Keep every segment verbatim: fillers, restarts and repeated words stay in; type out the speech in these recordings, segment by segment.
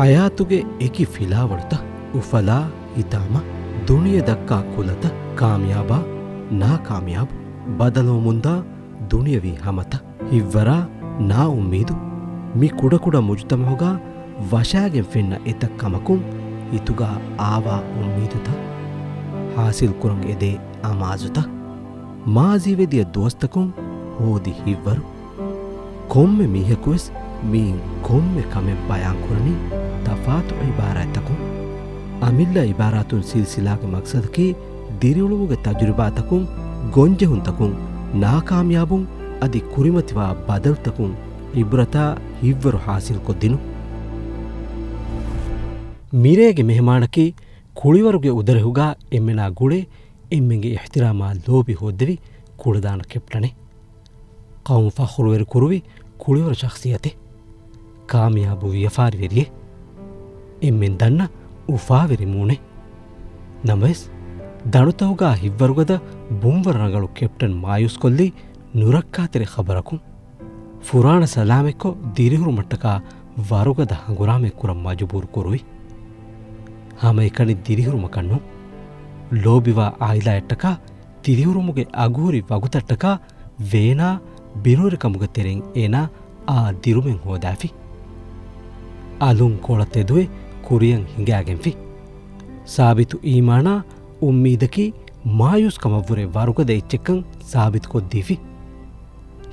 ހަޔާތުގެ އެކި ފިލާވަޅުތައް، އުފަލާ ހިތާމަ، ދުނިޔެ ދައްކާ ކުލަތައް، ކާމިޔާބާ ނާކާމިޔާބު، ބަދަލުވަމުންދާ ދުނިޔަވީ ހަމަތައް، ހިތްވަރާ ނާއުއްމީދު، މި ކުޑަކުޑަ މުޖުތަމަޢުގާ ވަށާގެން ފެންނަ އެތައް ކަމަކުން ހިތުގާ އާވާ އުއްމީދުތައް، ހާސިލްކުރަން އެދޭ އަމާޒުތައް، މާޒީވެދިޔަ ދުވަސްތަކުން ހޯދި ހިތްވަރު، ކޮންމެ މީހަކުވެސް މިއިން ކޮންމެ ކަމެއް ބަޔާންކުރަނީ ތަފާތު ޢިބާރާތްތަކުން. އަމިއްލަ ޢިބާރާތުން ސިލްސިލާގެ މަޤްޞަދަކީ ދިރިއުޅުމުގެ ތަޖުރިބާތަކުން، ގޮންޖެހުންތަކުން، ނާކާމިޔާބުން އަދި ކުރިމަތިވާ ބަދަލުތަކުން ޢިބްރަތާ ހިތްވަރު ޙާޞިލްކޮށްދިނުން. މިރޭގެ މެހެމާނަކީ ކުޅިވަރުގެ އުދަރެހުގާ އެންމެނާ ގުޅޭ އެންމެންގެ އިޙްތިރާމާ ލޯބި ހޯއްދެވި ކުޅަދާނަ ކެޕްޓަނެއް. ޤައުމު ފަޚުރުވެރި ކުރުވި ކުޅިވަރު ޝަޚްޞިއްޔަތެއް. ކާމިޔާބު ވިޔަފާރިވެރިއެއް. އެންމެން ދަންނަ އުފާވެރި މޫނެއް. ނަމަވެސް، ދަނޑުތަކުގާ ހިތްވަރުގަދަ ބުންވަރު ރަނގަޅު ކެޕްޓަން މާޔޫސްކޮށްލީ ނުރައްކާތެރި ޚަބަރަކުން. ފުރާނަ ސަލާމަތްކޮށް ދިރިހުރުމަށްޓަކާ ވަރުގަދަ ހަނގުރާމައެއް ކުރަން މަޖުބޫރު ކުރުވި. ހަމައެކަނި ދިރިހުރުމަކަށް ނޫން. ލޯބިވާ އާއިލާއަށްޓަކާ ދިރިހުރުމުގެ އަގުހުރި ވަގުތަށްޓަކާ ވޭނާ ބިރުވެރިކަމުގެ ތެރެއިން އޭނާ އާ ދިރުމެއް ހޯދާފި. އަލުން ކޮޅަށް ތެދުވެ ކުރިއަށް ހިނގާގެންފި. ސާބިތު އީމާނާ އުއްމީދަކީ މާޔޫސްކަމަށްވުރެ ވަރުގަދަ އެއްޗެއްކަން ސާބިތުކޮށްދީފި.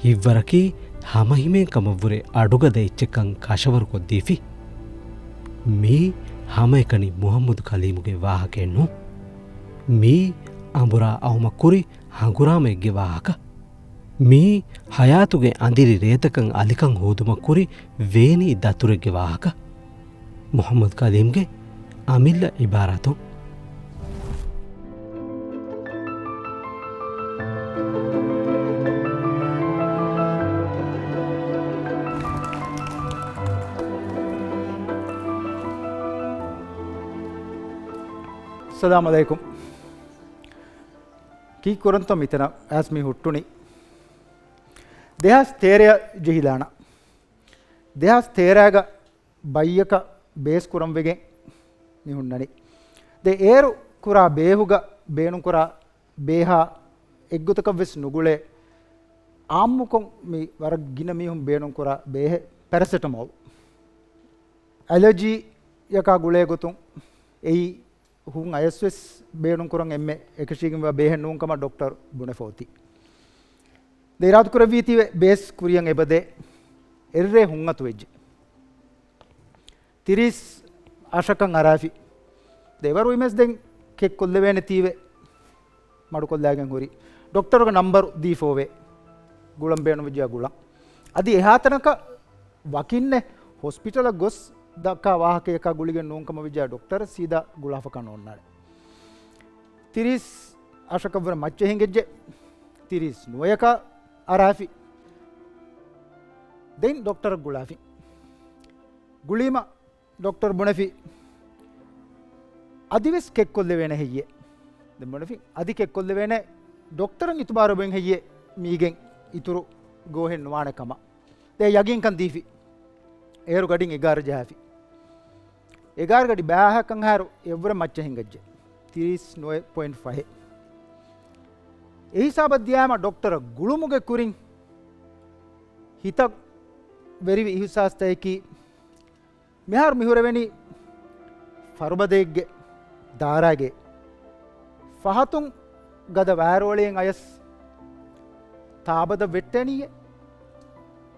ހިތްވަރަކީ ހަމަހިމޭންކަމަށްވުރެ އަޑުގަދަ އެއްޗެއްކަން ކަށަވަރުކޮށްދީފި. މީ ހަމައެކަނި މުޙައްމަދު ކަލީމުގެ ވާހަކައެއް ނޫން. މީ އަނބުރާ އައުމަށް ކުރި ހަނގުރާމައެއްގެ ވާހަކަ. މީ ހަޔާތުގެ އަނދިރި ރޭތަކަށް އަލިކަން ހޯދުމަށް ކުރި ވޭނީ ދަތުރެއްގެ ވާހަކަ. މުޙައްމަދު ކަލީމްގެ އަމިއްލަ ޢިބާރާތުން. އައްސަލާމު ޢަލައިކުމް. ކީއްކުރަންތޯ މިތަނަށް އައިސް މި ހުއްޓުނީ؟ ދެހާސް ތޭރައަށް ޖެހިލާނަން. ދެހާސް ތޭރަގަ ބައްޔަކަށް ބޭސް ކުރަން ވެގެން މި ހުންނަނީ. ދެން އޭރު ކުރާ ބޭހުގަ ބޭނުންކުރާ ބޭހާ އެއްގޮތަކަށްވެސް ނުގުޅޭ. އާއްމުކޮށް މި ވަރަށް ގިނަ މީހުން ބޭނުންކުރާ ބޭހެއް ޕެރަސެޓަމޯލް. އެލަޖީއަކާ ގުޅޭ ގޮތުން އެއީ ހުން އަޔަސްވެސް ބޭނުންކުރަން އެންމެ އެކަށީގެންވާ ބޭހެއް ނޫން ކަމަށް ޑޮކްޓަރ ބުނެފަ އޮތީ. ދެން އިރާދަކުރެއްވީތީވެ ބޭސް ކުރިއަށް އެބަދޭ. އެއްރޭ ހުން އަތުވެއްޖެ. ތިރީސް އަށަކަށް އަރާފި. ދެވަރު އިމެސް ދެން ކެއްކޮށްލެވޭނެތީވެ. މަޑުކޮށްލާގެން ހުރި. ޑޮކްޓަރުގެ ނަންބަރު ދީފައޮވޭ. ގުޅަން ބޭނުންވެއްޖެޔާ ގުޅަން. އަދި އެހާތަނަކަށް ވަކިންނެއް ހޮސްޕިޓަލަށް ގޮސް ދައްކާ ވާހަކަޔަކާ ގުޅިގެން ނޫން ކަމަށް ވެއްޖެޔާ ޑޮކްޓަރަށް ސީދާ ގުޅާފަކަށް ނޯންނާނެ. ތިރީސް އަށަކަށްވުރެ މައްޗަށް ހިނގައްޖެ. ތިރީސް ނުވަޔަކަށް އަރާފި. ދެން ޑޮކްޓަރަށް ގުޅާފި. ގުޅީމަ ޑޮކްޓަރު ބުނެފި، އަދިވެސް ކެއްކޮށްލެވޭނެ ހެއްޔޭ؟ ދެން ބުނެފި، އަދި ކެއްކޮށްލެވޭނެ، ޑޮކްޓަރުން އިތުބާރުވެން ހެއްޔޭ މީގެން އިތުރު ގޯހެއް ނުވާނެ ކަމަށް. ދެން ޔަގީންކަން ދީފި. އޭރު ގަޑިން އެގާރަ ޖަހާފި. އެގާރަ ގަޑި ބައިހަކަށް ހާރު އެއްވުރެ މައްޗަށް ހިނގައްޖެ. ތިރީސް ނުވަ ޕޮއިންޓް ފަހެއް. އެހިސާބަށް ދިޔާމަ ޑޮކްޓަރަށް ގުޅުމުގެ ކުރިން ހިތަށް ވެރިވި އިހުސާސްތަކަކީ، މިހާރު މިހުރެވެނީ ފަރުބަދައެއްގެ ދާއިރާގެ ފަހަތުން ގަދަ ވާރޯޅިއެއް އަޔަސް ތާބަދަ ވެއްޓެނީއޭ.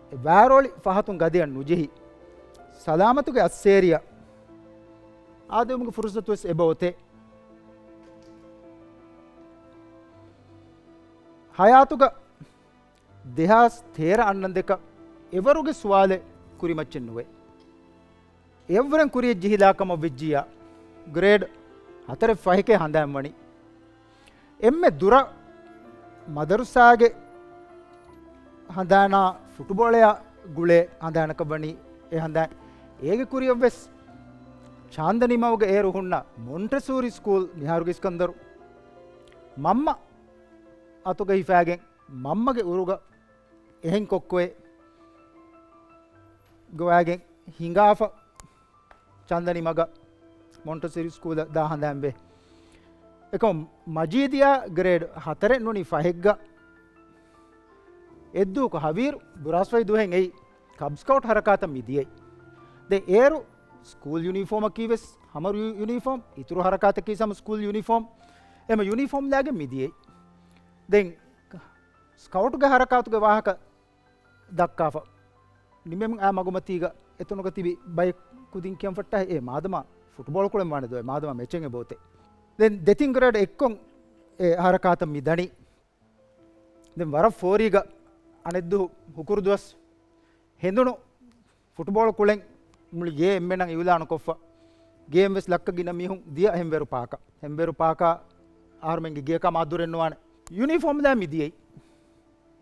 އެ ވާރޯޅި ފަހަތުން ގަދަޔަށް ނުޖެހި، ސަލާމަތުގެ އައްސޭރިއަށް އާދެވުމުގެ ފުރުސަތުވެސް އެބައޮތޭ. ހަޔާތުގަ ދެހާސް ތޭރަ އަންނަންދެކަ އެވަރުގެ ސުވާލެއް ކުރިމައްޗެއް ނުވޭ. އެއަށްވުރެން ކުރިޔަށް ޖެހިލާ ކަމަށް ވެއްޖިއްޔާ، ގްރޭޑް ހަތަރެއް ފަހެކޭ ހަނދާން ވަނީ. އެންމެ ދުރަށް މަދަރުސާގެ ހަނދާނާ ފުޓުބޯޅަޔާ ގުޅޭ ހަނދާނަކަށް ވަނީ އެ ހަނދާން. އޭގެ ކުރިޔަށްވެސް ޗާންދަނީ މަގުގަ އޭރު ހުންނަ މޮންޓެސޫރީ ސްކޫލް، މިހާރުގެ އިސްކަންދަރު، މަންމަ އަތުގަ ހިފާގެން މަންމަގެ އުރުގަ އެހެން ކޮއްކޮއެއް ގޮވާގެން ހިނގާފަ، ޓަންދަނި މަގަށް މޮންޓެސޯރީ ސްކޫލަށް ދާ ހަނދާންވޭ. އެކަމަ މަޖީދިޔާ ގްރޭޑް ހަތަރެއް ނޫނީ ފަހެއްގަ އެއްދުވަހަކު ހަވީރު ބުރާސްފަތި ދުވަހެއް އެއީ ކަބް ސްކައުޓް ހަރަކާތަށް މި ދިޔައީ. ދެން އޭރު ސްކޫލް ޔުނީފޯމަކީ ވެސް ހަމަ ޔު-، ޔުނީފޯމް، އިތުރު ހަރަކާތަކީ ހަމަ ސްކޫލް ޔުނީފޯމް. އެމަ ޔުނީފޯމް ލާގެން މި ދިޔައީ. ދެން ސްކައުޓްގެ ހަރަކާތުގެ ވާހަކަ ދައްކާފަ. ނިމެމުން އާ މަގުމަތީގަ އެތަނުގަ ތިބި ބައެއް ކުދިން ކިޔަން ފައްޓާ އެ މާދަމާ ފުޓްބޯޅަ ކުޅެން ވާނެ ދޯ، އެ މާދަމާ މެޗެއް އެބައޮތޭ. ދެން ދެތިން ގްރޭޑް އެއްކޮށް އެ ހަރަކާތަށް މި ދަނީ. ދެން ވަރަށް ފޯރީގަ އަނެއްދުވަހު ހުކުރު ދުވަސް ހެނދުނު ފުޓްބޯޅަ ކުޅެން މުޅި ގޭ އެންމެނަށް އިއުލާނުކޮށްފަ. ގޭން ވެސް ލައްކަ ގިނަ މީހުން ދިޔަ ހެންވޭރު ޕާކަށް. ހެންވޭރު ޕާކަށް އަހަރުމެންގެ ގެޔަކާ މާ ދުރެއް ނުވާނެ. ޔުނީފޯމް ލާ މި ދިޔައީ.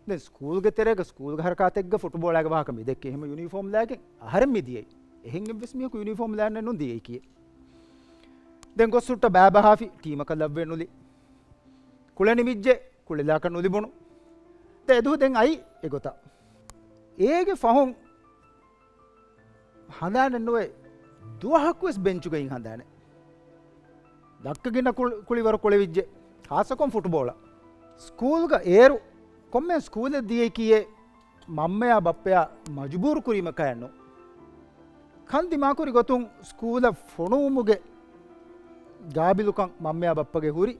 ދެން ސްކޫލްގެ ތެރޭގަ ސްކޫލްގެ ހަރަކާތެއްގަ ފުޓްބޯޅައިގެ ވާހަކަ މި ދެއްކޭ. އެހެން ޔުނީފޯމް ލާގެން އަހަރެން މި ދިޔައީ. އެހެން އެއްވެސް މީހަކު ޔުނީފޯމް ލާންނެއް ނޫން ދިޔައީކީ. ދެން ގޮސް ހުއްޓަ ބައިބަހާފި ޓީމަކަށް ލައްވެ ނުލި. ކުޅެ ނިމިއްޖެ ކުޅެލާކަށް ނުލިބުނު. ދެ އެދުހު ދެން އައީ އެގޮތަށް. އޭގެ ފަހުން ހަނދާނެއް ނުވޭ، ދުވަހަކު ވެސް ބެންޗުގައި ހަނދާނެ. ލައްކަ ގިނަ ކުޅި-، ކުޅިވަރު ކުޅެވިއްޖެ. ހާއްސަކޮށް ފުޓްބޯޅަ. ސްކޫލްގަ އޭރު ކޮންމެ ސްކޫލެއް ދިޔައީކީއޭ މަންމަޔާ ބައްޕަޔާ މަޖުބޫރު ކުރީމަކާއެއް ނޫން. ކަން ދިމާކުރި ގޮތުން ސްކޫލަށް ފޮނުވުމުގެ ގާބިލުކަން މަންމަޔާ ބައްޕަގެ ހުރި.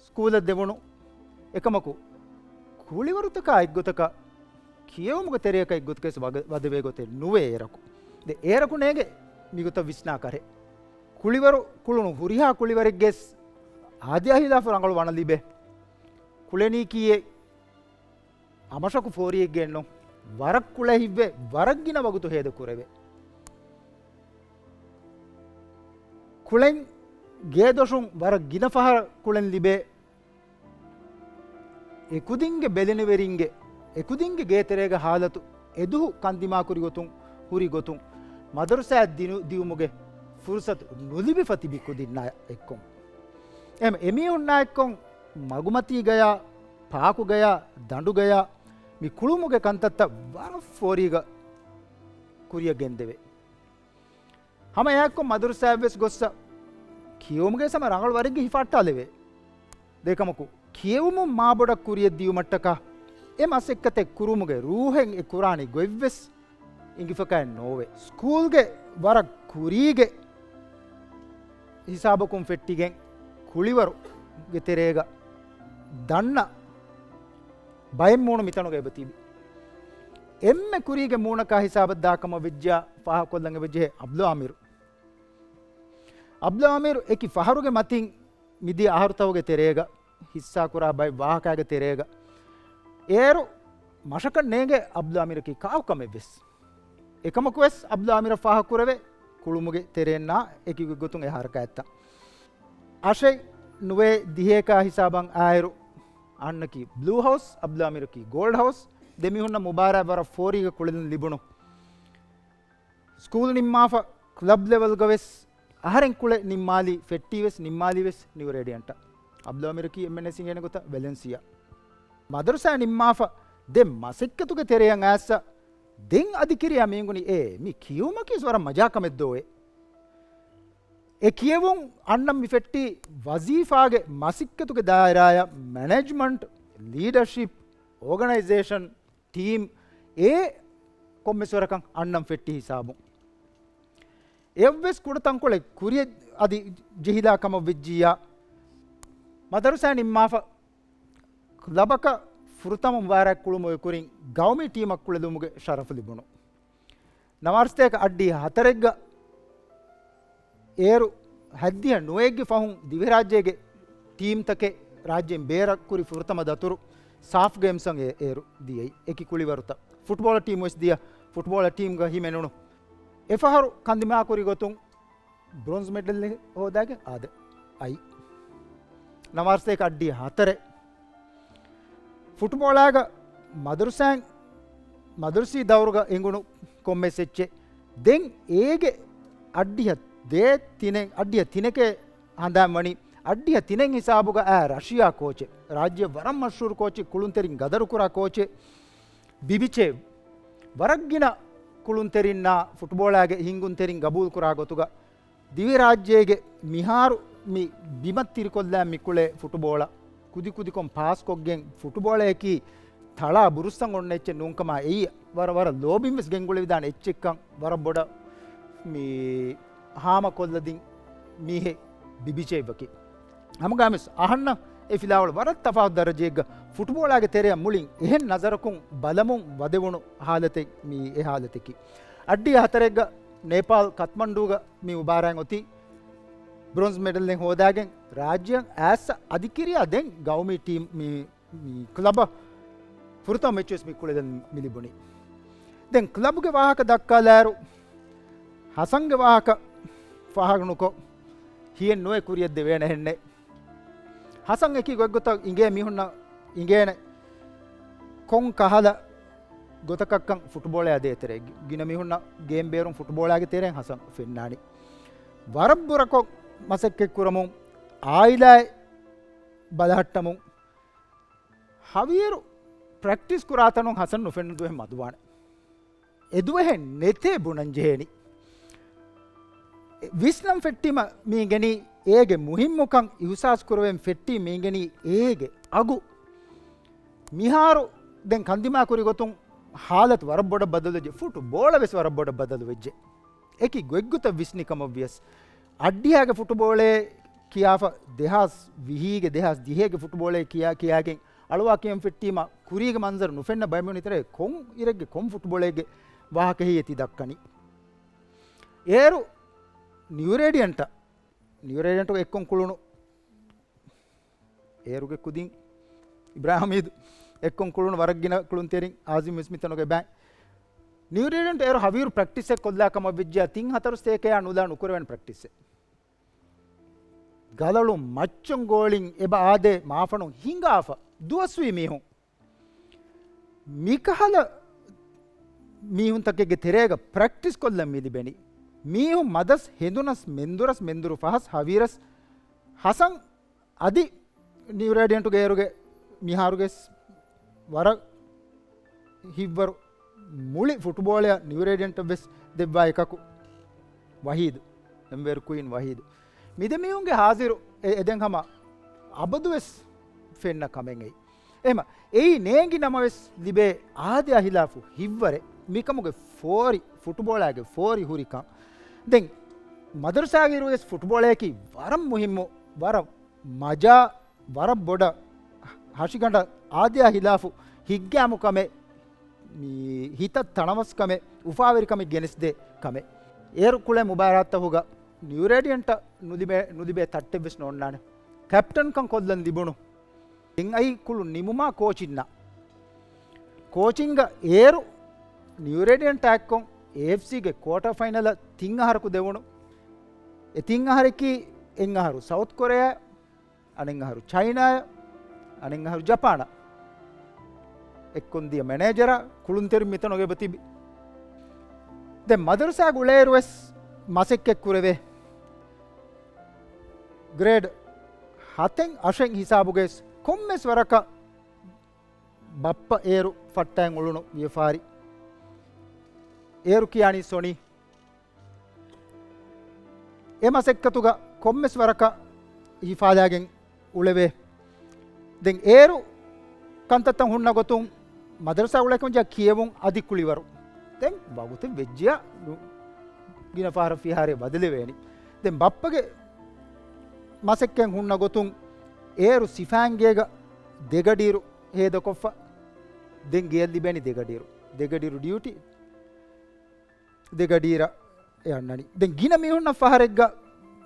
ސްކޫލަށް ދެވުނު އެކަމަކު، ކުޅިވަރުތަކާ އެއްގޮތަކަށް ކިޔެވުމުގެ ތެރެއަކަށް އެއްގޮތަކަށް ވަގ-، ވަދެވޭ ގޮތެއް ނުވޭ އޭރަކު. ދެ އޭރަކު ނޭނގެ މިގޮތަށް ވިސްނާ ކަރެއް. ކުޅިވަރު ކުޅުނު ހުރިހާ ކުޅިވަރެއްގެސް އާދަޔާ ހިލާފު ރަނގަޅު ވަނަ ލިބޭ. ކުޅެނީކީއޭ އަމަށަކު ފޯރިއެއްގެ ނޫން. ވަރަށް ކުޅޭ ހިތްވޭ، ވަރަށް ގިނަ ވަގުތު ހޭދަ ކުރެވޭ. ކުޅެން ގޭދޮށުން ވަރަށް ގިނަ ފަހަރަށް ކުޅެން ލިބޭ. އެކުދިންގެ ބެލެނިވެރިންގެ، އެކުދިންގެ ގޭތެރޭގެ ހާލަތު އެދުހު ކަންދިމާކުރި ގޮތުން، ހުރި ގޮތުން، މަދަރުސާއަށް ދިނު-، ދިއުމުގެ ފުރުސަތު ނުލިބިފަ ތިބި ކުދިންނާ އެއްކޮށް. އެހެން އެމީހުންނާ އެއްކޮށް މަގުމަތީގަޔާ، ޕާކުގަޔާ، ދަނޑުގަޔާ މި ކުޅުމުގެ ކަންތައްތައް ވަރަށް ފޯރީގަ ކުރިއަށް ގެންދެވޭ. ހަމަ އެއާއެއްކޮށް މަދަރުސާއަށްވެސް ގޮއްސަ ކިޔެވުމުގެ ހަމަ ރަނގަޅު ވަރެއްގެ ހިފަހައްޓާލެވޭ. ދެކަމަކު، ކިޔެވުމުން މާބޮޑަށް ކުރިއަށް ދިޔުމަށްޓަކާ، އެ މަސައްކަތެއް ކުރުމުގެ ރޫހެއް އެ ކުރާނީ ގޮތްވެސް އިނގިފަކާއެއް ނޯވޭ. ސްކޫލްގެ ވަރަށް ކުރީގެ ހިސާބަކުން ފެއްޓިގެން ކުޅިވަރުގެ ތެރޭގަ ދަންނަ ބައެއް މޫނު މިތަނުގަ އެބަ ތިބި. އެންމެ ކުރީގެ މޫނަކާ ހިސާބަށް ދާކަމަށް ވެއްޖާ ފާހަގަކޮށްލަން އެބަޖެހޭ އަބްދުލް އާމިރު. އަބްދުލް އާމިރު އެކި ފަހަރުގެ މަތިން މިދިޔަ އަހަރުތަކުގެ ތެރޭގަ ހިއްސާކުރާ ބައެއް ވާހަކައިގެ ތެރޭގަ އޭރު މަށަކަށް ނޭނގޭ އަބްދުލް އާމިރަކީ ކާކު ކަމެއްވެސް. އެކަމަކުވެސް އަބްދުލް އާމިރަށް ފާހަގަކުރެވޭ ކުޅުމުގެ ތެރޭންނާ އެކި ގޮތުން އެ ހަރަކާތްތައް. އަށެއް ނުވޭ ދިހައެކާ ހިސާބަށް އާއިރު އަންނަކީ ބްލޫ ހައުސް، އަބްދުލް އާމިރަކީ ގޯލްޑް ހައުސް. ދެމީހުންނަށް މުބާރާތް ވަރަށް ފޯރީގަ ކުޅެލުން ލިބުނު. ސްކޫލް ނިންމާފަ ކްލަބް ލެވެލްގަވެސް އަހަރެން ކުޅެ ނިންމާލީ ފެއްޓީވެސް ނިންމާލީވެސް ނިއު ރޭޑިއަންޓަށް. އަބްދުލް އާމިރަކީ އެންމެންނަށް އިނގޭނެ ގޮތަށް ވެލެންސިއާ. މަދަރުސާ ނިންމާފަ ދެ މަސައްކަތުގެ ތެރެއަށް އައިސް ދެން އަދި ކިރިޔާ މީނގުނި އޭ މި ކިޔެވުމަކީ ވަރަށް މަޖާ ކަމެއް ދޯއޭ. އެ ކިޔެވުން އަންނަން މި ފެއްޓީ ވަޒީފާގެ މަސައްކަތުގެ ދާއިރާއަށް މެނޭޖްމަންޓް، ލީޑަޝިޕް، އޯގަނައިޒޭޝަން، ޓީމް އޭ ކޮންމެސް ވަރަކަށް އަންނަން ފެއްޓި ހިސާބުން. އެއަށްވެސް ކުޑަ ތަންކޮޅެއް ކުރިއަށް އަދި ޖެހިލާ ކަމަށް ވެއްޖިއްޔާ، މަދަރުސާ ނިންމާފަ ކްލަބަކަށް ފުރަތަމަ މުބާރާތް ކުޅުމުގެ ކުރިން ގައުމީ ޓީމަށް ކުޅެލުމުގެ ޝަރަފު ލިބުނު. ނަވާރަ ސަތޭކަ އަށްޑިހަ ހަތަރެއްގަ އޭރު ހަތްދިހަ ނުވައެއްގެ ފަހުން ދިވެހިރާއްޖޭގެ ޓީމްތަކެއް ރާއްޖޭން ބޭރަށް ކުރި ފުރަތަމަ ދަތުރު ސާފް ގޭމްސް އަށް އޭ-، އޭރު ދިޔައީ. އެކި ކުޅިވަރުތައް ފުޓްބޯޅަ ޓީމް ވެސް ދިޔަ، ފުޓްބޯޅަ ޓީމްގަ ހިމެނުނު. އެފަހަރު ކަންދިމާކުރި ގޮތުން ބްރޮންޒް މެޑަލް ހޯދާގެން އާދެ އައި. ނަވާރަ ސަތޭކަ އަށްޑިހަ ހަތަރެއް. ފުޓްބޯޅާގަ މަދަރުސާއިން، މަދަރުސީ ދައުރުގަ އެނގުނު ކޮންމެސް އެއްޗެއް. ދެން އޭގެ އައްޑިހަ ދޭއް ތިނެއް، އައްޑިހަ ތިނެކޭ ހަނދާން ވަނީ، އައްޑިހަ ތިނެއް ހިސާބުގަ އާ ރަޝިޔާ ކޯޗެއް، ރާއްޖެ ވަރަށް މަޝްހޫރު ކޯޗެއް، ކުޅުންތެރިން ގަދަރުކުރާ ކޯޗެއް، ބިބިޗޭވް. ވަރަށް ގިނަ ކުޅުންތެރިންނާ ފުޓްބޯޅާގެ ހިންގުންތެރިން ގަބޫލުކުރާ ގޮތުގަ، ދިވެހިރާއްޖޭގެ މިހާރު މި ބިމަށް ތިރިކޮށްލާ މި ކުޅޭ ފުޓްބޯޅަ ކުދިކުދިކޮށް ޕާސްކޮށްގެން ފުޓްބޯޅަޔަކީ ތަޅާ ބުރުއްސަން އޮންނަ އެއްޗެއް ނޫންކަމާ އެއީ ވަރަށް، ވަރަށް ލޯބިން ވެސް ގެންގުޅެވިދާނެ އެއްޗެއްކަން ވަރަށް ބޮޑަށް މި ހާމަކޮށްލަދިން މީހެއް ބިބިޖެއްވަކީ. ހަމަގާމިސް އަހަންނަށް އެ ފިލާވަޅު ވަރަށް ތަފާތު ދަރަޖައެއްގަ ފުޓްބޯޅާގެ ތެރެއަށް މުޅިން އެހެން ނަޒަރަކުން ބަލަމުން ވަދެވުނު ހާލަތެއް މީ އެ ހާލަތަކީ. އައްޑިހަ ހަތަރެއްގަ ނޭޕާލް ކަތްމަންޑޫގަ މި މުބާރާތް އޮތީ ބްރޮންޒް މެޑަލެއް ހޯދާގެން ރާއްޖެއަށް އައިސް އަދި ކިރިޔާ ދެން ގައުމީ ޓީމް މި މި ކްލަބަށް ފުރަތަމަ މެޗުވެސް މި ކުޅެދެން މި ލިބުނީ. ދެން ކްލަބުގެ ވާހަކަ ދައްކާލާއިރު، ހަސަންގެ ވާހަކަ ފާހަގަނުކޮށް، ހިޔެއް ނުވެ ކުރިޔަށް ދެވޭނެ ހެންނެއް. ހަސަން އެކި ގޮތްގޮތަށް އިނގޭ މީހުންނަށް އިނގޭނެ ކޮން ކަހަލަ ގޮތަކަށްކަން ފުޓްބޯޅަޔާ ދޭތެރޭ. ގިނަ މީހުންނަށް ގޭން ބޭރުން ފުޓްބޯޅާގެ ތެރެއިން ހަސަން ފެންނާނީ. ވަރަށް ބުރަކޮށް މަސައްކަތް ކުރަމުން، އާއިލާއެއް ބަލަހައްޓަމުން، ހަވީރު ޕްރެކްޓިސް ކުރާތަނުން ހަސަން ނުފެންނަ ދުވަހެއް މަދުވާނެ. އެ ދުވަހެއް ނެތޭ ބުނަން ޖެހޭނީ. ވިސްނަން ފެއްޓީމަ މީގެނީ އޭގެ މުހިއްމުކަން އިހުސާސް ކުރެވެން ފެއްޓީ މީގެނީ އޭގެ އަގު. މިހާރު ދެން ކަންދިމާ ކުރި ގޮތުން ހާލަތު ވަރަށް ބޮޑަށް ބަދަލުވެއްޖެ. ފުޓްބޯޅަ ވެސް ވަރަށް ބޮޑަށް ބަދަލުވެއްޖެ. އެކި ގޮތްގޮތަށް ވިސްނި ކަމަށް ވިޔަސް، އައްޑިހާގެ ފުޓުބޯޅޭ ކިޔާފަ، ދެހާސް ވިހީގެ، ދެހާސް ދިހޭގެ ފުޓުބޯޅޭ ކިޔާ، ކިޔާގެން އަޅުވާ ކިޔަން ފެއްޓީމަ، ކުރީގެ މަންޒަރު ނުފެންނަ ބައިމީހުން ތެރޭ ކޮން އިރެއްގެ ކޮން ފުޓުބޯޅޭގެ ވާހަކަ ހެއްޔޭ ތި ދައްކަނީ؟ އޭރު ނިއުރޭޑިއަންޓަށް، ނިއުރޭޑިއަންޓުގެ އެއްކޮން ކުޅުނު އޭރުގެ ކުދިން އިބްރާހިމް ހަމީދު އެއްކޮން ކުޅުނު ވަރަށް ގިނަ ކުޅުންތެރިން އާޒިމް ވެސް މިތަނުގެ ބައި. ނިއުރޭޑިއަންޓު އޭރު ހަވީރު ޕްރެކްޓިސްއެއް ކޮށްލާ ކަމަށް ވެއްޖެޔާ ތިން ހަތަރު ސޭކަޔާ ނުލާ ނުކުރެވޭނެ ޕްރެކްޓިސްއެއް. ގަލަޅު މައްޗުން ގޯޅިން އެބަ އާދޭ މާފަނު ހިނގާފަ ދުވަސްވީ މީހުން. މިކަހަލަ މީހުންތަކެއްގެ ތެރޭގަ ޕްރެކްޓިސް ކޮށްލަން މި ލިބެނީ. މީހުން މަދަސް ހެނދުނަސް މެންދުރަސް މެންދުރު ފަހަސް ހަވީރަސް ހަސަން އަދި ނިއުރޭޑިއަންޓުގެ އޭރުގެ މިހާރުގެސް ވަރަށް ހިތްވަރު މުޅި ފުޓުބޯޅަޔަށް ނިއުރޭޑިއަންޓަށް ވެސް ދެއްވާ އެކަކު ވަހީދު، އެންވޭރު ކުއިން ވަހީދު. މި ދެ މީހުންގެ ހާޒިރު އެ، އެދެން ހަމަ އަބަދުވެސް ފެންނަ ކަމެއް އެއީ. އެހެމަ އެއީ ނޭނގި ނަމަވެސް ލިބޭ އާދަޔާ ހިލާފު ހިތްވަރެއް. މިކަމުގެ ފޯރި، ފުޓުބޯޅާގެ ފޯރި ހުރިކަން. ދެން މަދަރުސާގެ އިރުވެސް ފުޓުބޯޅަޔަކީ ވަރަށް މުހިއްމު، ވަރަށް މަޖާ، ވަރަށް ބޮޑަށް ހަށިގަނޑަށް އާދަޔާ ހިލާފު ހިތްގައިމު ކަމެއް، މި ހިތަށް ތަނަވަސް ކަމެއް، އުފާވެރިކަމެއް ގެނެސްދޭ ކަމެއް. އޭރު ކުޅޭ މުބާރާތްތަކުގަ ނިއުރޭޑިއަންޓަށް ނުލިބޭ، ނުލިބޭ ތައްޓެއްވެސް ނޯންނާނެ. ކެޕްޓަންކަން ކޮށްލަން ލިބުނު. ދެން އައީ ކުޅުން ނިމުމާ ކޯޗިންނަށް. ކޯޗިންގ އޭރު ނިއުރޭޑިއަންޓާ އެއްކޮށް އޭއެފްސީގެ ކޯޓާ ފައިނަލަށް ތިން އަހަރަކު ދެވުނު. އެ ތިން އަހަރަކީ އެއް އަހަރު ސައުތް ކޮރެޔާ، އަނެއް އަހަރު ޗައިނާޔަށް، އަނެއް އަހަރު ޖަޕާނަށް. އެއްކޮން ދިޔަ މެނޭޖަރާ ކުޅުންތެރިން މިތަނުގަ އެބަ ތިބި. ދެން މަދަރުސާ ގުޅޭއިރު ވެސް މަސައްކަތް ކުރެވޭ. ގްރޭޑް ހަތެއް އަށެއް ހިސާބުގައި ކޮންމެސް ވަރަކަށް ބައްޕަ އޭރު ފައްޓައިން އުޅުނު ވިޔަފާރި. އޭރު ކިޔާނީ ސޮނީ. އެ މަސައްކަތުގަ ކޮންމެސް ވަރަކަށް ހިފާލާގެން އުޅެވޭ. ދެން އޭރު ކަންތައްތައް ހުންނަ ގޮތުން މަދަރުސާ އުޅޭކަމަށް ކިޔެވުން އަދި ކުޅިވަރު. ދެން ވަގުތެއް ވެއްޖިޔާ ގިނަ ފަހަރަށް ފިހާރައެއް ބަދަލެވޭނެ. ދެން ބައްޕަގެ މަސައްކަތް ހުންނަ ގޮތުން އޭރު ސިފައިންގޭގަ ދެގަޑިއިރު ހޭދަކޮށްފަ. ދެން ގެޔަށް ލިބޭނީ ދެގަޑިއިރު. ދެގަޑިއިރު ޑިއުޓީ. ދެގަޑިއިރަށް އެ އަންނަނީ. ދެން ގިނަ މީހުންނަށް ފަހަރެއްގަ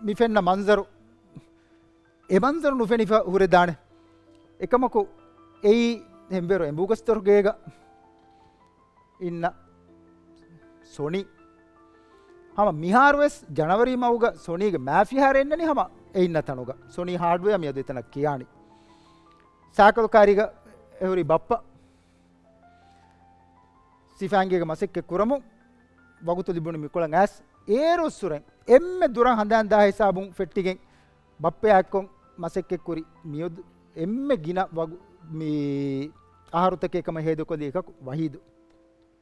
މި ފެންނަ މަންޒަރު، އެ މަންޒަރު ނުފެނިފަ ހުރެދާނެ. އެކަމަކު އެއީ ހެންވޭރު އެނބުގަސްދޮރުގޭގަ އިންނަ ސޮނީ. ހަމަ މިހާރުވެސް ޖަނަވަރީ މަހުގަ ސޮނީގެ މާފިހާރަ އިންނަނީ ހަމަ އެ އިންނަ ތަނުގަ. ސޮނީ ހާޑްވެއާ މިއަދު އެތަނަށް ކިޔާނީ. ސައިކަލް ކާރީގަ އެހުރީ ބައްޕަ. ސިފައިންގޭގެ މަސައްކަތް ކުރަމުން ވަގުތު ލިބުނު މިކޮޅަށް އައިސް އޭރުއްސުރެން އެންމެ ދުރަށް ހަނދާން ދާ ހިސާބުން ފެއްޓިގެން ބައްޕަޔާ އެއްކޮށް މަސައްކަތް ކުރި މިއަދު އެންމެ ގިނަ ވަގު-، މި އަހަރުތަކެއް ކަމަށް ހޭދަކޮށްލި އެކަކު ވަހީދު.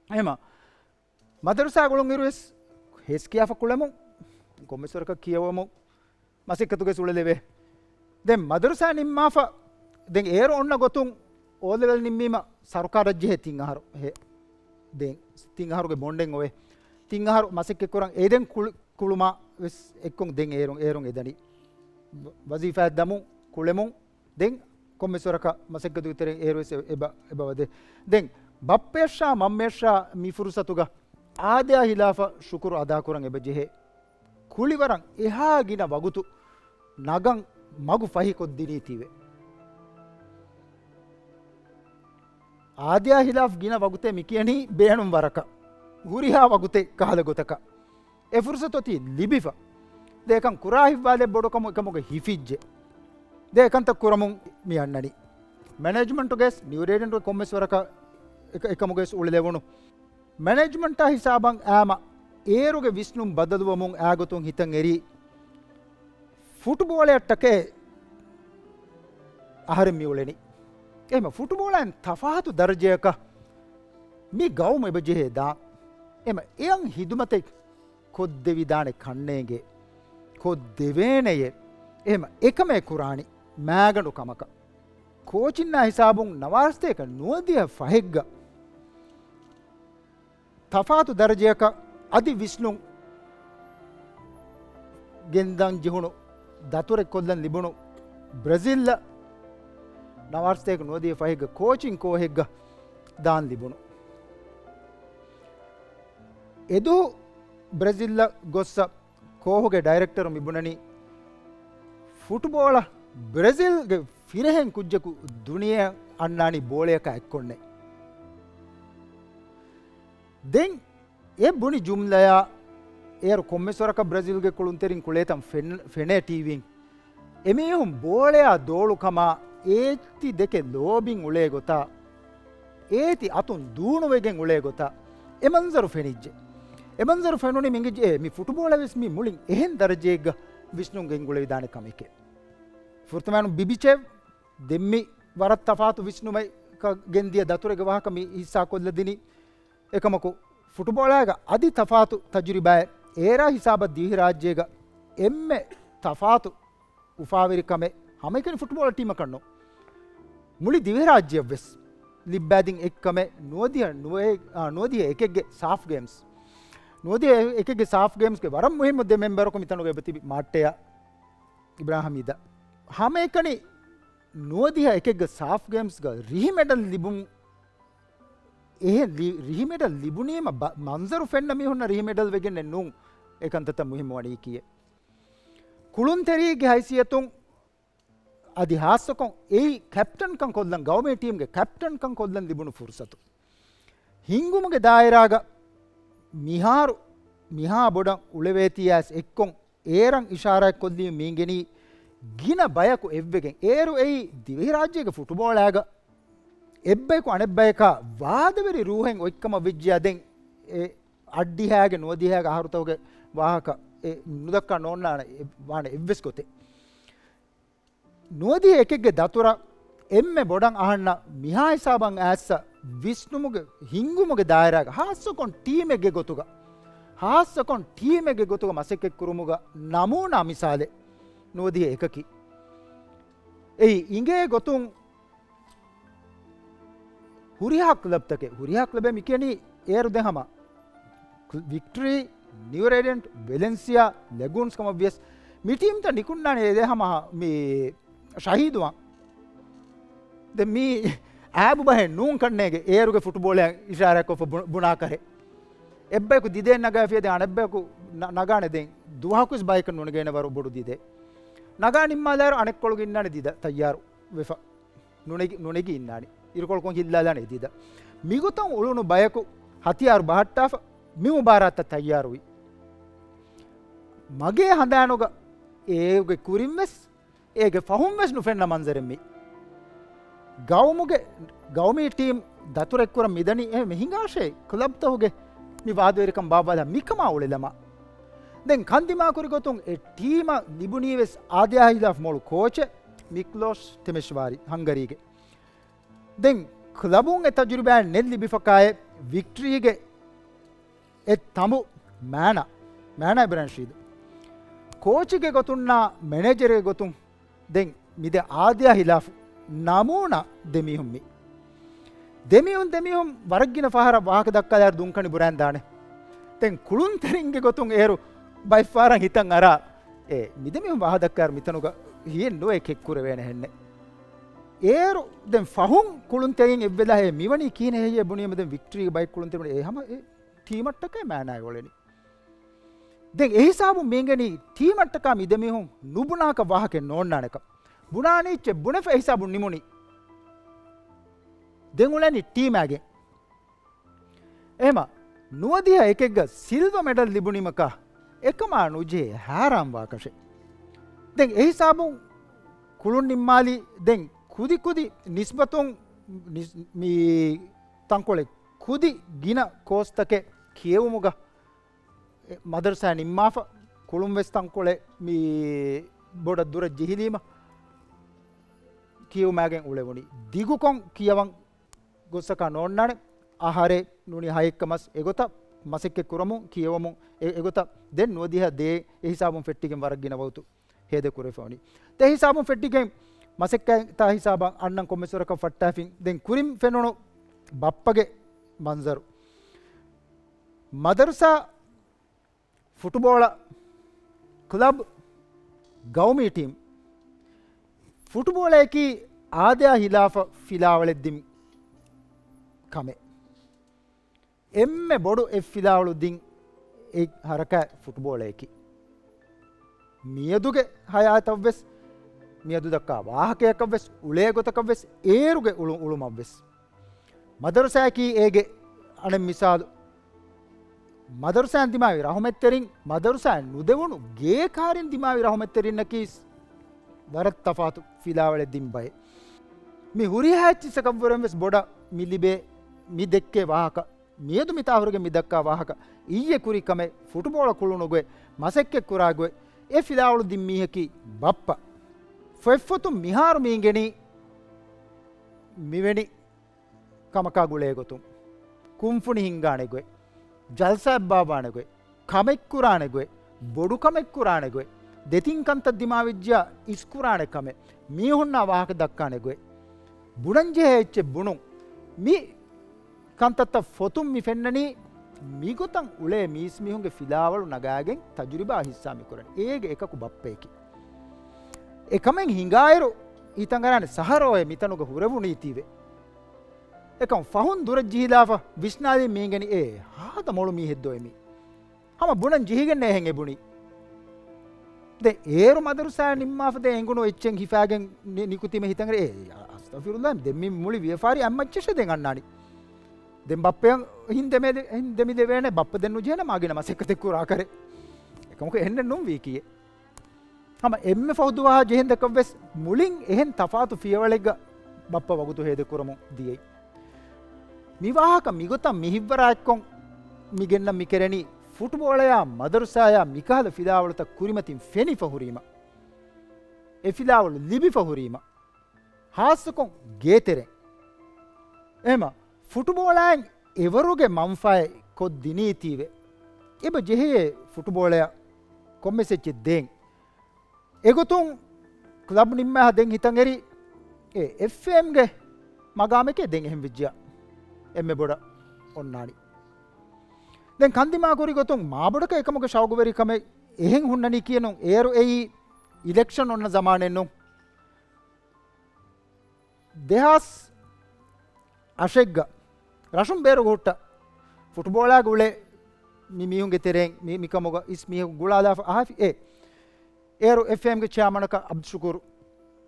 އެހެމަ މަދަރުސާ ގުޅުން އިރުވެސް ހެސް ކިޔާފަ ކުޅެމުން، ކޮންމެސް ވަރަކަށް ކިޔަވަމުން މަސައްކަތުގެ އުޅެލެވޭ. ދެން މަދަރުސާ ނިންމާފަ، ދެން އޭރު އޮންނަ ގޮތުން އޯލެވެލް ނިންމީމަ ސަރުކާރަށް ޖެހޭ ތިން އަހަރު ހެ-، ދެން ތިން އަހަރުގެ ބޮންޑެއް އޮވޭ. ތިން އަހަރު މަސައްކަތް ކުރަން އެ ދެން ކުޅު-، ކުޅުމާ ވެސް އެއްކޮން ދެން އޭރުން، އޭރުން އެދަނީ. ވަ-، ވަޒީފާއަށް ދަމުން، ކުޅެމުން، ދެން ކޮންމެސް ވަރަކަށް މަސައްކަތުގެ ތެރެއިން އޭރު ވެސް އެބަ، އެބަ ވަދެ. ދެން ބައްޕަޔަށާ މަންމަޔަށާ މި ފުރުސަތުގަ އާދަޔާ ހިލާފަށް ޝުކުރު އަދާކުރަން އެބަ ޖެހޭ. ކުޅިވަރަށް އެހާ ގިނަ ވަގުތު ނަގަން މަގު ފަހިކޮށްދިނީތީވެ. އާދަޔާ ހިލާފް ގިނަ ވަގުތެއް މިކިޔަނީ ބޭނުން ވަރަކަށް. ހުރިހާ ވަގުތެއް ކަހަލަ ގޮތަކަށް. އެ ފުރުސަތު އޮތީ ލިބިފަ. ދޭކަން ކުރާ ހިތްވާލެއް ބޮޑުކަމު އެކަމުގެ ހިފިއްޖެ. ދޭކަންތައް ކުރަމުން މި އަންނަނީ. މެނޭޖްމަންޓުގެސް ނިއުރޭޑިންޓުގެ ކޮންމެސް ވަރަކަށް އެކ-، އެކަމުގެސް އުޅެލެވުނު. މެނޭޖްމަންޓާ ހިސާބަށް އާމަ އޭރުގެ ވިސްނުން ބަދަލުވަމުން އާގޮތުން ހިތަށް އެރީ. ފުޓުބޯޅަޔަށްޓަކައި އަހަރެން މި އުޅެނީ. އެހެމަ ފުޓުބޯޅައިން ތަފާތު ދަރަޖަޔަކަށް މި ގައުމު އެބަޖެހޭ ދާން. އެމަ އެއަށް ހިދުމަތެއް ކޮށްދެވިދާނެ ކަންނޭނގެ. ކޮށްދެވޭނެޔޭ. އެހެމަ އެކަމެއް ކުރާނީ މާގަނޑު ކަމަކަށް. ކޯޗިންނާ ހިސާބުން ނަވާރަސަތޭކަ ނުވަދިހަ ފަހެއްގަ ތަފާތު ދަރަޖަޔަކަށް އަދި ވިސްނުން ގެންދަން ޖެހުނު ދަތުރެއް ކޮށްލަން ލިބުނު ބްރެޒިލްއަށް ނަވާރަސަތޭކަ ނުވަދިހަ ފަހެއްގަ ކޯޗިން ކޯހެއްގަ ދާން ލިބުނު. އެދު ބްރެޒިލްއަށް ގޮއްސަ ކޯހުގެ ޑައިރެކްޓަރު މިބުނަނީ، ފުޓުބޯޅަ ބްރެޒިލްގެ ފިރެހެން ކުއްޖަކު ދުނިޔެއަށް އަންނާނީ ބޯޅަޔަކާ އެއްކޮށްނެ. ދެން އެ ބުނި ޖުމްލަޔާ އޭރު ކޮންމެސް ވަރަކަށް ބްރެޒިލްގެ ކުޅުންތެރިން ކުޅޭތަން ފެން-، ފެނޭ ޓީވީން. އެމީހުން ބޯޅަޔާ ދޯޅުކަމާ އޭތި ދެކެ ލޯބިން އުޅޭ ގޮތާ، އޭތި އަތުން ދޫނުވެގެން އުޅޭ ގޮތާ އެ މަންޒަރު ފެނިއްޖެ. އެ މަންޒަރު ފެނުނީ މިނގިއްޖެ އޭ މި ފުޓުބޯޅަ ވެސް މި މުޅިން އެހެން ދަރަޖައެއްގަ ވިސްނުން ގެންގުޅެވިދާނެ ކަމެކޭ. ފުރަތަމައިނު ބިބިޗެވް ދެންމި ވަރަށް ތަފާތު ވިސްނުމެއް ގެންދިޔަ ދަތުރެއްގެ ވާހަކަ މި ހިއްސާ ކޮށްލަދިނީ. އެކަމަކު ފުޓުބޯޅައިގަ އަދި ތަފާތު ތަޖުރިބާއެއް އޭރާ ހިސާބަށް ދިވެހިރާއްޖޭގަ އެންމެ ތަފާތު އުފާވެރިކަމެއް ހަމައެކަނި ފުޓުބޯޅަ ޓީމަކަށް ނޫން. މުޅި ދިވެހިރާއްޖެއަށްވެސް ލިއްބާދިން އެއްކަމެއް ނުވަދިހަ ނުވައެ-، އާ، ނުވަދިހަ އެކެއްގެ ސާފް ގޭމްސް. ނުވަދިހަ އެކެއްގެ ސާފް ގޭމްސްގެ ވަރަށް މުހިއްމު ދެ މެމްބަރަކު މިތަނުގަ އެބަތިބި މާއްޓެޔާ އިބްރާހިމް އިދާ. ހަމައެކަނި ނުވަދިހަ އެކެއްގެ ސާފް ގޭމްސްގަ ރިހި މެޑަލް ލިބުން އެހެން ލި-، ރިހިމެޑަލް ލިބުނީމަ ބަ-، މަންޒަރު ފެންނަ މީހުންނަށް ރިހިމެޑަލް ވެގެންނެއް ނޫން. އެކަންތައްތައް މުހިއްމުވަނީކީއެއް. ކުޅުންތެރިއެއްގެ ހައިސިއްޔަތުން އަދި ހާއްސަކޮށް އެއީ ކެޕްޓަންކަން ކޮށްލަން، ގައުމީ ޓީމްގެ ކެޕްޓަންކަން ކޮށްލަން ލިބުނު ފުރުސަތު. ހިންގުމުގެ ދާއިރާގަ މިހާރު މިހާ ބޮޑަށް އުޅެވޭތީއާސް އެއްކޮށް އޭރަށް އިޝާރާތް ކޮށްލީ މީނގެނީ ގިނަ ބަޔަކު އެއްވެގެން. އޭރު އެއީ ދިވެހިރާއްޖޭގެ ފުޓުބޯޅައިގަ އެއްބަޔަކު އަނެއްބަޔަކާ ވާދަވެރި ރޫހެއް އޮތްކަމަށް ވެއްޖިޔާ ދެން އެ އަށްޑިހައިގެ ނުވަދިހައިގެ އަހަރުތަކުގެ ވާހަކަ އެ ނުދައްކާ ނޯންނާނެ އެ ވާނެ އެއްވެސް ގޮތެއް. ނުވަދިހަ އެކެއްގެ ދަތުރަށް އެންމެ ބޮޑަށް އަހަންނަށް މިހާ ހިސާބަށް އައިއްސަ ވިސްނުމުގެ ހިންގުމުގެ ދާއިރާގަ ހާއްސަކޮށް ޓީމެއްގެ ގޮތުގަ، ހާއްސަކޮށް ޓީމެއްގެ ގޮތުގަ މަސައްކަތްކުރުމުގަ ނަމޫނާ މިސާލެއް ނުވަދިހަ އެކަކީ. އެއީ އިނގޭ ގޮތުން ހުރިހާ ކްލަބްތަކެއް، ހުރިހާ ކްލަބެއް މިކިޔަނީ އޭރު ދެ ހަމަ ވިކްޓްރީ، ނިއު ރޭޑިއަންޓް، ވެލެންސިއާ، ލެގޫންސް ކަމަށް ވިޔަސް މި ޓީމްތައް ނިކުންނާނެ އެ ދެ ހަމަ މި ޝަހީދުވާން. ދެން މީ އާބު ބަހެއް ނޫން ކަންނޭގެ އޭރުގެ ފުޓުބޯޅައަށް އިޝާރާތްކޮށްފަ ބު-، ބުނާ ކަހެއް. އެއްބަޔަކު ދިދޭން ނަގާފިޔަ ދެން އަނެއްބަޔަކު ނަ-، ނަގާނެ ދެން ދުވަހަކުވެސް ބަޔަކަށް ނުނެގޭނެ ވަރު ބޮޑު ދިދޭ. ނަގާ ނިންމާލާއިރު އަނެއްކޮޅުގަ އިންނާނެ ދިދަ ތައްޔާރު ވެފަ. ނުނެގި، ނުނެގި އިންނާނެ. އިރުކޮޅުކޮށް ހިއްލާލާނެ ދިދަ. މިގޮތަށް އުޅުނު ބަޔަކު ހަތިޔާރު ބަހައްޓާފަ މި މުބާރާތަށް ތައްޔާރުވި. މަގޭ ހަނދާނުގަ އޭގެ ކުރިންވެސް އޭގެ ފަހުން ވެސް ނުފެންނަ މަންޒަރެއް މީ. ގައުމުގެ، ގައުމީ ޓީމް ދަތުރެއްކުރަން މިދަނީ އެހެން ހިނގާށޭ ކްލަބްތަކުގެ މި ވާދަވެރިކަން ބާއްވާލާ މިކަމާ އުޅެލަމާ. ދެން ކަންދިމާކުރި ގޮތުން އެ ޓީމަށް ލިބުނީ ވެސް އާދަޔާ ހިލާފް މޮޅު ކޯޗެއް މިކްލޯޝް ތެމެޝްވާރި ހަންގަރީގެ. ދެން ކްލަބުން އެ ތަޖުރިބާއެއް ނެތް ލިބިފަކާއެއް ވިކްޓްރީގެ އެ ތަނބު މާނަ، މާނަ އިބްރާހިމް ރަޝީދު. ކޯޗެއްގެ ގޮތުންނާ މެނޭޖަރެއްގެ ގޮތުން ދެން މި ދެ އާދަޔާ ހިލާފު ނަމޫނާ ދެމީހުން މި. ދެމީހުން، ދެމީހުން ވަރަށް ގިނަ ފަހަރަށް ވާހަކަ ދައްކާލާއިރު ދުންކަނި ބުރާން ދާނެ. ދެން ކުޅުންތެރިންގެ ގޮތުން އޭރު ބައެއްފަހަރަށް ހިތަށް އަރާ، އޭ، މި ދެމީހުން ވާހަކަ ދައްކާއިރު މިތަނުގަ ހިޔެއް ނުވެ ކެތްކުރެވޭނެ ހެންނެއް. އޭރު ދެން ފަހުން ކުޅުންތެރިން އެއްވެލާ ހޭ މިވަނީ ކިހިނެއް ހެއްޔޭ ބުނީމަ ދެން ވިކްޓަރީގެ ބައެއް ކުޅުންތެރިން އޭ ހަމަ އެ ޓީމަށްޓަކައި މާނާއެއް އުޅެނީ. ދެން އެހިސާބުން މީގެނީ ޓީމަށްޓަކާ މި ދެމީހުން ނުބުނާކަށް ވާހަކައެއް ނޯންނާނެކަން. ބުނާނީ އެއްޗެއް ބުނެފަ އެހިސާބުން ނިމުނީ. ދެން އުޅެނީ ޓީމާގެން. އެހެމަ ނުވަދިހަ އެކެއްގަ ސިލްވަ މެޑަލް ލިބުނީމަކާ އެކަމާ ނުޖެހޭ ހައިރާންވާކަށެއް. ދެން އެހިސާބުން ކުޅުން ނިންމާލީ ދެން ކުދި ކުދި ނިސްބަތުން ނިސް-، މި ތަންކޮޅެއް ކުދި ގިނަ ކޯސްތަކެއް ކިޔެވުމުގަ މަދަރުސާ ނިންމާފަ ކުޅުން ވެސް ތަންކޮޅެއް މި ބޮޑަށް ދުރަށް ޖެހިލީމަ ކިޔެވުމާގެން އުޅެވުނީ. ދިގުކޮން ކިޔަވަން ގޮއްސަކާ ނޯންނާނެ. އަހަރެއް ނޫނީ ހައެއްކަ މަސް އެގޮތަށް މަސައްކަތް ކުރަމުން ކިޔެވަމުން އެ-، އެގޮތަށް ދެން ނުވަދިހަ ދޭ އެހިސާބުން ފެއްޓިގެން ވަރަށް ގިނަ ވަގުތު ހޭދަ ކުރެފަވަނީ. ދެ ހިސާބުން ފެއްޓިގެން މަސައްކަތްތާ ހިސާބަށް އަންނަން ކޮންމެސް ވަރަކަށް ފައްޓާފިން. ދެން ކުރިން ފެނުނު ބައްޕަގެ މަންޒަރު. މަދަރުސާ ފުޓުބޯޅަ ކްލަބް ގައުމީ ޓީމް. ފުޓުބޯޅަޔަކީ އާދަޔާ ހިލާފަށް ފިލާވަޅެއް ދިން ކަމެއް. އެންމެ ބޮޑު އެއް ފިލާވަޅު ދިން އެއް ހަރަކާތް ފުޓުބޯޅަޔަކީ. މިއަދުގެ ހަޔާތަށްވެސް، މިއަދު ދައްކާ ވާހަކަޔަކަށްވެސް، އުޅޭ ގޮތަކަށްވެސް، އޭރުގެ އުޅު-، އުޅުމަށްވެސް. މަދަރުސާއަކީ އޭގެ އަނެއް މިސާލު. މަދަރުސާއިން ދިމާވި ރަހުމަތްތެރިން، މަދަރުސާއިން ނުދެވުނު ގޭކާރިން ދިމާވި ރަހުމަތްތެރިންނަކީ ވަރަށް ތަފާތު ފިލާވަޅެއް ދިން ބައެއް. މި ހުރިހާ އެއްޗިއްސަކަށްވުރެން ވެސް ބޮޑަށް މި ލިބޭ، މި ދެއްކޭ ވާހަކަ. މިއަދު މިތާ ހުރެގެން މި ދައްކާ ވާހަކަ، އިއްޔެ ކުރި ކަމެއް، ފުޓުބޯޅަ ކުޅުނުގޮތް، މަސައްކަތް ކުރާ ގޮތް، އެ ފިލާވަޅު ދިން މީހަކީ ބައްޕަ. ފޮތްފޮތުން މިހާރު މީނގެނީ މިވެނި ކަމަކާ ގުޅޭ ގޮތުން، ކުންފުނި ހިންގާނެ ގޮތް، ޖަލްސާއެއް ބާއްވާނެ ގޮތް، ކަމެއް ކުރާނެ ގޮތް، ބޮޑު ކަމެއް ކުރާނެ ގޮތް، ދެތިން ކަންތައް ދިމާވެއްޖިޔާ އިސްކުރާނެ ކަމެއް، މީހުންނާ ވާހަކަ ދައްކާނެ ގޮތް، ބުނަން ޖެހޭ އެއްޗެއް ބުނުން. މި ކަންތައްތައް ފޮތުން މި ފެންނަނީ، މިގޮތަށް އުޅޭ މީސްމީހުންގެ ފިލާވަޅު ނަގާގެން ތަޖުރިބާ ހިއްސާ މި ކުރަނީ. އޭގެ އެކަކު ބައްޕަޔަކީ. އެކަމެއް ހިނގާއިރު ހިތަށް އަރާނެ ސަހަރޯއެ މިތަނުގަ ހުރެވުނީތީވެ. އެކަމް ފަހުން ދުރަށް ޖެހިލާފަ ވިސްނާލީ މީގެނި އޭ ހާދަ މޮޅު މީހެއްދޯ އެމީ. ހަމަ ބުނަން ޖެހިގެންނޭ އެހެން އެބުނީ. ދެ އޭރު މަދަރުސާ ނިންމާފަ ދެ އެނގުނު އެއްޗެއް ހިފާގެން ނި-، ނިކުތީމެ ހިތަށް އަރޭ، އޭ، އަސްތަފިރުﷲ، ދެ މި މުޅި ވިޔަފާރި އަތްމައްޗަށް ދެން އަންނާނީ. ދެން ބައްޕަޔަށް ހިން ދެމެ-، ހިން ދެމި ދެވޭނެ، ބައްޕަ ދެން ނުޖެހޭނެ މާގިނަ މަސައްކަތެއް ކުރާ ކަރެއް. އެކަމަކު އެހެންނެއް ނޫން ވީކީއެއް. ހަމަ އެންމެ ފަހު ދުވަހާ ޖެހެން ދަކަށްވެސް މުޅިން އެހެން ތަފާތު ފިޔަވަޅެއްގަ ބައްޕަ ވަގުތު ހޭދަކުރަމުން ދިޔައީ. މި ވާހަކަ މިގޮތަށް މި ހިއްވަރާ އެއްކޮށް މި ގެންނަން މި ކެރެނީ ފުޓުބޯޅަޔާ މަދަރުސާޔާ މިކަހަލަ ފިލާވަޅުތައް ކުރިމަތިން ފެނިފަ ހުރީމަ، އެ ފިލާވަޅު ލިބިފަ ހުރީމަ، ހާއްސަކޮށް ގޭތެރެ. އެހެމަ ފުޓުބޯޅައިން އެވަރުގެ މަންފާއެއް ކޮށްދިނީތީވެ. އެބަ ޖެހޭ ފުޓުބޯޅަޔަށް ކޮންމެސް އެއްޗެއް ދޭން. އެގޮތުން ކްލަބް ނިންމާ ދެން ހިތަށް އެރި އެ އެފްއޭއެމްގެ މަގާމެކޭ ދެން އެހެން ވެއްޖިޔާ އެންމެ ބޮޑަށް އޮންނާނީ. ދެން ކަންދިމާ ކުރި ގޮތުން މާބޮޑަކަށް އެކަމުގެ ޝައުގުވެރިކަމެއް އެހެން ހުންނަނީ ކިޔެނުން. އޭރު އެއީ އިލެކްޝަން އޮންނަ ޒަމާނެއް ނޫން. ދެހާސް އަށެއްގަ ރަށުން ބޭރުގަ ހުއްޓަ ފުޓުބޯޅާގަ އުޅޭ މި މީހުންގެ ތެރެއިން މި، މިކަމުގަ އިސް މީހަކު ގުޅާލާފަ އަހަފި އޭ. އޭރު އެފްއޭއެމްގެ ޗެއާމަނަކަށް އަބްދުޝުކޫރު،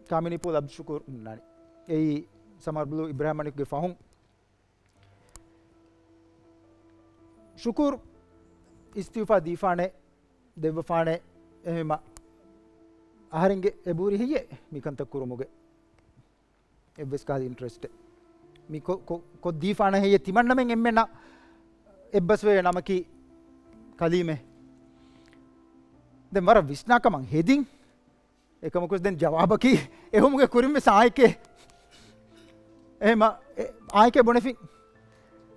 ކާމިނީ ޕޫލް އަބްދުޝުކޫރު ހުންނާނެ. އެއީ ސަމާރް ބްލޫ އިބްރާހިމް މަނިކުގެ ފަހުން. ޝުކޫރު އިސްތިއުފާ ދީފާނެ، ދެއްވަފާނެ، އެހެމަ އަހަރެންގެ އެބުރި ހެއްޔޭ މިކަންތައް ކުރުމުގެ؟ އެއްވެސް ކަހަލަ އިންޓްރެސްޓެއް މި ކޮ-، ކޮ-، ކޮށްދީފާނެ ހެއްޔޭ ތިމަންނަމެން އެންމެންނަށް އެއްބަސްވޭ ނަމަކީ ކަލީމެ. ދެން ވަރަށް ވިސްނާ ކަމަށް ހެދިން. އެކަމަކުސް ދެން ޖަވާބަކީ އެހުމުގެ ކުރިން ވެސް އާއެކޭ. އެހެމަ، އެ، އާއެކޭ ބުނެފިން.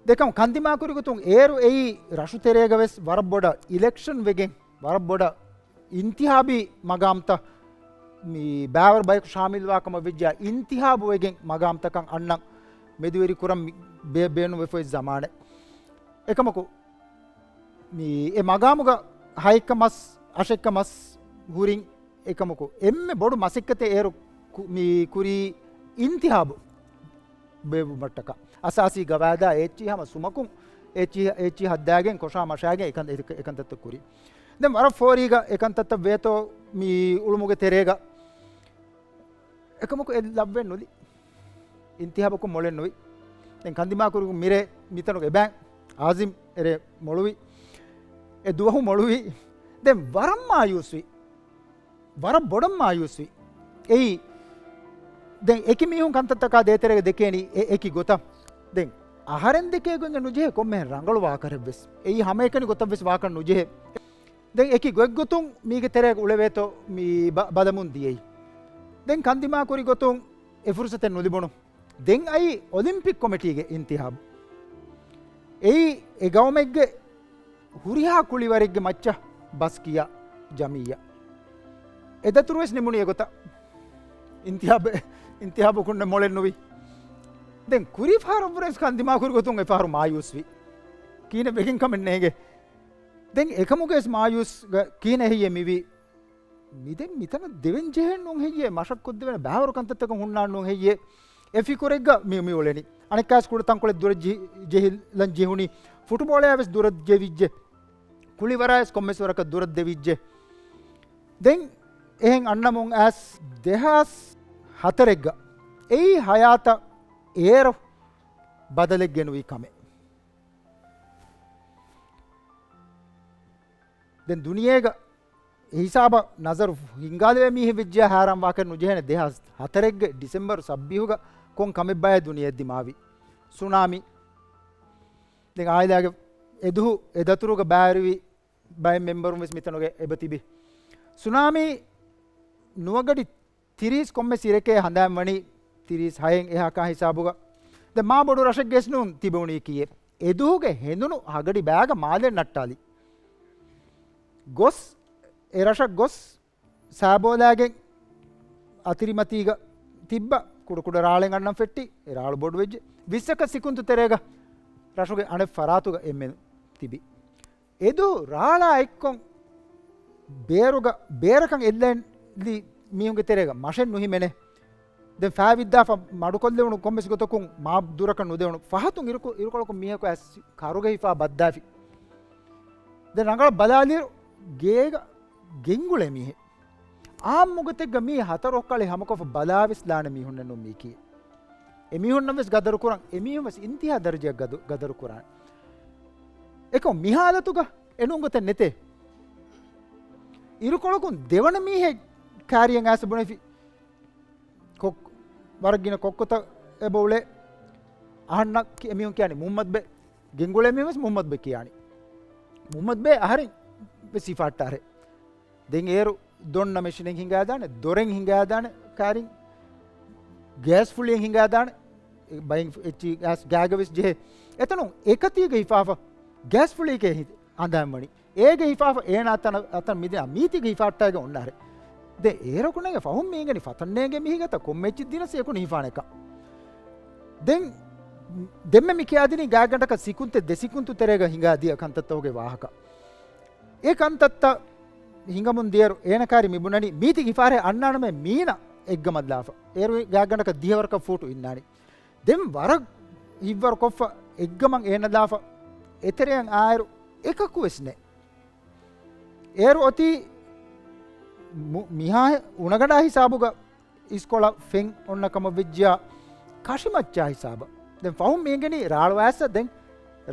ދެކަމް ކަންދިމާކުރި ގޮތުން އޭރު އެއީ ރަށުތެރޭގަ ވެސް ވަރަށް ބޮޑަށް އިލެކްޝަން ވެގެން، ވަރަށް ބޮޑަށް އިންތިހާބީ މަގާމްތައް މި ބާވަރު ބަޔަކު ޝާމިލްވާ ކަމަށް ވެއްޖެ އިންތިހާބު ވެގެން މަގާމްތަކަށް އަންނަން މެދުވެރި ކުރަން މި ބޭ-، ބޭނުންވެފައި ޒަމާނެއް. އެކަމަކު، މި އެ މަގާމުގަ ހައެއްކަ މަސް، އަށެއްކަ މަސް ހުރިން އެކަމަކު، އެންމެ ބޮޑު މަސައްކަތެއް އޭރު ކު-، މި ކުރީ އިންތިހާބު ބޭއްވުމަށްޓަކާ. އަސާސީ ގަވާއިދާ އެއްޗިހި ހަމަ ސުމަކުން އެއްޗިހި، އެއްޗިހި ހައްދާގެން ކޮށާ މަށާގެން އެކަން-، އެ-، އެކަންތައްތައް ކުރީ. ދެން ވަރަށް ފޯރީގަ އެކަންތައްތައް ވޭތޯ މި އުޅުމުގެ ތެރޭގަ. އެކަމަކު އެ ލައްވެއް ނުލި. އިންތިހާބަކުން މޮޅެއް ނުވި. ދެން ކަންދިމާކުރި މިރޭ މިތަނުގެ އެބައިން އާޒިމް އެރޭ މޮޅުވި. އެ ދުވަހު މޮޅުވި. ދެން ވަރަށް މާޔޫސްވި. ވަރަށް ބޮޑަށް މާޔޫސްވި. އެއީ، ދެން އެކި މީހުން ކަންތައްތަކާ ދޭތެރޭގަ ދެކޭނީ އެ އެކި ގޮތަށް. ދެން އަހަރެން ދެކޭ ގޮތް ނުޖެހޭ ކޮންމެހެން ރަނގަޅު ވާކަރެއްވެސް. އެއީ ހަމައެކަނި ގޮތަށްވެސް ވާކަށް ނުޖެހޭ. ދެން އެކި ގޮތްގޮތުން މީގެ ތެރޭގަ އުޅެވޭތޯ މި ބަ-، ބަލަމުން ދިޔައީ. ދެން ކަންދިމާކުރި ގޮތުން އެ ފުރުސަތެއް ނުލިބުނު. ދެން އައީ އޮލިމްޕިކް ކޮމިޓީގެ އިންތިހާބު. އެއީ އެ ގައުމެއްގެ ހުރިހާ ކުޅިވަރެއްގެ މައްޗަށް ބަސް ކިޔާ ޖަމިއްޔާ. އެދަތުރު ވެސް ނިމުނީ އެގޮތަށް. އިންތިހާބެ-، އިންތިހާބަކުން މޮޅެއް ނުވި. ދެން ކުރީ ފަހަރަށްވުރެސް ކަންދިމާކުރި ގޮތުން އެފަހަރު މާޔޫސްވި. ކިހިނެއް ވެގެން ކަމެއް ނޭނގެ. ދެން އެކަމުގަވެސް މާޔޫސް ކިހިނެއް ހެއްޔޭ މިވީ؟ މިދެން މިތަނަށް ދެވެން ޖެހެން ނޫން ހެއްޔޭ؟ މަށަށް ކޮށްދެވޭނެ ބައިވަރު ކަންތައްތަކަށް ހުންނާން ނޫން ހެއްޔޭ؟ އެ ފިކުރެއްގަ މި، މި އުޅެނީ. އަނެއްކާވެސް ކުޑަ ތަންކޮޅެއް ދުރަށް ޖެހި-، ޖެހިލަން ޖެހުނީ. ފުޓުބޯޅަޔާވެސް ދުރަށް ޖެވިއްޖެ. ކުޅިވަރާވެސް ކޮންމެސް ވަރަކަށް ދުރަށް ދެވިއްޖެ. ދެން އެހެން އަންނަމުން އައިސް ދެހާސް ހަތަރެއްގަ އެއީ ހަޔާތަށް އޭރު ބަދަލެއް ގެނުވި ކަމެއް. ދެން ދުނިޔޭގަ އެ ހިސާބަށް ނަޒަރު ހިންގާލެވޭ މީހެއް ވެއްޖެޔާ ހައިރާން ވާކަށް ނުޖެހޭނެ ދެހާސް ހަތަރެއްގެ ޑިސެމްބަރު ސައްބީހުގަ ކޮން ކަމެއްބާއޭ ދުނިޔެއަށް ދިމާވީ؟ ސުނާމީ. ދެން އާއިލާގެ އެދުހު އެދަތުރުގަ ބައިވެރިވި ބައެއް މެމްބަރުން ވެސް މިތަނުގަ އެބަ ތިބި. ސުނާމީ ނުވަގަޑި ތިރީސް ކޮންމެ ސިރެކޭ ހަނދާން ވަނީ ތިރީސް ހައެއް އެހާ ކާ ހިސާބުގަ. ދެން މާ ބޮޑު ރަށެއްގެސް ނޫން ތިބެވުނީ ކީއެއް. އެދުހުގެ ހެނދުނު ހަގަޑި ބައިގަ މާލެ ނައްޓާލި. ގޮސް، އެ ރަށަށް ގޮސް، ސާބޯލާގެން އަތިރިމަތީގަ ތިއްބަ ކުޑަކުޑަ ރާޅެއް އަންނަން ފެއްޓި، އެ ރާޅު ބޮޑުވެއްޖެ. ވިއްސަކަށް ސިކުންތު ތެރޭގަ ރަށުގެ އަނެއް ފަރާތުގަ އެންމެން ތިބި. އެދު ރާޅާ އެއްކޮށް ބޭރުގަ، ބޭރަކަށް އެއްލެން މީހުންގެ ތެރޭގަ މަށެއް ނުހިމެނޭ. ދެން ފައި ވިއްދާފަ މަޑުކޮށްލެވުނު ކޮންމެސް ގޮތަކުން މާ ދުރަކަށް ނުދެވުނު. ފަހަތުން އިރުކު-، އިރުކޮޅަކުން މީހަކު އައިސް ކަރުގަ ހިފާ ބައްދާފި. ދެން ރަނގަޅަށް ބަލާލިއިރު ގޭގަ ގެންގުޅޭ މީހެއް. އާއްމުގޮތެއްގަ މީ ހަތަރު އޮއްކަޅި ހަމަކޮށްފަ ބަލާވެސް ލާނެ މީހުންނެއް ނޫން މީކީ. އެމީހުންނަށް ވެސް ގަދަރު ކުރަން، އެމީހުން ވެސް އިންތިހާ ދަރަޖައަށް ގަދު-، ގަދަރު ކުރާނެ. އެކަމް މި ހާލަތުގަ އެނޫން ގޮތެއް ނެތޭ. އިރުކޮޅަކުން ދެވަނަ މީހެއް ކާރިއަށް އައިސް ބުނެފި. ކޮއް-، ވަރަށް ގިނަ ކޮއްކޮތައް އެބަ އުޅޭ. އަހަންނަށް ކި-، އެމީހުން ކިޔާނީ މުހައްމަދު ބެ. ގެންގުޅޭ މީހުން ވެސް މުހައްމަދު ބެ ކިޔާނީ. މުހައްމަދު ބެ އަހަރެން ވެސް ހިފާއްޓާރޭ. ދެން އޭރު ދޮންނަ މެޝިނެއް ހިނގާދާނެ، ދޮރެއް ހިނގާދާނެ، ކާރިން ގޭސް ފުޅިއެއް ހިނގާދާނެ. ބައިން އެއްޗި ގޭސް ގާގަ ވެސް ޖެހޭ. އެތަނުން އެކަތީގަ ހިފާފަ ގޭސް ފުޅީގެ ހި-، ހަނދާން ވަނީ. އޭގެ ހިފާފަ އޭނާ ތަނަ-، އަތަން މިދިޔަ މީތިގެ ހިފާއްޓާގެ އޮންނާރެ. ދެ އޭރަކު ނޭނގެ ފަހުން މީގެނި ފަތަން ނޭނގެ މީހިގަތަ ކޮންމެ އެއްޗި ދިނަސް އެކުނި ހިފާނެކަ. ދެން ދެންމެ މި ކިޔާދިނީ ގާގަނޑަކަށް ސިކުންތެއް ދެ ސިކުންތު ތެރޭގަ ހިނގާ ދިޔަ ކަންތައްތަކުގެ ވާހަކަ. އެ ކަންތައްތައް ހިނގަމުން ދިޔައިރު އޭނަ ކާރި މި ބުނަނީ މީތި ހިފާރޭ އަންނާނަމޭ މީނަ އެއްގަމަށްލާފަ. އޭރު ގާގަނޑަކަށް ދިހަވަރަކަށް ފޫޓު އިންނާނީ. ދެން ވަރަށް ހިތްވަރު ކޮށްފަ އެއްގަމަށް އޭނަ ލާފަ އެތެރެއަށް އާއިރު އެކަކު ވެސް ނެތް. އޭރު އޮތީ މު-، މިހާ އުނަގަނޑާ ހިސާބުގަ އިސްކޮޅަށް ފެން އޮންނަ ކަމަށް ވެއްޖިޔާ ކަށިމައްޗާ ހިސާބަށް. ދެން ފަހުން މީގެނީ ރާޅު އައިސް ދެން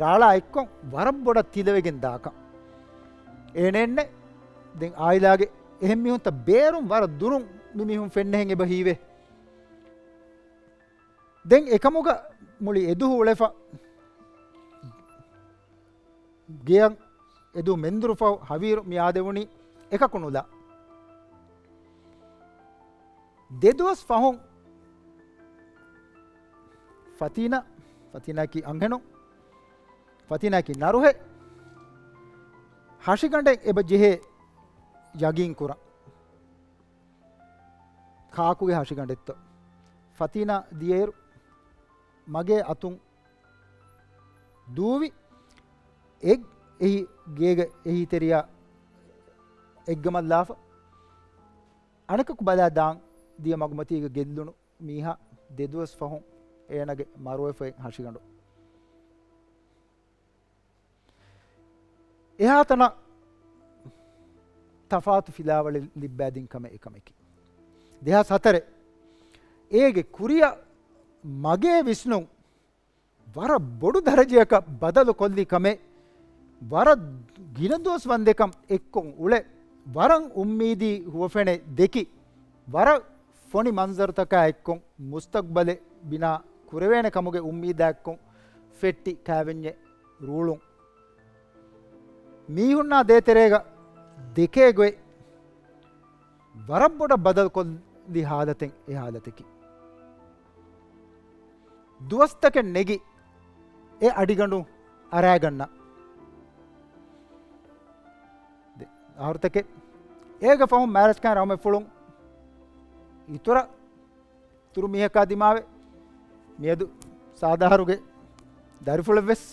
ރާޅާ އެއްކޮށް ވަރަށް ބޮޑަށް ތިލަވެގެން ދާކަން. އޭނައެއްނެ ދެން އާއިލާގެ އެހެން މީހުންތައް ބޭރުން ވަރަށް ދުރުން މި މީހުން ފެންނަހެން އެބަ ހީވޭ. ދެން އެކަމުގަ މުޅި އެދުހު އުޅެފަ ގެޔަށް އެދު މެންދުރުފަހު ހަވީރު މި އާދެވުނީ އެކަކު ނުލާ. ދެދުވަސް ފަހުން ފަތީނާ، ފަތީނާއަކީ އަންހެނުން، ފަތީނާއަކީ ނަރުހެއް. ހަށިގަނޑެއް އެބަ ޖެހޭ ޔަގީން ކުރަން. ކާކުގެ ހަށިގަނޑެއްތޯ. ފަތީނާ ދިޔައިރު މަގޭ އަތުން ދޫވި އެ-، އެހި ގޭގެ އެހީތެރިޔާ އެއްގަމަށްލާފަ. އަނެކަކު ބަލާ ދާން ދިޔަ މަގުމަތީގަ ގެއްލުނު މީހާ ދެދުވަސް ފަހުން އޭނަގެ މަރުވެފައި ހަށިގަނޑު. އެހާތަނަށް ތަފާތު ފިލާވަޅެއް ލިއްބައިދިން ކަމެއް އެކަމަކީ. ދެހާސް ހަތަރެއް އޭގެ ކުރިއަށް މަގޭ ވިސްނުން ވަރަށް ބޮޑު ދަރަޖަޔަކަށް ބަދަލު ކޮށްލި ކަމެއް، ވަރަށް ގިނަ ދުވަސް ވަންދެކަން އެއްކޮށް އުޅެ، ވަރަށް އުއްމީދީ ހުވަފެނެއް ދެކި، ވަރަށް ފޮނި މަންޒަރުތަކާ އެއްކޮށް، މުސްތަގްބަލެއް ބިނާ ކުރެވޭނެ ކަމުގެ އުއްމީދާ އެއްކޮށް ފެއްޓި ކާވެންޏެއް ރޫޅުން. މީހުންނާ ދޭތެރޭގަ ދެކޭ ގޮތް ވަރަށް ބޮޑަށް ބަދަލުކޮށްލި ހާލަތެއް އެ ހާލަތަކީ. ދުވަސްތަކެއް ނެގި އެ އަޑިގަނޑު އަރާގަންނަ އަހަރުތަކެއް އޭގެ ފަހުން މާރަޖްކާ ރަހުމަތްފުޅުން އިތުރަށް ތުރު މީހަކާ ދިމާވެ، މިއަދު ސާދަ އަހަރުގެ ދަރިފުޅެއްވެސް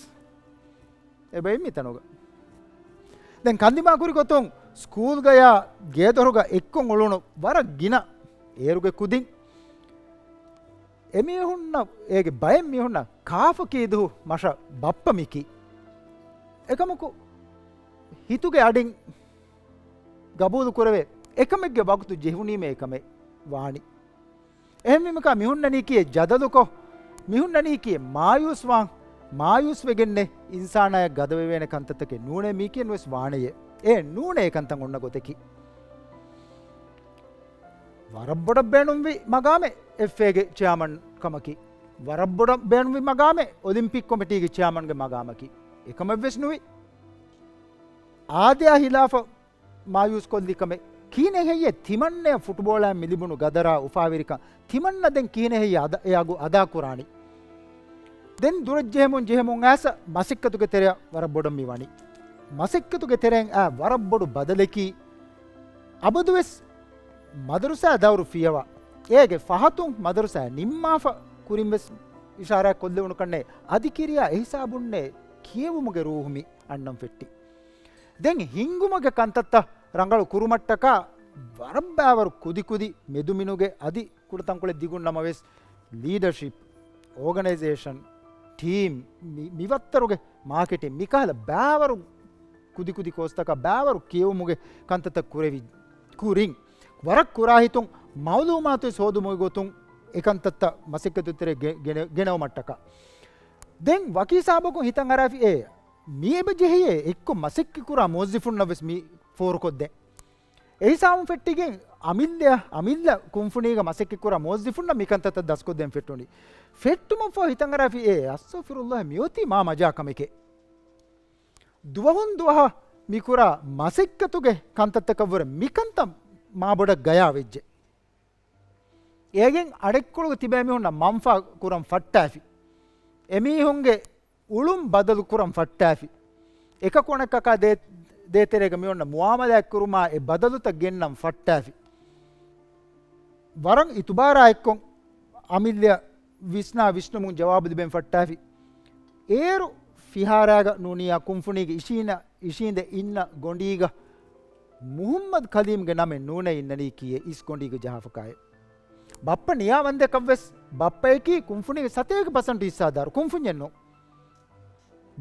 އެބައި މިތަނުގަ. ދެން ކަންދިމާ ކުރި ގޮތުން ސްކޫލްގަޔާ ގޭދޮރުގަ އެއްކޮށް އުޅުނު ވަރަށް ގިނަ އޭރުގެ ކުދިން އެމީހުންނަށް އޭގެ ބައެއް މީހުންނަށް ކާފަ ކީދުހު މަށަށް ބައްޕަ މިކީ. އެކަމަކު ހިތުގެ އަޑިން ގަބޫލު ކުރެވޭ އެކަމެއްގެ ވަގުތު ޖެހުނީމޭ އެކަމެއް ވާނީ. އެހެންވީމަކާ މިހުންނަނީކީއެއް ޖަދަލުކޮށް، މިހުންނަނީކީއެއް މާޔޫސްވާން، މާޔޫސްވެގެންނެއް އިންސާނާޔަށް ގަދަވެވޭނެ ކަންތައްތަކެއް ނޫނޭ މީކީއެއް ނުވެސް ވާނެޔޭ. އެ ނޫނޭ އެކަންތައް އޮންނަ ގޮތަކީ. ވަރަށް ބޮޑަށް ބޭނުންވި މަގާމެއް އެފްއޭގެ ޗެއާމަން ކަމަކީ. ވަރަށް ބޮޑަށް ބޭނުންވި މަގާމެއް އޮލިމްޕިކް ކޮމިޓީގެ ޗެއާމަންގެ މަގާމަކީ. އެކަމެއްވެސް ނުވި. އާދަޔާ ހިލާފަށް މާޔޫސްކޮށްލި ކަމެއް. ކިހިނެއް ހެއްޔޭ ތިމަންނަޔަށް ފުޓުބޯޅައިން މި ލިބުނު ގަދަރާ އުފާވެރިކަން؟ ތިމަންނަ ދެން ކިހިނެއް ހެއްޔޭ އަދަ-، އެ އަގު އަދާކުރާނީ؟ ދެން ދުރަށް ޖެހެމުން ޖެހެމުން އައިސް މަސައްކަތުގެ ތެރެއަށް ވަރަށް ބޮޑަށް މި ވަނީ. މަސައްކަތުގެ ތެރެއިން އައި ވަރަށް ބޮޑު ބަދަލަކީ، އަބަދުވެސް މަދަރުސާ ދައުރު ފިޔަވާ، އޭގެ ފަހަތުން މަދަރުސާ ނިންމާފަ ކުރިންވެސް އިޝާރާތް ކޮށްލެވުނު ކަންނޭ އަދި ކިރިޔާ އެހިސާބުންނޭ ކިޔެވުމުގެ ރޫހު މި އަންނަން ފެއްޓި. ދެން ހިންގުމުގެ ކަންތައްތައް ރަނގަޅު ކުރުމަށްޓަކާ ވަރަށް ބާވަރު ކުދިކުދި މެދުމިނުގެ އަދި ކުޑަތަންކޮޅެއް ދިގުން ނަމަވެސް، ލީޑަޝިޕް، އޯގަނައިޒޭޝަން، ޓީމް، މި-، މިވައްތަރުގެ މާކެޓިން، މިކަހަލަ ބާވަރު ކުދިކުދި ކޯސްތަކަށް ބާވަރު ކިޔެވުމުގެ ކަންތައްތައް ކުރެވި ކުރިން، ވަރަށް ކުރާހިތުން މައުލޫމާތުވެސް ހޯދުމުގެ ގޮތުން އެކަންތައްތައް މަސައްކަތު ތެރެ ގެ-، ގެނެ-، ގެނައުމަށްޓަކާ. ދެން ވަކި ހިސާބަކުން ހިތަށް އަރާފި އޭ، މި އެބަ ޖެހިޔޭ އެއްކޮށް މަސައްކަތް ކުރާ މުވައްޒިފުންނަށް ވެސް މި ފޯރުކޮށްދޭ. އެހިސާބުން ފެއްޓިގެން އަމިއްލަ، އަމިއްލަ ކުންފުނީގަ މަސައްކަތް ކުރާ މުވައްޒިފުންނަށް މި ކަންތައްތައް ދަސްކޮށްދޭން ފެއްޓުނީ. ފެއްޓުމަށްފަހު ހިތަށް އަރާފި އޭ، އައްސަފިރުﷲ، މިއޮތީ މާ މަޖާ ކަމެކޭ. ދުވަހުން ދުވަހަށް މިކުރާ މަސައްކަތުގެ ކަންތައްތަކަށްވުރެ މިކަންތައް މާބޮޑަށް ގަޔާވެއްޖެ. އޭގެން އަނެއްކޮޅުގަ ތިބޭ މީހުންނަށް މަންފާ ކުރަން ފައްޓާފި. އެމީހުންގެ އުޅުން ބަދަލު ކުރަން ފައްޓާފި. އެކަކު އަނެކަކާ ދޭ-، ދޭތެރޭގަ މިއޮންނަ މުއާމަލާތް ކުރުމާ އެ ބަދަލުތައް ގެންނަން ފައްޓާފި. ވަރަށް އިތުބާރާ އެއްކޮށް އަމިއްލަ ވިސްނާ ވިސްނުމުން ޖަވާބު ލިބެން ފައްޓާފި. އޭރު ފިހާރާގަ ނޫނިއްޔާ ކުންފުނީގެ އިށީނަ-، އިށީނދެ އިންނަ ގޮނޑީގަ މުހައްމަދު ކަލީމްގެ ނަމެއް ނޫނޭ އިންނަނީކީއެއް އިސް ގޮނޑީގަ ޖަހާފަކާއެއް. ބައްޕަ ނިޔާ ވަންދެކަށްވެސް ބައްޕަޔަކީ ކުންފުނީގެ ސަތޭކަ ޕަސެންޓް ހިއްސާދާރު ކުންފުންޏެއް ނޫން.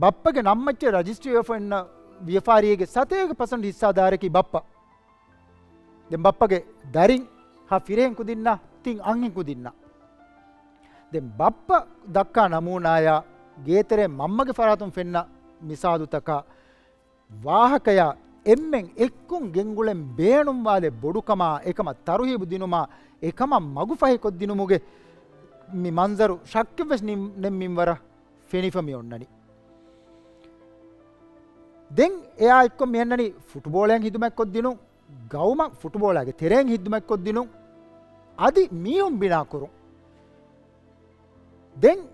ބައްޕަގެ ނަންމައްޗަށް ރަޖިސްޓްރީވެފަ އިންނަ ވިޔަފާރީގެ ސަތޭކަ ޕަސެންޓް ހިއްސާދާރަކީ ބައްޕަ. ދެން ބައްޕަގެ ދަރިން ހަ ފިރިހެން ކުދިންނަށް ތިން އަންހެން ކުދިންނަށް. ދެން ބައްޕަ ދައްކާ ނަމޫނާޔާ ގޭތެރޭ މަންމަގެ ފަރާތުން ފެންނަ މިސާލުތަކާ ވާހަކަޔާ އެންމެން އެއްކޮށް ގެންގުޅެން ބޭނުންވާލެއް ބޮޑުކަމާ، އެކަމަށް ތަރުހީބު ދިނުމާ، އެކަމަށް މަގުފަހިކޮށްދިނުމުގެ މި މަންޒަރު ޝައްކެއްވެސް ނިން-، ނެތް މިންވަރަށް ފެނިފަ މި އޮންނަނީ. ދެން އެއާ އެއްކޮށް މި އަންނަނީ ފުޓުބޯޅައިން ހިދުމަތްކޮށްދިނުން، ގައުމަށް ފުޓުބޯޅައިގެ ތެރެއިން ހިދުމަތްކޮށްދިނުން، އަދި މީހުން ބިނާކުރުން. ދެން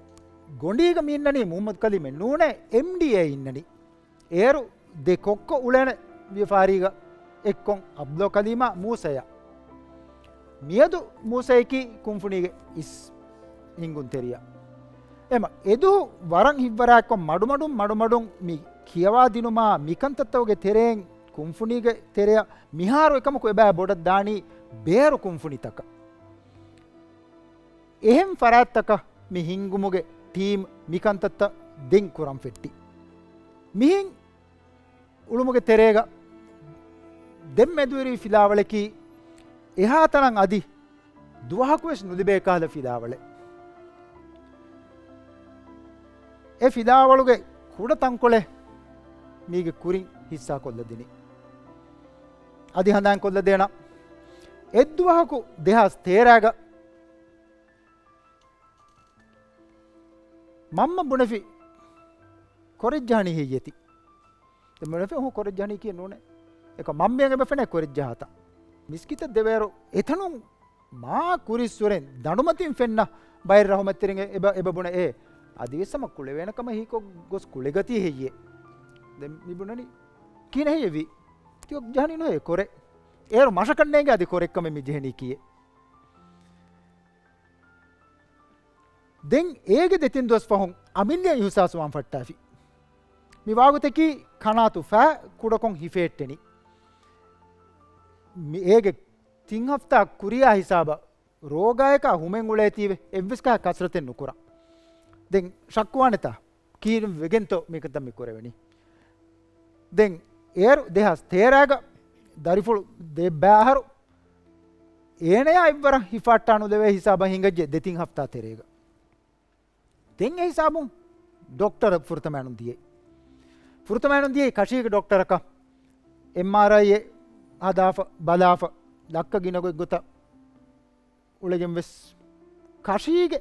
ގޮނޑީގަ މި އިންނަނީ މުހައްމަދު ކަލީމެއް ނޫނޭ، އެމްޑީއޭ އިންނަނީ. އޭރު ދެ ކޮއްކޮ އުޅޭނެ ވިޔަފާރީގަ އެއްކޮށް އަބްދުﷲ ކަލީމާ މޫސަޔާ. މިއަދު މޫސަޔަކީ ކުންފުނީގެ އިސް ހިންގުންތެރިޔާ. އެމަ އެދުހު ވަރަށް ހިތްވަރާއެއްކޮށް މަޑުމަޑުން މަޑުމަޑުން މި ކިޔަވާދިނުމާ މިކަންތައްތަކުގެ ތެރެއިން ކުންފުނީގެ ތެރެއަށް މިހާރު އެކަމަކު އެބައި ބޮޑަށް ދާނީ ބޭރު ކުންފުނިތަކަށް. އެހެން ފަރާތްތަކަށް މި ހިންގުމުގެ ޓީމް މިކަންތައްތައް ދެން ކުރަން ފެއްޓި. މިހެން އުޅުމުގެ ތެރޭގަ ދެން މެދުވެރި ފިލާވަޅަކީ އެހާތަނަށް އަދި ދުވަހަކުވެސް ނުލިބޭ ކަހަލަ ފިލާވަޅެއް. އެ ފިލާވަޅުގެ ކުޑަ ތަންކޮޅެއް މީގެ ކުރިން ހިއްސާ ކޮށްލަދިނީ. އަދި ހަނދާން ކޮށްލަދޭނަ، އެއްދުވަހަކު ދެހާސް ތޭރަގަ މަންމަ ބުނެފި ކޮރެއްޖަހަނީ ހެއްޔޭތި؟ ދެން ބުނެފި ހު ކޮރެއްޖަހަނީ ކީއެއް ނޫނޭ. އެކަ މަންމައަށް އެބަ ފެނޭ ކޮރެއްޖަހާތަން. މިސްކިތަށް ދެވޭއިރު އެތަނުން މާ ކުރިއްސުރެން ދަނޑުމަތިން ފެންނަ ބައެއް ރަހުމަތްތެރިން އެބަ، އެބަ ބުނެ އޭ އަދިވެސް ހަމަ ކުޅެވޭނެ ކަމަށް ހީކޮށް ގޮސް ކުޅެގަތީ ހެއްޔޭ؟ ދެން މި ބުނަނީ ކިހިނެއް ހެއްޔެވީ؟ ތި އޮތް ޖަހަނީ ނުހޭ ކޮރެއް. އޭރު މަށަކަށް ނޭނގެ އަދި ކޮރެއްކަމެއް މި ޖެހެނީ ކީއެއް. ދެން އޭގެ ދެތިން ދުވަސް ފަހުން އަމިއްލައަށް އިހުސާސްވާން ފައްޓާފި. މި ވާގޮތަކީ ކަނާތު ފައި ކުޑަކޮށް ހިފޭއްޓެނީ. މި އޭގެ ތިން ހަފްތާ ކުރިޔާ ހިސާބަށް ރޯގާޔަކާ ހުމެއް އުޅޭތީވެ އެއްވެސް ކަހަލަ ކަސްރަތެއް ނުކުރާ. ދެން ޝައްކުވާނެތާ؟ ކީއްވެގެންތޯ މިކަންތައް މި ކުރެވެނީ؟ ދެން އޭރު ދެހާސް ތޭރަގަ ދަރިފުޅު ދެއްބައި އަހަރު އޭނަޔާ އެއްވަރަށް ހިފާއްޓާ ނުލެވޭ ހިސާބަށް ހިނގައްޖެ ދެތިން ހަފްތާ ތެރޭގަ. ދެން އެ ހިސާބުން ޑޮކްޓަރ ފުރަތަމައިނުން ދިޔައީ. ފުރަތަމައިނުން ދިޔައީ ކަށީގެ ޑޮކްޓަރަކަށް އެމްއާރްއައިއެއް ހަދާފަ، ބަލާފަ، ލައްކަ ގިނަ ގޮތްގޮތަށް އުޅެގެން ވެސް ކަށީގެ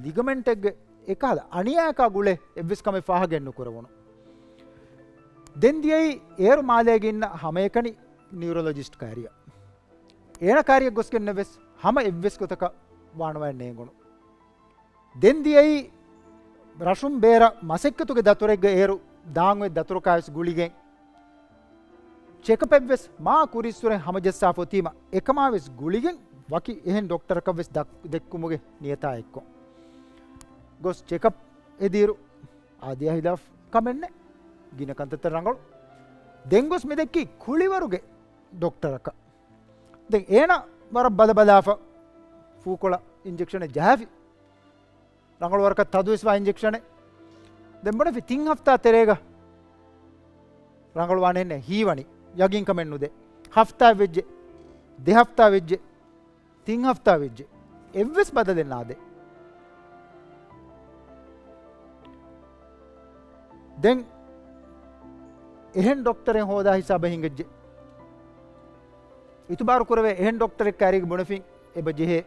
ލިގަމެންޓެއްގެ އެކަހަލަ އަނިޔާއަކާ ގުޅޭ އެއްވެސް ކަމެއް ފާހަގައެއް ނުކުރެވުނު. ދެން ދިޔައީ އޭރު މާލޭގެ އިންނަ ހަމައެކަނި ނިއުރޮލޮޖިސްޓް ކައިރިއަށް. އޭނަ ކައިރިއަށް ގޮސްގެންނެވެސް ހަމަ އެއްވެސް ގޮތަކަށް ވާނުވާ ނޭނގުނު. ދެން ދިޔައީ ރަށުން ބޭރަށް މަސައްކަތުގެ ދަތުރެއްގަ އޭރު ދާން އޮތް ދަތުރަކާވެސް ގުޅިގެން، ޗެކަޕެއްވެސް މާ ކުރިއްސުރެން ހަމަޖައްސާފަ އޮތީމަ، އެކަމާވެސް ގުޅިގެން ވަކި އެހެން ޑޮކްޓަރަކަށްވެސް ދައް-، ދެއްކުމުގެ ނިޔަތާ އެއްކޮށް. ގޮސް ޗެކަޕް ހެދިއިރު އާދަޔާ ހިލާފް ކަމެއްނެއް، ގިނަ ކަންތައްތައް ރަނގަޅު. ދެން ގޮސް މި ދެއްކީ ކުޅިވަރުގެ ޑޮކްޓަރަކަށް. ދެން އޭނަ ވަރަށް ބަލަ ބަލާފަ ފޫކޮޅަށް އިންޖެކްޝަނެއް ޖަހާފި. ރަނގަޅު ވަރަކަށް ތަދުވެސްވާ އިންޖެކްޝަނެއް. ދެން ބުނެފި ތިން ހަފްތާ ތެރޭގަ ރަނގަޅުވާނެ ހީވަނީ ޔަގީންކަމެއް ނުދޭ. ހަފްތާ ވެއްޖެ، ދެ ހަފްތާ ވެއްޖެ، ތިން ހަފްތާ ވެއްޖެ. އެއްވެސް ބަދަލެއް ނާދޭ. ދެން އެހެން ޑޮކްޓަރެއް ހޯދާ ހިސާބަށް ހިނގައްޖެ. އިތުބާރު ކުރެވޭ އެހެން ޑޮކްޓަރެއް ކައިރީގަ ބުނެފިން އެބަ ޖެހޭ.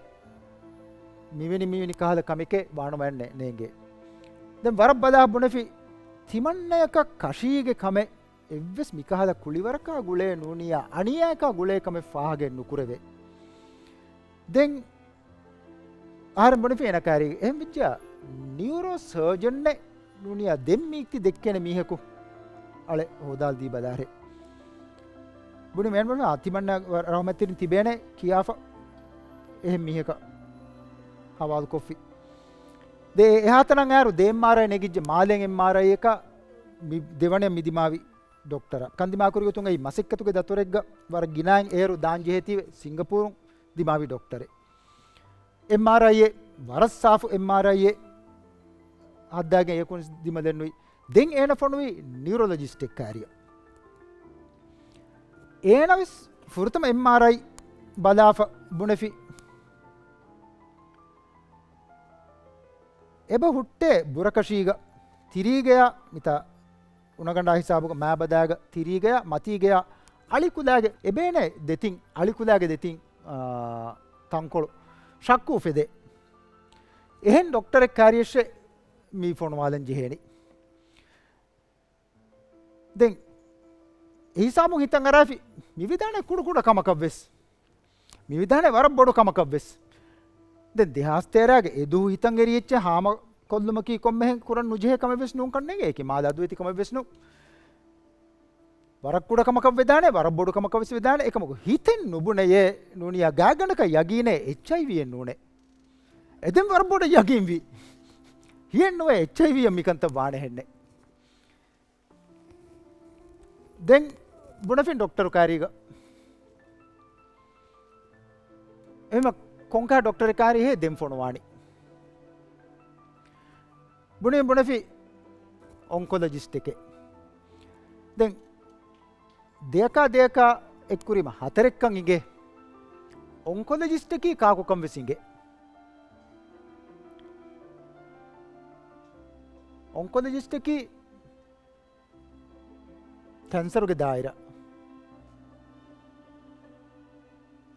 މިވެނި މިވެނި ކަހަލަ ކަމެކޭ ވާނުވާ ނޭ-، ނޭނގޭ. ދެން ވަރަށް ބަލާ ބުނެފި ތިމަންނަޔަކަށް ކަށީގެ ކަމެއް އެއްވެސް މިކަހަލަ ކުޅިވަރަކާ ގުޅޭ ނޫނިޔާ އަނިޔާއަކާ ގުޅޭ ކަމެއް ފާހަގައެއް ނުކުރެވޭ. ދެން އަހަރެން ބުނެފި އޭނަ ކައިރީގަ އެހެން ވެއްޖެޔާ ނިއުރޯ ސަރޖަންއެއް ނޫނިޔާ ދެން މީތި ދެއްކޭނެ މީހަކު އަޅެ ހޯދާލަދީ ބަލާހެ. ބުނި މޭން ބުނި ތިމަންނަ ރަހުމަތްތެރިން ތިބޭނެ ކިޔާފަ އެހެން މީހަކަށް ހަވާލުކޮށްފި. ދެ އެހާތަނަށް އައިރު ދެ އެމްއާރްއައި ނެގިއްޖެ މާލެން އެމްއާރްއައިއަކަށް މި ދެވަނަ މި ދިމާވި ޑޮކްޓަރަށް. ކަންދިމާކުރިގޮތުން އެއީ މަސައްކަތުގެ ދަތުރެއްގަ ވަރަށް ގިނައިން އޭރު ދާން ޖެހޭތީވެ ސިންގަޕޫރުން ދިމާވި ޑޮކްޓަރެއް. އެމްއާރްއައިއެއް ވަރަށް ސާފު އެމްއާރްއައިއެއް ހައްދާގެން އެކުން ދިމަލެއްނުވި. ދެން އޭނަ ފޮނުވީ ނިއުރޮލޮޖިސްޓެއް ކައިރިއަށް. އޭނަވެސް ފުރަތަމަ އެމްއާރްއައި ބަލާފަ ބުނެފި އެބަ ހުއްޓޭ ބުރަކަށީގަ ތިރީގެޔާ މިތާ އުނަގަނޑާ ހިސާބުގަ މާބަދާގަ ތިރީގެޔާ މަތީގެޔާ އަޅިކުލާގެ އެބޭނެ ދެތިން އަޅިކުލާގެ ދެތިން، އާ، ތަންކޮޅު ޝައްކު އުފެދޭ. އެހެން ޑޮކްޓަރެއް ކާރިޔަށެއް މި ފޮނުވާލަން ޖެހޭނީ. ދެން އެހިސާބުން ހިތަށް އަރާފި މިވިދާނެ ކުޑަކުޑަ ކަމަކަށްވެސް. މިވިދާނެ ވަރަށް ބޮޑު ކަމަކަށްވެސް. ދެން ދެހާސް ތޭރަގެ އެދުވަހު ހިތަށް އެރި އެއްޗެއް ހާމަ ކޮށްލުމަކީ ކޮންމެހެން ކުރަން ނުޖެހޭ ކަމެއް ވެސް ނޫން ކަންނޭނގެ. އެކި މާލަ އަދުވެތި ކަމެއް ވެސް ނޫން. ވަރަށް ކުޑަ ކަމަކަށް ވެދާނެ، ވަރަށް ބޮޑު ކަމަކަށް ވެސް ވެދާނެ. އެކަމަކު ހިތެއް ނުބުނެޔޭ ނޫނިޔާ ގާތްގަނޑަކަށް ޔަގީނޭ އެޗްއައިވީއެއް ނޫނޭ. އެދެން ވަރަށް ބޮޑަށް ޔަގީންވީ. ހިޔެއް ނުވޭ އެޗްއައިވީއަށް މިކަންތައް ވާނެ ހެންނެއް. ދެން ބުނެފިން ޑޮކްޓަރު ކާރީގަ. އެހެމަ ކޮންކާ ޑޮކްޓަރެއް ކާރީހޭ ދެން ފޮނުވާނީ. ބުނި ބުނެފި އޮންކޮލޮޖިސްޓެކޭ. ދެން ދެއަކާ ދެއަކާ އެއްކުރީމަ ހަތަރެއްކަން އިނގޭ. އޮންކޮލޮޖިސްޓަކީ ކާކުކަން ވެސް އިނގޭ. އޮންކޮލޮޖިސްޓަކީ ކެންސަރުގެ ދާއިރާ.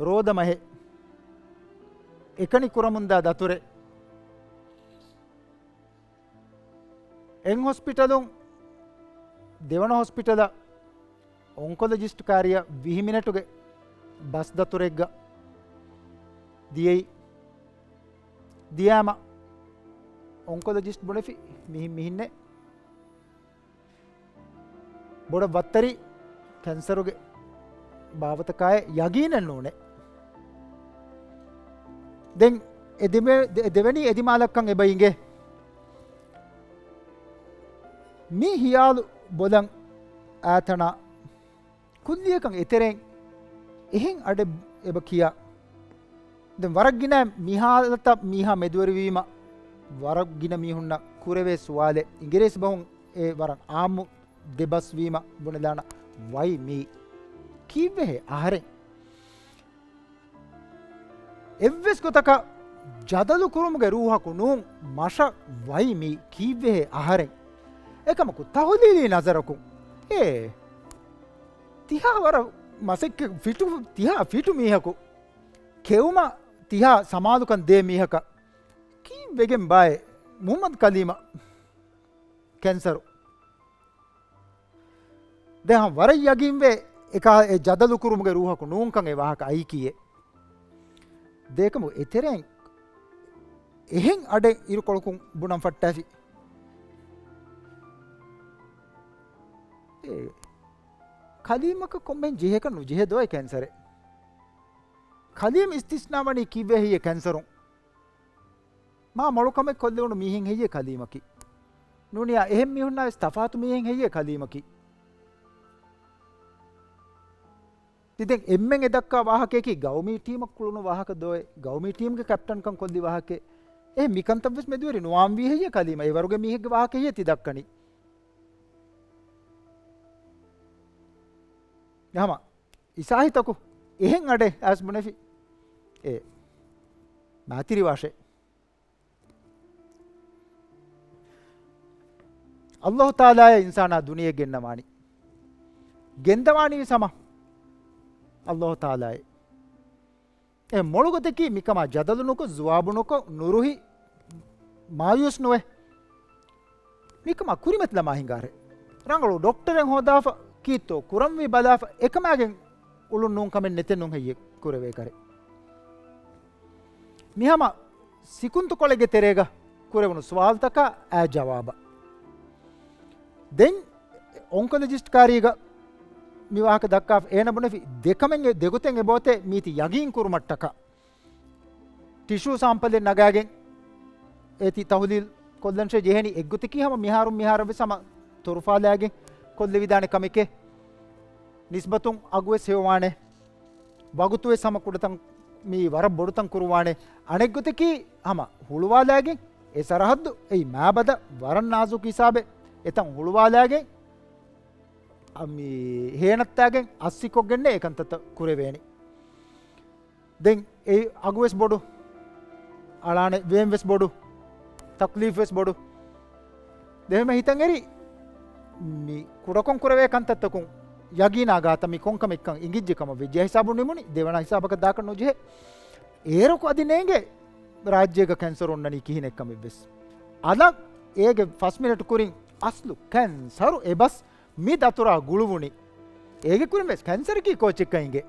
ރޯދަމަހެއް. އެކަނި ކުރަމުންދާ ދަތުރެއް. އެއް ހޮސްޕިޓަލުން ދެވަނަ ހޮސްޕިޓަލަށް އޮންކޮލޮޖިސްޓް ކާރިއަށް ވިހި މިނެޓުގެ ބަސް ދަތުރެއްގަ ދިޔައީ. ދިޔާމަ އޮންކޮލޮޖިސްޓް ބުނެފި މިހިން މިހިންނެއް ބޮޑަށް ވައްތަރި ކެންސަރުގެ ބާވަތަކާއެއް ޔަގީނެއް ނޫނޭ. ދެން އެ ދެމެ-، ދެ-، ދެވެނީ އެދިމާލަށްކަން އެބަ އިނގޭ. މި ހިޔާލު ބޮލަން އާތަނާ ކުއްލިއަކަށް އެތެރެއިން އެހެން އަޑެއް އެބަ ކިޔާ. ދެން ވަރަށް ގިނަ މި ހާލަތަށް މީހާ މެދުވެރިވީމަ، ވަރަށް ގިނަ މީހުންނަށް ކުރެވޭ ސުވާލެއް، އިނގިރޭސި ބަހުން އެ ވަރަށް އާއްމު ދެބަސްވީމަ ބުނެލާނަ، ވައި މީ؟ ކީއްވެހޭ އަހަރެން؟ އެއްވެސް ގޮތަކަށް ޖަދަލު ކުރުމުގެ ރޫހަކު ނޫން، މަށަށް ވައި މީ ކީއްވެހޭ އަހަރެން؟ އެކަމަކު ތަހުލީލީ ނަޒަރަކުން އޭ ތިހާ ވަރަށް މަސައްކަތް ފިޓު، ތިހާ ފިޓު މީހަކު ކެއުމަށް ތިހާ ސަމާލުކަން ދޭ މީހަކަށް ކީއްވެގެން ބާއޭ މުހައްމަދު ކަލީމަށް ކެންސަރު؟ ދެން ވަރަށް ޔަގީންވޭ އެކާ އެ ޖަދަލު ކުރުމުގެ ރޫހަކު ނޫންކަން އެ ވާހަކަ އައީކީއެއް. ދޭކަމު އެތެރެއިން އެހެން އަޑެއް އިރުކޮޅަކުން ބުނަން ފައްޓާފި. އެ ކަލީމަކަށް ކޮންމެހެން ޖެހޭކަށް ނުޖެހޭ ދޯއެ ކެންސަރެއް. ކަލީމް އިސްތިސްނާ ވަނީ ކީއްވެ ހެއްޔޭ ކެންސަރުން؟ މާ މޮޅު ކަމެއް ކޮށްލެވުނު މީހެއް ހެއްޔޭ ކަލީމަކީ؟ ނޫނިޔާ އެހެން މީހުންނާވެސް ތަފާތު މީހެއް ހެއްޔޭ ކަލީމަކީ؟ ތި ދެން އެންމެން އެ ދައްކާ ވާހަކަޔަކީ ގައުމީ ޓީމަށް ކުޅުނު ވާހަކަ ދޯއޭ؟ ގައުމީ ޓީމްގެ ކެޕްޓަންކަން ކޮށްލި ވާހަކައެއް. އެހެން މިކަންތައްވެސް މެދުވެރި ނުވާންވީ ހެއްޔޭ ކަލީމަ؟ އެ ވަރުގެ މީހެއްގެ ވާހަކަ ހެއްޔޭ ތި ދައްކަނީ؟ ހަމަ އިސާހިތަކު އެހެން އަޑެއް އައިސް ބުނެފި. އެ މާތިރިވާށޭ. އައްލާހު ތަޢާލާއޭ އިންސާނާ ދުނިޔެ ގެންނަވާނީ. ގެންދަވާނީ ވެސް ހަމަ އައްލާހު ތަޢާލާއޭ. އެ މޮޅު ގޮތަކީ މިކަމާ ޖަދަލު ނުކޮށް، ޒުވާބު ނުކޮށް، ނުރުހި، މާޔޫސް ނުވެ. މިކަމާ ކުރިމަތިލަމާ ހިނގާރޭ. ރަނގަޅު ޑޮކްޓަރެއް ހޯދާފަ، ކީއްތޯ ކުރަންވީ ބަލާފަ، އެކަމާގެން އުޅުން ނޫން ކަމެއް ނެތެއް ނޫން ހެއްޔޭ ކުރެވޭ ކަރެއް. މިހަމަ ސިކުންތުކޮޅެއްގެ ތެރޭގަ ކުރެވުނު ސުވާލުތަކާ އާ ޖަވާބަށް. ދެން އޮންކޮލޮޖިސްޓް ކާރީގަ މި ވާހަކަ ދައްކާފަ އޭނަ ބުނެފި ދެކަމެއް އެ ދެގޮތެއް އެބައޮތޭ މީތި ޔަގީން ކުރުމަށްޓަކާ. ޓިޝޫ ސާމްޕަލެއް ނަގާގެން އޭތި ތަހުލީލް ކޮށްލަންށޭ ޖެހެނީ. އެއްގޮތަކީ ހަމަ މިހާރުން މިހާރަށް ވެސް ހަމަ ތޮރުފާލާގެން ކޮށްލެވިދާނެ ކަމެކޭ. ނިސްބަތުން އަގުވެސް ހެޔޮވާނެ. ވަގުތުވެސް ހަމަ ކުޑަތަން މީ ވަރަށް ބޮޑުތަން ކުރުވާނެ. އަނެއްގޮތަކީ ހަމަ ހުޅުވާލާގެން އެ ސަރަހައްދު އެއީ މާބަދަ ވަރަށް ނާޒުކު ހިސާބެއް އެތަން ހުޅުވާލާގެން އަ، މި ހޭނައްތާގެން އައްސިކޮށްގެންނޭ އެކަންތައްތައް ކުރެވޭނީ. ދެން އެ އަގުވެސް ބޮޑު، އަޅާނެ ވޭންވެސް ބޮޑު، ތަކްލީފްވެސް ބޮޑު. ދެން ހިތަށް އެރި މި ކުޑަކޮށް ކުރެވޭ ކަންތައްތަކުން ޔަގީނާ ގާތަށް މި ކޮންކަމެއްކަން އިނގިއްޖެ ކަމަށް ވެއްޖެ ހިސާބުން ނިމުނީ. ދެވަނަ ހިސާބަކަށް ދާކަށް ނުޖެހޭ. އޭރަކު އަދި ނޭނގޭ ރާއްޖޭގަ ކެންސަރު އޮންނަނީ ކިހިނެއްކަމެއްވެސް. އަލަށް އޭގެ ފަސް މިނެޓު ކުރިން އަސްލު ކެންސަރު އެބަސް މި ދަތުރާ ގުޅުވުނީ. އޭގެ ކުރިން ވެސް ކެންސަރަކީ ކޯޗެއްކަން އިނގޭ.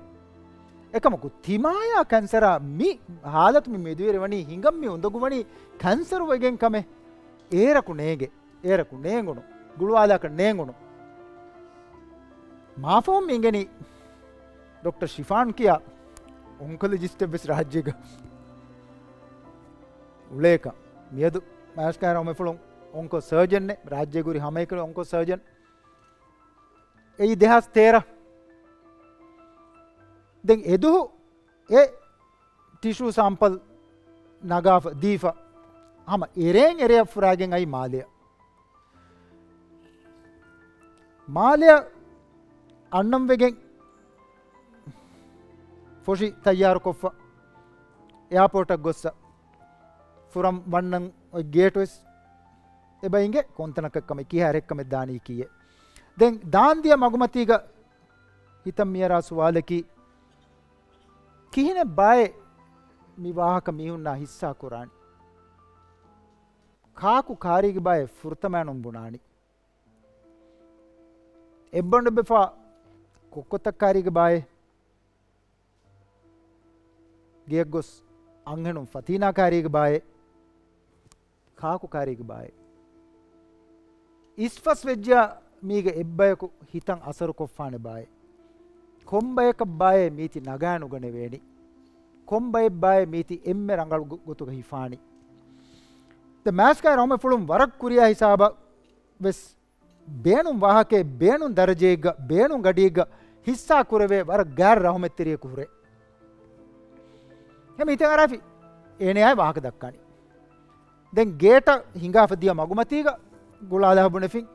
އެކަމަކު ތިމާޔާ ކެންސަރާ މި ހާލަތު މި މެދުވެރިވަނީ ހިނގަން މި އުނދަގޫވަނީ ކެންސަރު ވެގެން ކަމެއް. އޭރަކު ނޭނގެ، އޭރަކު ނޭނގުނު، ގުޅުވާލާކަށް ނޭނގުނު. މާފަހުން މި އިނގެނީ ޑޮކްޓަރ ޝިފާން ކިޔާ އޮންކޮލޮޖިސްޓެއް ވެސް ރާއްޖޭގަ އުޅޭކަން. މިއަދު މާސްކާ ރަހުމެފުޅުން އޮންކޯ ސަރޖަން، ރާއްޖޭގަ ހުރި ހަމައެކަނި އޮންކޯ ސަރޖަން އެއީ ދެހާސް ތޭރަ. ދެން އެދުހު އެ ޓިޝޫ ސާމްޕަލް ނަގާފަ ދީފަ ހަމަ އެރޭން އެރެއަށް ފުރާގެން އައީ މާލެއަށް. މާލެއަށް އަންނަން ވެގެން ފޮށި ތައްޔާރުކޮށްފަ އެއާޕޯޓަށް ގޮއްސަ ފުރަން ވަންނަން އޮތް ގޭޓުވެސް އެބަ އިނގޭ ކޮންތަނަކަށް ކަމެއް ކިހާ ރެއްކަމެއް ދާނީ ކީއެއް. ދެން ދާން ދިޔަ މަގުމަތީގަ ހިތަށް މިއަރާ ސުވާލަކީ، ކިހިނެއް ބާއޭ މި ވާހަކަ މީހުންނާ ހިއްސާ ކުރާނީ؟ ކާކު ކާރީގެ ބާއޭ ފުރަތަމައިނުން ބުނާނީ؟ އެއްބަނޑު ބެފާ ކޮއްކޮތައް ކާރީގެ ބާއޭ؟ ގެޔަށް ގޮސް އަންހެނުން ފަތީނާ ކާރީގެ ބާއޭ؟ ކާކު ކާރީގެ ބާއޭ؟ އިސްފަސް ވެއްޖިޔާ މީގެ އެއްބަޔަކު ހިތަށް އަސަރުކޮށްފާނެ ބާއޭ؟ ކޮން ބަޔަކަށް ބާއޭ މީތި ނަގާނުގަނެވޭނީ؟ ކޮން ބައެއް ބާއޭ މީތި އެންމެ ރަނގަޅު ގޮ-، ގޮތުގަ ހިފާނީ؟ ދެ މާސްކާ ރަހުމެފުޅުން ވަރަށް ކުރިޔާ ހިސާބަށް ވެސް ބޭނުން ވާހަކައެއް، ބޭނުން ދަރަޖައެއްގަ، ބޭނުން ގަޑިއެއްގަ ހިއްސާ ކުރެވޭ ވަރަށް ގާތް ރަހުމަތްތެރިޔަކު ހުރޭ. ހަމަ ހިތަށް އަރާފި އޭނަޔާ ވާހަކަ ދައްކާނީ. ދެން ގޭޓަށް ހިނގާފަ ދިޔަ މަގުމަތީގަ ގުޅާލާ ބުނެފިން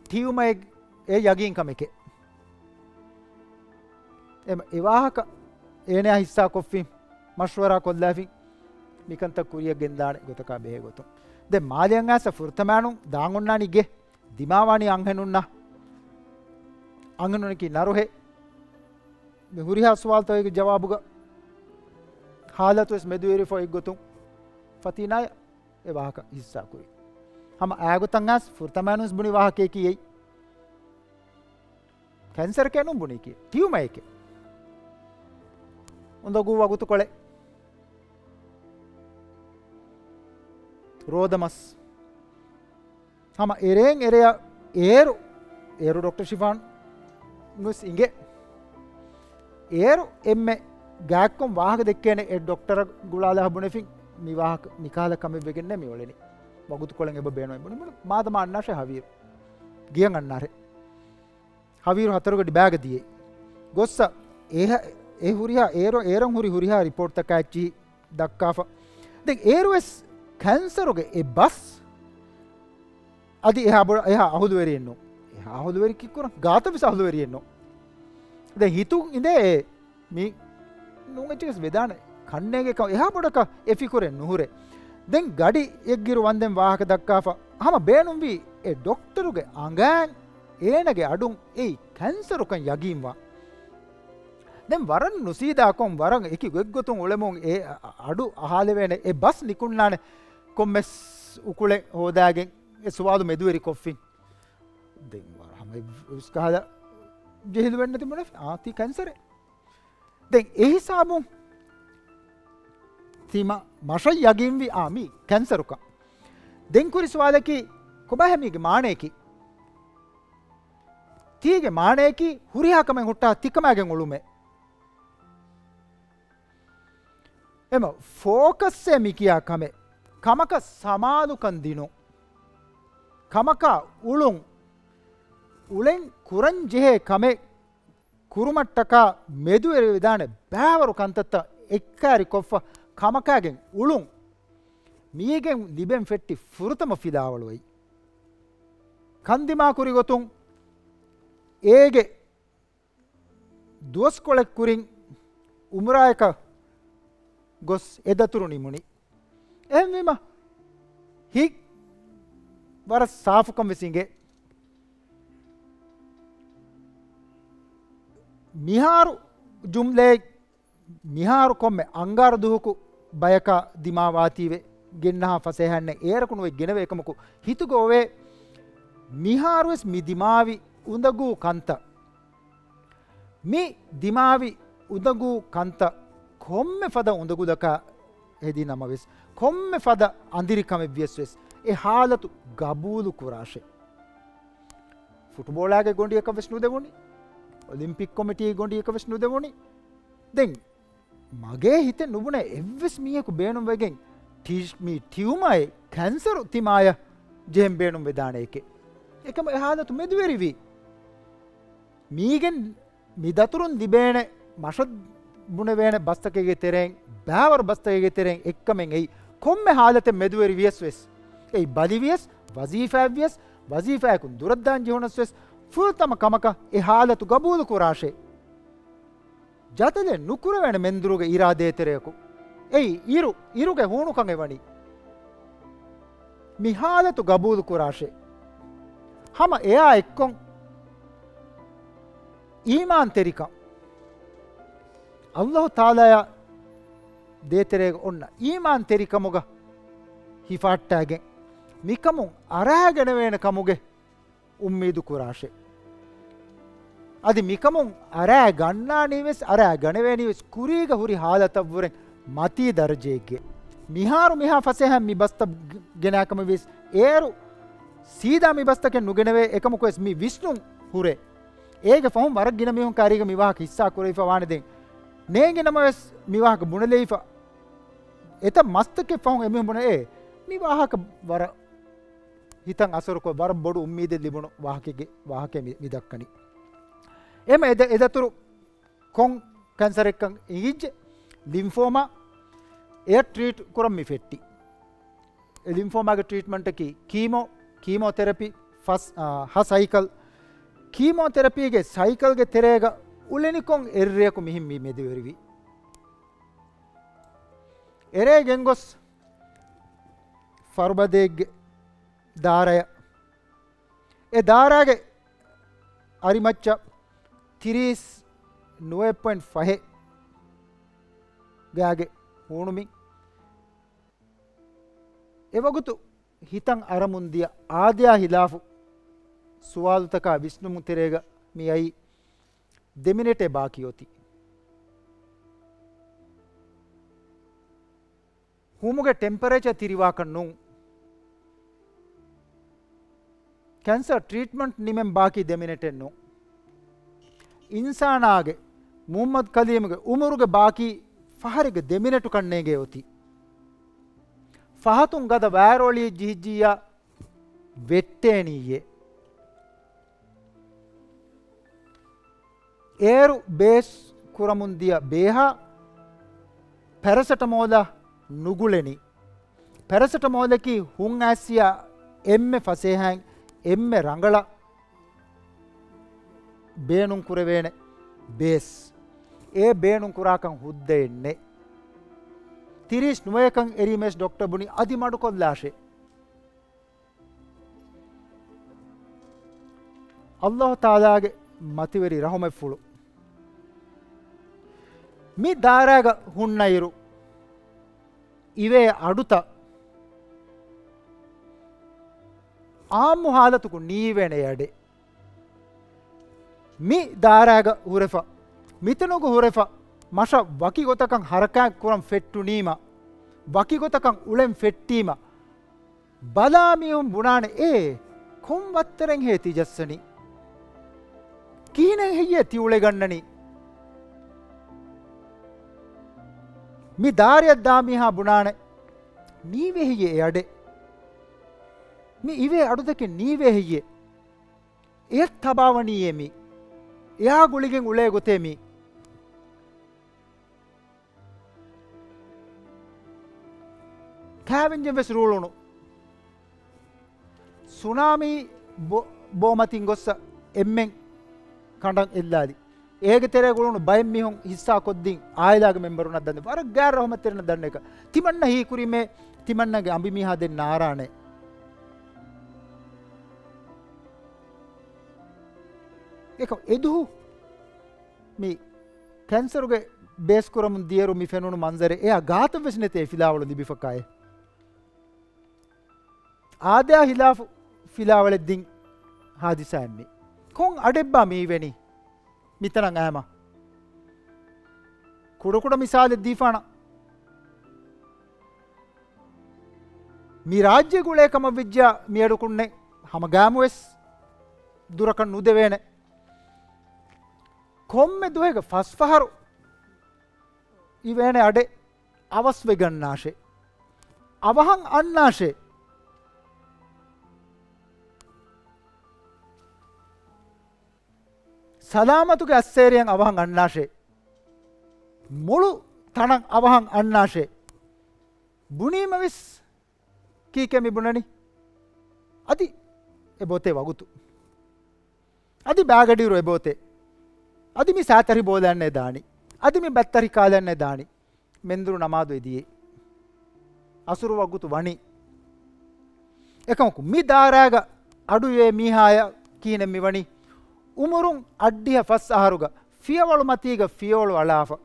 ޓިއުމައެއް އެ ޔަގީން ކަމެކޭ. އެ، އެ ވާހަކަ އޭނަޔާ ހިއްސާ ކޮށްފިން، މަޝްވަރާ ކޮށްލާފިން، މިކަންތައް ކުރިޔަށް ގެންދާނެ ގޮތަކާ ބެހޭ ގޮތުން. ދެން މާލެއަށް އައިސް ފުރަތަމައިނުން ދާން އޮންނާނީ ގެ ދިމާވާނީ އަންހެނުންނާ. އަންހެނުންނަކީ ނަރުހެއް. މި ހުރިހާ ސުވާލުތަކުގެ ޖަވާބުގަ ހާލަތުވެސް މެދުވެރިފަ އޮތްގޮތުން ފަތީނާޔަށް އެ ވާހަކަ ހިއްސާ ކުރި. ހަމަ އާގޮތަށް އައިސް ފުރަތަމައިނުން ވެސް ބުނި ވާހަކަޔަކީ އެއީ. ކެންސަރެކޭ ނޫން ބުނީކީ، ޓިއުމައެކޭ. އުނދަގޫ ވަގުތުކޮޅެއް. ރޯދަމަސް. ހަމަ އެރޭން އެރެއަށް އޭރު، އޭރު ޑޮކްޓަރ ޝިފާން ވެސް އިނގޭ. އޭރު އެންމެ ގާތްކޮން ވާހަކަ ދެއްކޭނެ އެ ޑޮކްޓަރަށް ގުޅާލާ ބުނެފިން މި ވާހަކަ، މިކަހަލަ ކަމެއް ވެގެންނޭ މި އުޅެނީ. ވަގުތުކޮޅެއް އެބަ ބޭނުން ބުނި ބުނި މާދަމާ އަންނާށޭ ހަވީރު. ގެޔަށް އަންނާށޭ. ހަވީރު ހަތަރުގަޑި ބާގަ ދިޔައީ. ގޮއްސަ އެ ހަ-، އެ ހުރިހާ އޭރު، އޭރަށް ހުރި ހުރިހާ ރިޕޯޓްތަކާ އެއްޗިހި ދައްކާފަ. ދެން އޭރުވެސް ކެންސަރުގެ އެ ބަސް އަދި އެހާ ބޮޑަށް އެހާ އަހުލުވެރިއެއްނު. އެހާ އަހުލުވެރި ކިއްކުރަން ގާތަށް ވެސް އަހުލުވެރިއެއްނު. ދެން ހިތުން އިނދޭ އެ މި ނޫން އެއްޗެއް ވެސް ވެދާނެ. ކަންނޭނގެ ކަމަށް އެހާ ބޮޑަކަށް އެ ފިކުރެއް ނުހުރޭ. ދެން ގަޑި އެއްގިރު ވަންދެން ވާހަކަ ދައްކާފަ ހަމަ ބޭނުންވީ އެ ޑޮކްޓަރުގެ އަނގައިން އޭނަގެ އަޑުން އެއީ ކެންސަރުކަން ޔަގީންވާ. ދެން ވަރަށް ނުސީދާކޮށް ވަރަށް އެކި ގޮތްގޮތުން އުޅެމުން އެ އަ-، އަ-، އަޑު އަހާލެވޭނެ އެ ބަސް ނިކުންނާނެ ކޮންމެސް އުކުޅެއް ހޯދާގެން އެ ސުވާލު މެދުވެރި ކޮށްފިން. ދެން ވަރަށް ހަމަ އިސްކަހަލަ ޖެހިލުވެން ނެތި ބުނެފި. އާ، ތީ ކެންސަރެއް. ދެން އެ ހިސާބުން ތީ މަ-، މަށަށް ޔަގީންވި، އާ، މީ ކެންސަރުކަން. ދެން ކުރި ސުވާލަކީ، ކޮބާހޭ މީގެ މާނަޔަކީ؟ ތީގެ މާނަޔަކީ ހުރިހާ ކަމެއް ހުއްޓާ ތިކަމާގެން އުޅުމޭ. އެމަ ފޯކަސްއޭ މިކިޔާ ކަމެއް. ކަމަކަށް ސަމާލުކަން ދިނުން. ކަމަކާ އުޅުން. އުޅެން ކުރަން ޖެހޭ ކަމެއް ކުރުމަށްޓަކާ މެދުވެރިވެދާނެ ބައިވަރު ކަންތައްތައް އެއްކާރި ކޮށްފަ ކަމަކާގެން އުޅުން. މީގެން ލިބެން ފެއްޓި ފުރަތަމަ ފިލާވަޅު އެއީ. ކަންދިމާ ކުރި ގޮތުން އޭގެ ދުވަސްކޮޅެއް ކުރިން އުމްރާއަކަށް ގޮސް އެ ދަތުރު ނިމުނީ. އެހެންވީމަ، ހިތް ވަރަށް ސާފުކަން ވެސް އިނގޭ. މިހާރު ޖުމްލައެއް މިހާރު ކޮންމެ އަންގާރަ ދުވަހަކު ބަޔަކާ ދިމާވާތީވެ ގެންނަހާ ފަސޭހައެއްނެއް އޭރަކު ނުވެ ގެނެވޭ ކަމަކު ހިތުގަ އޮވޭ. މިހާރުވެސް މި ދިމާވި އުނދަގޫ ކަންތައް، މި ދިމާވި އުނދަގޫ ކަންތައް ކޮންމެ ފަދަ އުނދަގުލަކާ ހެދި ނަމަވެސް، ކޮންމެ ފަދަ އަނދިރި ކަމެއް ވިޔަސް ވެސް، އެ ހާލަތު ގަބޫލު ކުރާށޭ. ފުޓުބޯޅާގެ ގޮނޑިއަކަށް ވެސް ނުދެވުނީ، އޮލިމްޕިކް ކޮމިޓީގެ ގޮނޑިއަކަށް ވެސް ނުދެވުނީ. ދެން މަގޭ ހިތެއް ނުބުނޭ އެއްވެސް މީހަކު ބޭނުންވެގެން ޓީ-، މި ޓިއުމާއެއް ކެންސަރު ތިމާޔަށް ޖެހެން ބޭނުން ވެދާނެ އެކެއް. އެކަމަ އެ ހާލަތު މެދުވެރިވީ. މީގެން މި ދަތުރުން ލިބޭނެ މަށަށް ބުނެވޭނެ ބަސްތަކެއްގެ ތެރެއިން، ބާވަރު ބަސްތަކެއްގެ ތެރެއިން އެއްކަމެއް އެއީ، ކޮންމެ ހާލަތެއް މެދުވެރި ވިޔަސް ވެސް، އެއީ ބަލި ވިޔަސް، ވަޒީފާއެއް ވިޔަސް، ވަޒީފާއަކުން ދުރަށްދާން ޖެހުނަސް ވެސް، ފުރަތަމަ ކަމަކަށް އެ ހާލަތު ގަބޫލު ކުރާށޭ. ޖަދަލެއް ނުކުރެވޭނެ މެންދުރުގެ އިރާދައެއް ތެރެއަކު. އެއީ އިރު، އިރުގެ ހޫނުކަން އެވަނީ. މި ހާލަތު ގަބޫލު ކުރާށޭ. ހަމަ އެއާ އެއްކޮށް އީމާންތެރިކަން، ﷲ ތަޢާލާއާ ދޭތެރޭގަ އޮންނަ އީމާންތެރިކަމުގަ ހިފާއްޓާގެން، މިކަމުން އަރާގަނެވޭނެ ކަމުގެ އުއްމީދު ކުރާށޭ. އަދި މިކަމުން އަރާ ގަންނާނީ ވެސް، އަރާ ގަނެވޭނީ ވެސް ކުރީގަ ހުރި ހާލަތަށްވުރެ މަތީ ދަރަޖައެއްގެ. މިހާރު މިހާ ފަސޭހައިން މި ބަސްތައް ގެނާކަމަށް ވިޔަސް، އޭރު ސީދާ މި ބަސްތަކެއް ނުގެނެވޭ، އެކަމަކު ވެސް މި ވިސްނުން ހުރޭ. އޭގެ ފަހުން ވަރަށް ގިނަ މީހުން ކާރީގަ މި ވާހަކަ ހިއްސާ ކުރެވިފަ ވާނެ ދެން. ނޭނގި ނަމަވެސް މި ވާހަކަ ބުނެލެވިފަ އެތައް މަސްތަކެއް ފަހުން އެމީހުން ބުނެ، އޭ، މި ވާހަކަ ވަރަށް ހިތަށް އަސަރުކޮށް ވަރަށް ބޮޑު އުއްމީދެއް ލިބުނު ވާހަކައެއްގެ ވާހަކައެއް މި، މި ދައްކަނީ. އެމަ އެދަ-، އެދަތުރު ކޮން ކެންސަރެއްކަން އިނގިއްޖެ؟ ލިމްފޯމާ. އެ ޓްރީޓް ކުރަން މި ފެއްޓި. އެ ލިމްފޯމާގެ ޓްރީޓްމަންޓަކީ ކީމޯ، ކީމޯތެރަޕީ ފަސް، އާ، ހަ ސައިކަލް. ކީމޯތެރަޕީގެ ސައިކަލްގެ ތެރޭގަ އުޅެނިކޮށް އެއްރެއަކު މިހެން މި މެދުވެރިވި. އެރޭ ގެންގޮސް ފަރުބަދައެއްގެ ދާރަޔަށް. އެ ދާރާގެ އަރިމައްޗަށް ތިރީސް ނުވައެއް ޕޮއިންޓް ފަހެއް ގާގެ ހޫނުމިން. އެވަގުތު ހިތަށް އަރަމުން ދިޔަ އާދަޔާ ހިލާފު ސުވާލުތަކާ ވިސްނުމުން ތެރޭގަ މި އައީ ދެ މިނެޓެއް ބާކީ އޮތީ. ހޫމުގެ ޓެމްޕަރޭޗަރ ތިރިވާކަށް ނޫން. ކެންސަރ ޓްރީޓްމަންޓް ނިމެން ބާކީ ދެ މިނެޓެއް ނޫން. އިންސާނާގެ، މުޙައްމަދު ކަލީމުގެ އުމުރުގެ ބާކީ ފަހަރެއްގެ ދެ މިނެޓުކަން ނޭނގޭ އޮތީ. ފަހަތުން ގަދަ ވާރޯޅިއެއް ޖެހިއްޖިއްޔާ ވެއްޓޭނީއޭ. އޭރު ބޭސް ކުރަމުން ދިޔަ ބޭހާ ޕެރަސެޓަމޯލަށް ނުގުޅެނީ. ޕެރަސެޓަމޯލަކީ ހުން އައިސްއިޔާ އެންމެ ފަސޭހައިން އެންމެ ރަނގަޅަށް ބޭނުން ކުރެވޭނެ ބޭސް. އެ ބޭނުން ކުރާކަން ހުއްދައެއް ނެތް. ތިރީސް ނުވަޔަކަށް އެރީމޭސް ޑޮކްޓަރ ބުނި އަދި މަޑުކޮށްލާށޭ. ﷲ ތަޢާލާގެ މަތިވެރި ރަޙުމަތްފުޅު. މި ދާރާގަ ހުންނައިރު އިވޭ އަޑުތައް އާއްމު ހާލަތުގަ ނީވޭނެ އަޑެއް. މި ދާރާގަ ހުރެފަ، މިތަނުގަ ހުރެފަ، މަށަށް ވަކި ގޮތަކަށް ހަރަކާތް ކުރަން ފެއްޓުނީމަ، ވަކި ގޮތަކަށް އުޅެން ފެއްޓީމަ، ބަލާ މީހުން ބުނާނެ، އޭ، ކޮން ވައްތަރެއްހޭ ތި ޖައްސަނީ؟ ކިހިނެއް ހެއްޔޭ ތި އުޅެގަންނަނީ؟ މި ދާރިއަށް ދާ މީހާ ބުނާނެ، ނީވޭ ހެއްޔޭ އެ އަޑެއް؟ މި އިވޭ އަޑުތަކެއް ނީވޭ ހެއްޔޭ؟ އެއަށް ތަބާވަނީއޭ މީ. އެއާ ގުޅިގެން އުޅޭ ގޮތޭ މީ. ކާވެންޖެއް ވެސް ރޫޅުނު. ސުނާމީ ބޯ-، ބޯމަތިން ގޮއްސަ އެންމެން ކަނޑަށް އެއްލާލި. އޭގެ ތެރޭގަ އުޅުނު ބައެއް މީހުން ހިއްސާ ކޮށްދިން އާއިލާގެ މެމްބަރުންނަށް ދަންނަ، ވަރަށް ގާތް ރަޙުމަތްތެރިންނަށް ދަންނަ އެކަ. ތިމަންނަ ހީކުރީމޭ، ތިމަންނަގެ އަނބިމީހާ ދެން ނާރާނެ. އެކަ އެދުހު މި ކެންސަރުގެ ބޭސް ކުރަމުން ދިޔައިރު މި ފެނުނު މަންޒަރެއް އެއާ ގާތަށް ވެސް ނެތޭ އެ ފިލާވަޅު ލިބިފަކާއެއް. އާދަޔާ ހިލާފު ފިލާވަޅެއް ދިން ހާދިސާއެއް މީ. ކޮން އަޑެއްބާ މި އިވެނީ؟ މިތަނަށް އައިމަ. ކުޑަކުޑަ މިސާލެއް ދީފާނަ. މި ރާއްޖޭގަ އުޅޭ ކަމަށް ވެއްޖާ މިއަޑު ކުންނެއް ހަމަ ގާމުވެސް ދުރަކަށް ނުދެވޭނެ. ކޮންމެ ދުވަހެއްގަ ފަސް ފަހަރު އިވޭނެ އަޑެއް އަވަސްވެގަންނާށޭ. އަވަހަށް އަންނާށޭ. ސަލާމަތުގެ އައްސޭރިއަށް އަވަހަށް އަންނާށޭ. މޮޅު ތަނަށް އަވަހަށް އަންނާށޭ. ބުނީމަވެސް ކީކޭ މި ބުނަނީ؟ އަދި އެބައޮތޭ ވަގުތު. އަދި ބާގަޑިއިރު އެބައޮތޭ. އަދި މި ސާތަރި ބޯލަންނޭ ދާނީ. އަދި މި ބައްތަރި ކާލަންނޭ ދާނީ. މެންދުރު ނަމާދު އެދިޔޭ. އަސުރު ވަގުތު ވަނީ. އެކަމަކު މި ދާއިރާގަ އަޑުއިވޭ މީހާޔަށް ކިހިނެއް މިވަނީ؟ އުމުރުން އަށްޑިހަ ފަސް އަހަރުގަ ފިޔަވަޅު މަތީގަ ފިޔަވަޅު އަޅާފަ،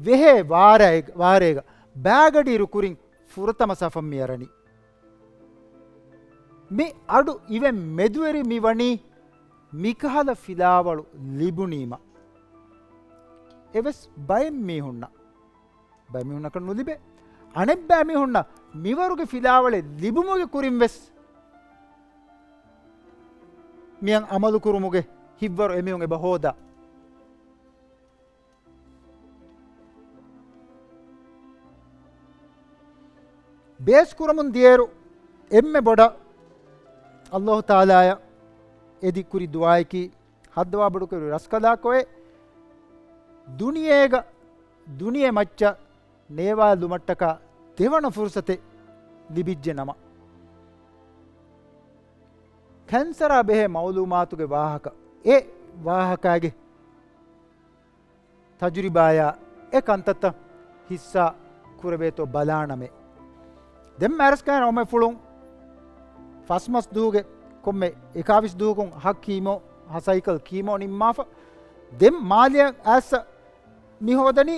ވެހޭ ވާރޭގަ، ވާރޭގަ ބާގަޑިއިރު ކުރިން ފުރަތަމަ ސަފަށް މިއަރަނީ. މި އަޑު އިވެން މެދުވެރި މިވަނީ މިކަހަލަ ފިލާވަޅު ލިބުނީމަ. އެވެސް ބައެއް މީހުންނަށް، ބައެއް މީހުންނަކަށް ނުލިބޭ. އަނެއްބައި މީހުންނަށް މިވަރުގެ ފިލާވަޅެއް ލިބުމުގެ ކުރިން ވެސް މިއަށް އަމަލު ކުރުމުގެ ހިތްވަރު އެމީހުން އެބަ ހޯދާ. ބޭސް ކުރަމުން ދިޔައިރު އެންމެ ބޮޑަށް އައްލާހު ތަޢާލާޔަށް އެދި ކުރި ދުޢާއަކީ، ހައްދަވާ ބޮޑުކުރި ރަސްކަލާކޮއެ ދުނިޔޭގަ ދުނިޔެ މައްޗަށް ނޭވާލުމަށްޓަކާ ދެވަނަ ފުރުސަތެއް ލިބިއްޖެ ނަމަ. ކެންސަރާ ބެހޭ މައުލޫމާތުގެ ވާހަކަ، އެ ވާހަކާގެ ތަޖުރިބާޔާ އެ ކަންތައްތައް ހިއްސާ ކުރެވޭތޯ ބަލާނަމޭ. ދެން މައިރަސްކައިން އޮމެ ފުޅުން ފަސް މަސް ދުވަހުގެ ކޮންމެ އެކާވީސް ދުވަހަކުން ހަ ކީމޯ، ހަ ސައިކަލް ކީމޯ ނިންމާފަ، ދެން މާލެއަށް އައިސް މި ހޯދަނީ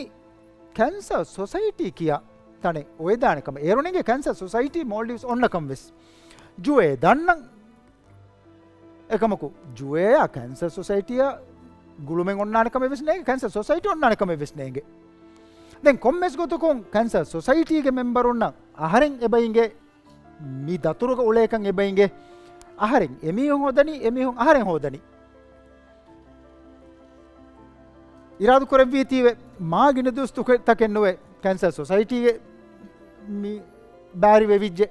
ކެންސަރ ސޮސައިޓީ ކިޔާ ތަނެއް އޮވެދާނެ ކަމަށް. އޭރުނެގެ ކެންސަރ ސޮސައިޓީ މޯލްޑިވްސް އޮންނަކަން ވެސް ޖުއޭ ދަންނަން. އެކަމަކު ޖުއޭއާ ކެންސަރ ސޮސައިޓީއާ ގުޅުމެއް އޮންނާނެ ކަމެއް ވެސް ނޭނގެ، ކެންސަރ ސޮސައިޓީ އޮންނާނެ ކަމެއް ވެސް ނޭނގެ. ދެން ކޮންމެސް ގޮތަކުން ކެންސަރ ސޮސައިޓީގެ މެމްބަރުންނަށް އަހަރެން އެބަ އިނގޭ މި ދަތުރުގަ އުޅޭކަން އެބަ އިނގޭ. އަހަރެން އެމީހުން ހޯދަނީ، އެމީހުން އަހަރެން ހޯދަނީ. އިރާދު ކުރެއްވީތީވެ މާ ގިނަ ދުވަސްތަކެއް ނުވެ ކެންސަރ ސޮސައިޓީގެ މި ބާރިވެވިއްޖެ.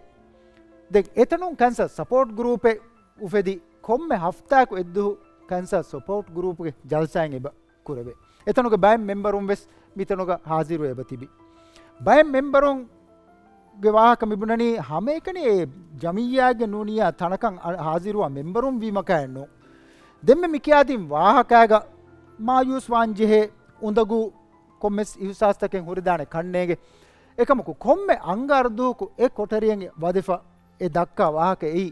ދެން އެތަނުން ކެންސަރ ސަޕޯޓް ގްރޫޕެއް އުފެދި ކޮންމެ ހަފްތާއަކު އެއްދުވަހު ކެންސަރ ސަޕޯޓް ގްރޫޕްގެ ޖަލްސާއެއް އެބަ ކުރެވޭ. އެތަނުގެ ބައެއް މެމްބަރުން ވެސް މިތަނުގަ ހާޒިރު އެބަ ތިބި. ބައެއް މެމްބަރުންގެ ވާހަކަ މިބުނަނީ ހަމައެކަނި އެ ޖަމިއްޔާގެ ނޫނިއްޔާ ތަނަކަށް އަ-، ހާޒިރުވާ މެމްބަރުން ވީމަކާއެއްނު. ދެންމެ މިކިޔާދިން ވާހަކާގަ މާޔޫސް ވާންޖެހޭ އުނދަގޫ ކޮންމެސް އިހުސާސްތަކެއް ހުރެދާނެ ކަންނޭނގެ. އެކަމަކު ކޮންމެ އަންގާރަ ދުވަހަކު އެ ކޮޓަރިއެއް ވަދެފަ އެ ދައްކާ ވާހަކަ އެއީ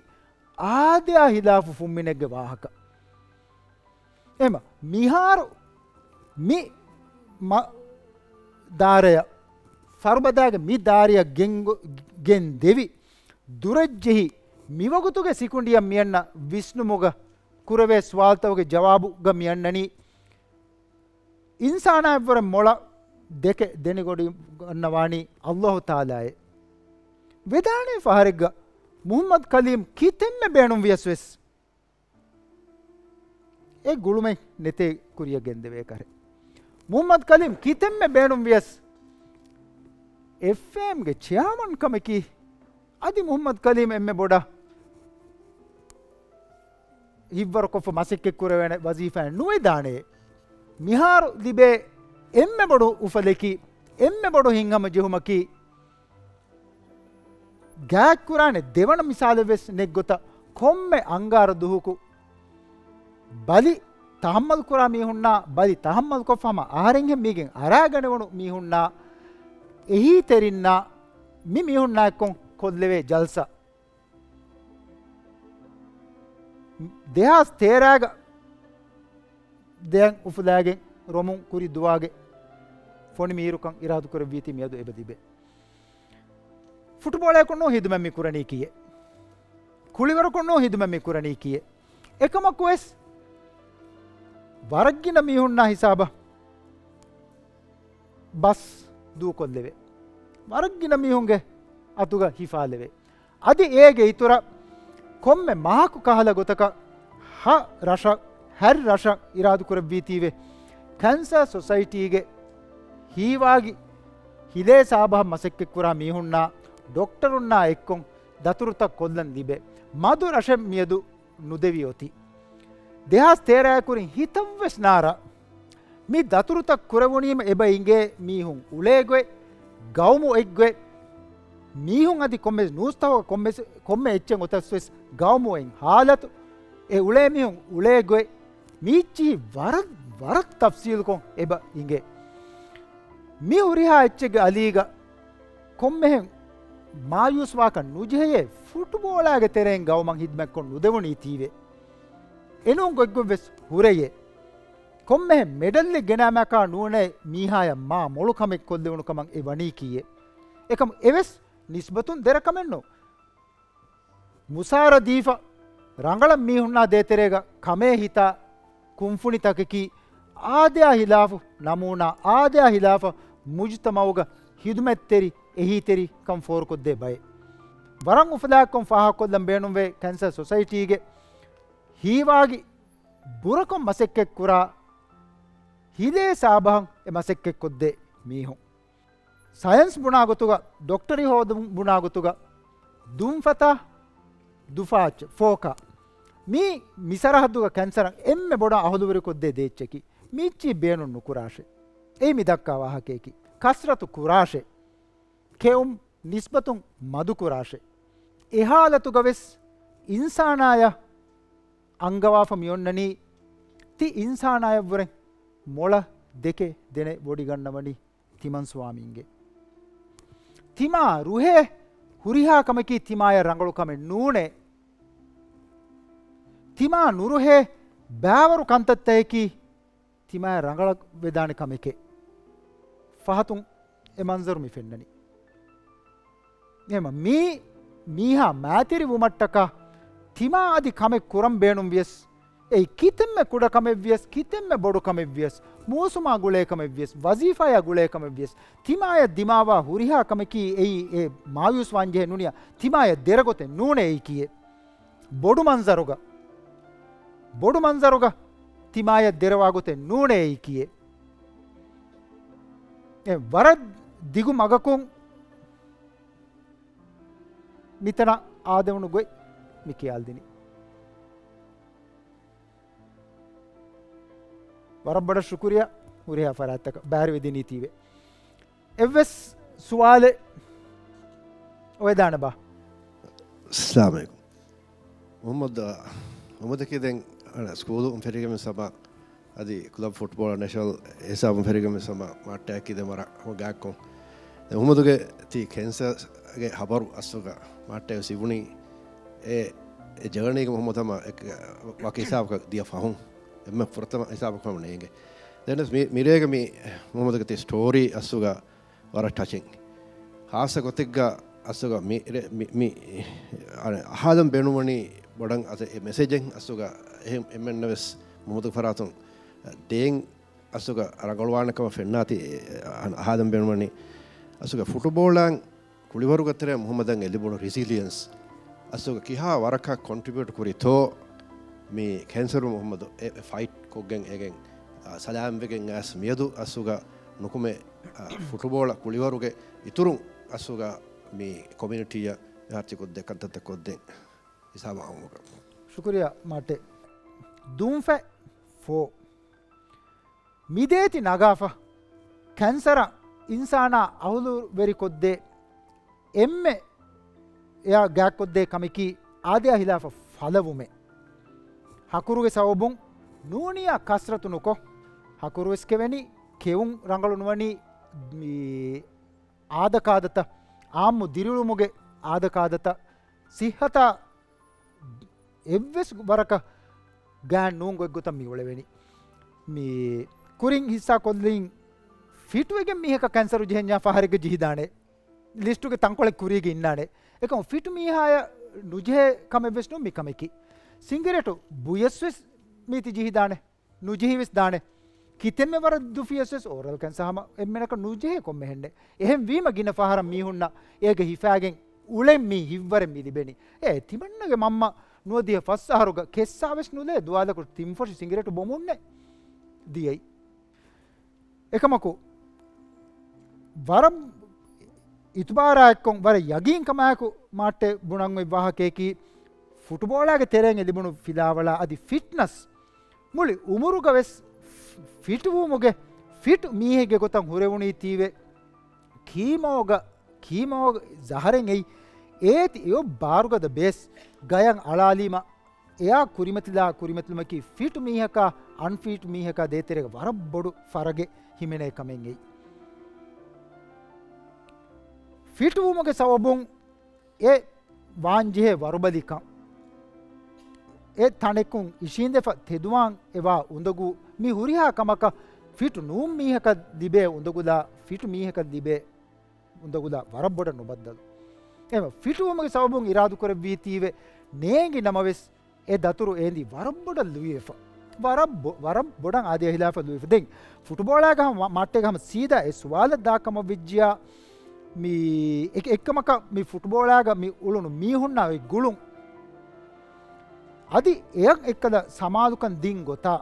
އާދަޔާ ހިލާފު ފުންމިނެއްގެ ވާހަކަ. އެމަ މިހާރު މި މަ-، ދާރަޔަށް، ފަރުބަދާގެ މި ދާރަޔަށް ގެންގޮ-، ގެން ދެވި ދުރަށްޖެހި މިވަގުތުގެ ސިކުނޑިއަށް މިއަންނަ ވިސްނުމުގަ ކުރެވޭ ސުވާލުތަކުގެ ޖަވާބުގަ މިއަންނަނީ، އިންސާނާއަށްވުރެ މޮޅަށް ދެކެ ދެނެގޮޑިގަންނަވާނީ އައްލާހު ތަޢާލާއޭ. ވެދާނެ ފަހަރެއްގަ މުޙައްމަދު ކަލީމް ކިތަންމެ ބޭނުންވިޔަސް ވެސް، އެ ގުޅުމެއް ނެތޭ ކުރިއަށް ގެންދެވޭ ކަހަލަ. މުޙައްމަދު ކަލީމް ކިތަންމެ ބޭނުންވިޔަސް، އެފްއޭއެމްގެ ޗެއާމަން ކަމަކީ އަދި މުޙައްމަދު ކަލީމް އެންމެ ބޮޑަށް ހިތްވަރުކޮށްފަ މަސައްކަތް ކުރެވޭނެ ވަޒީފާއެއް ނުވެދާނެ. މިހާރު ލިބޭ އެންމެ ބޮޑު އުފަލަކީ، އެންމެ ބޮޑު ހިތްހަމަޖެހުމަކީ، ގާތްކުރާނެ ދެވަނަ މިސާލެއް ވެސް ނެތް ގޮތަށް، ކޮންމެ އަންގާރަ ދުވަހަކު ބަލި ތަހައްމަލު ކުރާ މީހުންނާ، ބަލި ތަހައްމަލު ކޮށްފަ ހަމަ އަހަރެންހެން މީގެން އަރާގަނެވުނު މީހުންނާ، އެހީތެރިންނާ، މި މީހުންނާއެއްކޮށް ކޮށްލެވޭ ޖަލްސާ. ދެހާސް ތޭރަގަ ދެއަތް އުފުލާގެން ރޮމުން ކުރި ދުވާގެ ފޮނި މީރުކަން އިރާދު ކުރެއްވީތީ މިއަދު އެބަ ލިބޭ. ފުޓުބޯޅަޔަކުންނޫ ހިދުމަތް މި ކުރަނީ ކިއެއް. ކުޅިވަރަކުންނޫ ހިދުމަތް މި ކުރަނީ ކިއެއް. އެކަމަކުވެސް ވަރަށްގިނަ މީހުންނާ ހިސާބަށް ބަސް ދޫކޮށްލެވޭ. ވަރަށްގިނަ މީހުންގެ އަތުގަ ހިފާލެވޭ. އަދި އޭގެ އިތުރަށް ކޮންމެ މަހަކު ކަހަލަ ގޮތަކަށް ހަ ރަށަށް، ހަތް ރަށަށް އިރާދު ކުރެއްވީތީވެ، ކެންސަރ ސޮސައިޓީގެ ހީވާގި ހިލޭ ސާބަހަށް މަސައްކަތްކުރާ މީހުންނާ ޑޮކްޓަރުންނާ އެއްކޮށް ދަތުރުތައް ކޮށްލަން ލިބޭ. މަދު ރަށެއް މިއަދު ނުދެވި އޮތީ. ދެހާސް ތޭރައާ ކުރިން ހިތަށްވެސް ނާރާ މި ދަތުރުތައް ކުރެވުނީމަ އެބަ އިނގޭ މީހުން އުޅޭގޮތް، ގައުމު އެއްގޮތް، މީހުން އަދި ކޮންމެ ނޫސްތަކުގަ ކޮންމެ، ކޮންމެ އެއްޗެއް އޮތަސްވެސް ގައުމު އެއް ހާލަތު، އެ އުޅޭ މީހުން އުޅޭ ގޮތް، މީއްޗިހި ވަރަށް، ވަރަށް ތަފްސީލުކޮށް އެބަ އިނގޭ. މި ހުރިހާ އެއްޗެއްގެ އަލީގަ ކޮންމެހެން މާޔޫސްވާކަށް ނުޖެހޭ ފުޓުބޯޅާގެ ތެރެއިން ގައުމަށް ހިދުމަތްކޮށް ނުދެވުނީތީވެ. އެނޫން ގޮތްގޮތްވެސް ހުރެޔޭ. ކޮންމެހެން މެޑަލްއެއް ގެނައިމާކާ ނޫނޭ މީހާޔަށް މާ މޮޅު ކަމެއް ކޮށްލެވުނު ކަމަށް އެ ވަނީކީއެއް. އެކަމު އެވެސް ނިސްބަތުން ދެރަ ކަމެއްނު. މުސާރަ ދީފަ ރަނގަޅަށް މީހުންނާ ދޭތެރޭގަ ކަމޭ ހިތާ ކުންފުނިތަކަކީ އާދަޔާ ހިލާފު ނަމޫނާ، އާދަޔާ ހިލާފަށް މުޖުތަމައުގަ ހިދުމަތްތެރި، އެހީތެރިކަން ފޯރުކޮށްދޭ ބައެއް. ވަރަށް އުފަލާއެއްކޮށް ފާހަގަކޮށްލަން ބޭނުންވޭ ކެންސަރ ސޮސައިޓީގެ ހީވާގި ބުރަކޮށް މަސައްކަތްކުރާ ހިލޭ ސާބަހަށް އެ މަސައްކަތްކޮށްދޭ މީހުން. ސަޔަންސް ބުނާ ގޮތުގަ، ޑޮކްޓަރީ ހޯދުން ބުނާ ގޮތުގަ، ދުންފަތާ، ދުފާއްޗެއް، ފޯކާ. މީ މި ސަރަހައްދުގަ ކެންސަރަށް އެންމެ ބޮޑަށް އަހުލުވެރިކޮށްދޭ ދޭއްޗަކީ. މީއްޗީ ބޭނުން ނުކުރާށޭ. އެއީ މި ދައްކާ ވާހަކަޔަކީ. ކަސްރަތު ކުރާށޭ. ކެއުން ނިސްބަތުން މަދުކުރާށޭ. އެހާލަތުގަވެސް އިންސާނާޔަށް އަންގަވާފަ މިއޮންނަނީ، ތި އިންސާނާޔަށްވުރެ މޮޅަށް ދެކެ ދެނެ ވޮޑިގަންނަވަނީ ތިމަން ސުވާމީންގެ. ތިމާ ރުހޭ ހުރިހާ ކަމަކީ ތިމާޔަށް ރަނގަޅު ކަމެއް ނޫނޭ. ތިމާ ނުރުހޭ ބާވަރު ކަންތައްތަކަކީ ތިމާޔަށް ރަނގަޅަށް ވެދާނެ ކަމެކޭ. ފަހަތުން އެ މަންޒަރު މި ފެންނަނީ. އެހެންމަ މީ މީހާ މާތިރި ވުމަށްޓަކާ ތިމާ އަދި ކަމެއް ކުރަން ބޭނުން ވިޔަސް، އެއީ ކިތަންމެ ކުޑަ ކަމެއް ވިޔަސް، ކިތަންމެ ބޮޑު ކަމެއް ވިޔަސް، މޫސުމާ ގުޅޭ ކަމެއް ވިޔަސް، ވަޒީފާޔާ ގުޅޭ ކަމެއް ވިޔަސް، ތިމާޔަށް ދިމާވާ ހުރިހާ ކަމަކީ އެއީ އެ މާޔޫސް ވާންޖެހޭ ނޫނިޔާ ތިމާޔަށް ދެރަގޮތެއް ނޫނޭ އެއީކީއެއް. ބޮޑު މަންޒަރުގަ، ބޮޑު މަންޒަރުގަ ތިމާޔަށް ދެރަވާ ގޮތެއް ނޫނޭ އެއީކީއެއް. އެ ވަރަށް ދިގު މަގަކުން މިތަނަށް އާދެވުނު ގޮތް މި ކިޔާލްދިނީ. ވަރަށް ބޮޑަށް ޝުކުރިޔާ ހުރިހާ ފަރާތްތަކަށް ބައިވެރިވެދިނީތީވެ. އެއްވެސް ސުވާލެއް އޮވެދާނެބާ؟ އައްސަލާމު ޢަލައިކުމް. މުޙައްމަދު، މުޙައްމަދަކީ ދެން ސްކޫލުން ފެށިގެން ވެސް ހަމަ އަދި ކްލަބް ފުޓްބޯޅަ ނޭޝަނަލް ހިސާބުން ފެށިގެން ވެސް ހަމަ މާއްޓައަކީ ދެން ވަރަށް ހަމަ ގާތްކޮން. ދެން މުޙައްމަދުގެ ތީ ކެންސަރގެ ޚަބަރު އަސްލުގަ މާއްޓައަށް ވެސް އިވުނީ އެ، އެ ޖާނީގެ މުޙައްމަދު ހަމަ އެ، ވަކި ހިސާބަކަށް ދިޔަ ފަހުން އެންމެ ފުރަތަމަ ހިސާބަކަށް ހަމަ ނޭނގެ. ދެން ވެސް މި، މިރޭގެ މި މުޙައްމަދުގެ ތީ ސްޓޯރީ އަސްލުގަ ވަރަށް ޓަޗިން. ޚާއްޞަ ގޮތެއްގަ އަސްލުގަ މި، މި، މި، އަނެ، އަހާލަން ބޭނުންވަނީ ބޮޑަށް އަދި އެ މެސެޖެއް އަސްލުގަ އެހެން އެންމެންނަށް ވެސް މުޙައްމަދުގެ ފަރާތުން ދޭން އަސްލުގަ ރަނގަޅުވާނެ ކަމަށް ފެންނާތީ، އަހާލަން ބޭނުންވަނީ އަސްލުގަ ފުޓުބޯޅައިން ކުޅިވަރުގެ ތެރެއިން މުޙައްމަދަށް އެ ލިބުނު ރިސިލިއަންސް އަސްލުގަ ކިހާ ވަރަކަށް ކޮންޓްރިބިއުޓް ކުރިތޯ މި ކެންސަރު މުޙައްމަދު އެ، އެ ފައިޓް ކޮށްގެން އޭގެން، އާ، ސަލާމްވެގެން އައިސް މިއަދު އަސްލުގަ ނުކުމެ، އާ، ފުޓުބޯޅަ ކުޅިވަރުގެ އިތުރުން އަސްލުގަ މި ކޮމިއުނިޓީއަށް އެހާރު ކޮށްދޭ ކަންތައްތައް ކޮށްދޭން ހިސާބަށް އައުމުގަ. ޝުކުރިޔާ މާޓެ. ދުންފަތް ފޯ. މިދޭތި ނަގާފަ ކެންސަރަށް އިންސާނާ އަހުލުވެރިކޮށްދޭ އެންމެ އެއާ ގާތްކޮށްދޭ ކަމަކީ އާދަޔާ ހިލާފަށް ފަލަވުމެއް. ހަކުރުގެ ސަބަބުން ނޫނިޔާ ކަސްރަތު ނުކޮށް، ހަކުރުވެސް ކެވެނީ، ކެއުން ރަނގަޅު ނުވަނީ، މި އާދަކާދަތައް، އާއްމު ދިރިއުޅުމުގެ އާދަކާދަތައް، ސިއްހަތާ އެއްވެސް ވަރަކަށް ގާތް ނޫން ގޮތްގޮތަށް މި އުޅެވެނީ. މި ކުރިން ހިއްސާ ކޮށްލިން ފިޓުވެގެން މީހަކަށް ކެންސަރު ޖެހެންޏާ ފަހަރެއްގަ ޖެހިދާނެ. ލިސްޓުގެ ތަންކޮޅެއް ކުރީގަ އިންނާނެ. އެކަމު ފިޓު މީހާޔަށް ނުޖެހޭ ކަމެއްވެސް ނޫން މި ކަމަކީ. ސިނގިރޭޓު ބުޔަސްވެސް މީތި ޖެހިދާނެ. ނުޖެހިވެސް ދާނެ. ކިތަންމެ ވަރަށް ދުފިޔަސްވެސް އޯރަލް ކެންސަރ ހަމަ އެންމެނަކަށް ނުޖެހޭ ކޮންމެހެންނެއް. އެހެން ވީމަ ގިނަ ފަހަރަށް މީހުންނަށް އޭގެ ހިފާގެން އުޅެން މީ ހިތްވަރެއް މި ލިބެނީ. އޭ ތިމަންނަގެ މަންމަ ނުވަދިހަ ފަސް އަހަރުގަ ކެއްސާވެސް ނުލޭ ދުވާލަކު ތިން ފޮށި ސިނގިރޭޓު ބޮމުންނެއް ދިޔައީ. އެކަމަކު ވަރަށް އިތުބާރާއެއްކޮށް ވަރަށް ޔަގީންކަމާއެކު މާއްޓެ ބުނަން އޮތް ވާހަކަޔަކީ، ފުޓުބޯޅާގެ ތެރޭން އެ ލިބުނު ފިލާވަޅާ އަދި ފިޓްނަސް މުޅި އުމުރުގަ ވެސް ފިޓްވުމުގެ ފިޓް މީހެއްގެ ގޮތަށް ހުރެވުނީތީވެ ކީމޯގަ، ކީމޯ ޒަހަރެއް އެއީ އޭތި އެއޮ ބާރުގަދަ ބޭސް ގަޔަށް އަޅާލީމަ، އެއާ ކުރިމަތިލާ ކުރިމަތިލުމަކީ ފިޓް މީހަކާ އަންފިޓް މީހަކާ ދޭތެރޭގަ ވަރަށް ބޮޑު ފަރަގެއް ހިމެނޭ ކަމެއް އެއީ. ފިޓްވުމުގެ ސަބަބުން އެ ވާންޖެހޭ ވަރުބަލިކަން، އެ ތަނެއްކުން އިށީނދެފަ ތެދުވާން އެވާ އުނދަގޫ މި ހުރިހާ ކަމަކަށް ފިޓް ނޫން މީހަކަށް ލިބޭ އުނދަގުލާ ފިޓް މީހަކަށް ލިބޭ އުނދަގުލާ ވަރަށް ބޮޑަށް ނުބައްދަލު. އެހެން ފިޓުވުމުގެ ސަބަބުން އިރާދުކުރެއްވީތީވެ ނޭނގި ނަމަވެސް، އެ ދަތުރު އޭނދީ ވަރަށް ބޮޑަށް ލުއިވެފަ. ވަރަށް ބޮ-، ވަރަށް ބޮޑަށް އާދަޔާ ހިލާފަށް ލުއިފަ. ދެން ފުޓުބޯޅާގަ ހަމަ، މައްޓޭގަ ހަމަ ސީދާ އެ ސުވާލަށް ދާ ކަމަށް ވެއްޖިޔާ، މި އެކ-، އެއްކަމަކަށް މި ފުޓުބޯޅާގަ މި އުޅުނު މީހުންނާ އޮތް ގުޅުން އަދި އެޔަށް އެއްކަލަ ސަމާލުކަން ދިން ގޮތާ،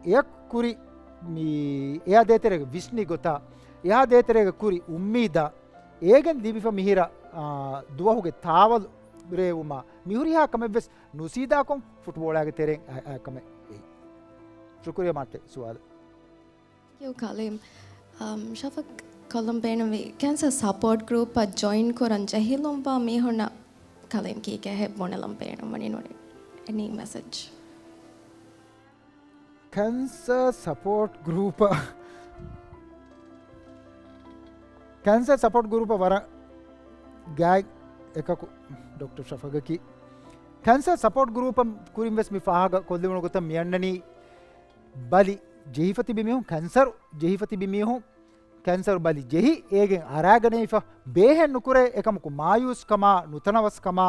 އެޔަށް ކުރި މި އެޔާ ދޭތެރޭގަ ވިސްނި ގޮތާ، އެޔާ ދޭތެރޭގަ ކުރި އުއްމީދާ، އޭގެން ލިބިފަ މިހިރަ، އާ، ދުވަހުގެ ތާވަލު ރޭވުމާ، މިހުރިހާ ކަމެއްވެސް ނުސީދާކޮށް ފުޓްބޯޅާގެ ތެރެއިން އައި، އައި ކަމެއް އެއީ. ޝުކުރިޔާ މާއްޓެ ސުވާލަށް. ތެންކް ޔޫ ކަލީމް. އަމް، ޝަފަޤް ކޮށްލަން ބޭނުންވީ ކެންސަރ ސަޕޯޓް ގްރޫޕަށް ޖޮއިން ކުރަން ޖެހިލުންވާ މީހުންނަށް ކަލީމް ކީކޭހޭ ބުނެލަން ބޭނުންވަނީ ނޫނީ. އެނީ މެސެޖް؟ ކެންސަރ ސަޕޯޓް ގްރޫޕަށް، ކެންސަރ ސަޕޯޓް ގްރޫޕަށް ވަރަށް ގާތް އެކަކު ޑޮކްޓަރ ޝަފަޤަކީ. ކެންސަރ ސަޕޯޓް ގްރޫޕަށް ކުރިން ވެސް މި ފާހަގަ ކޮށްލެވުނު ގޮތަށް މި އަންނަނީ ބަލި ޖެހިފަ ތިބި މީހުން، ކެންސަރު ޖެހިފަ ތިބި މީހުން، ކެންސަރު ބަލި ޖެހި، އޭގެން އަރާގަނެވިފަ، ބޭހެއް ނުކުރޭ، އެކަމަކު މާޔޫސްކަމާ، ނުތަނަވަސްކަމާ،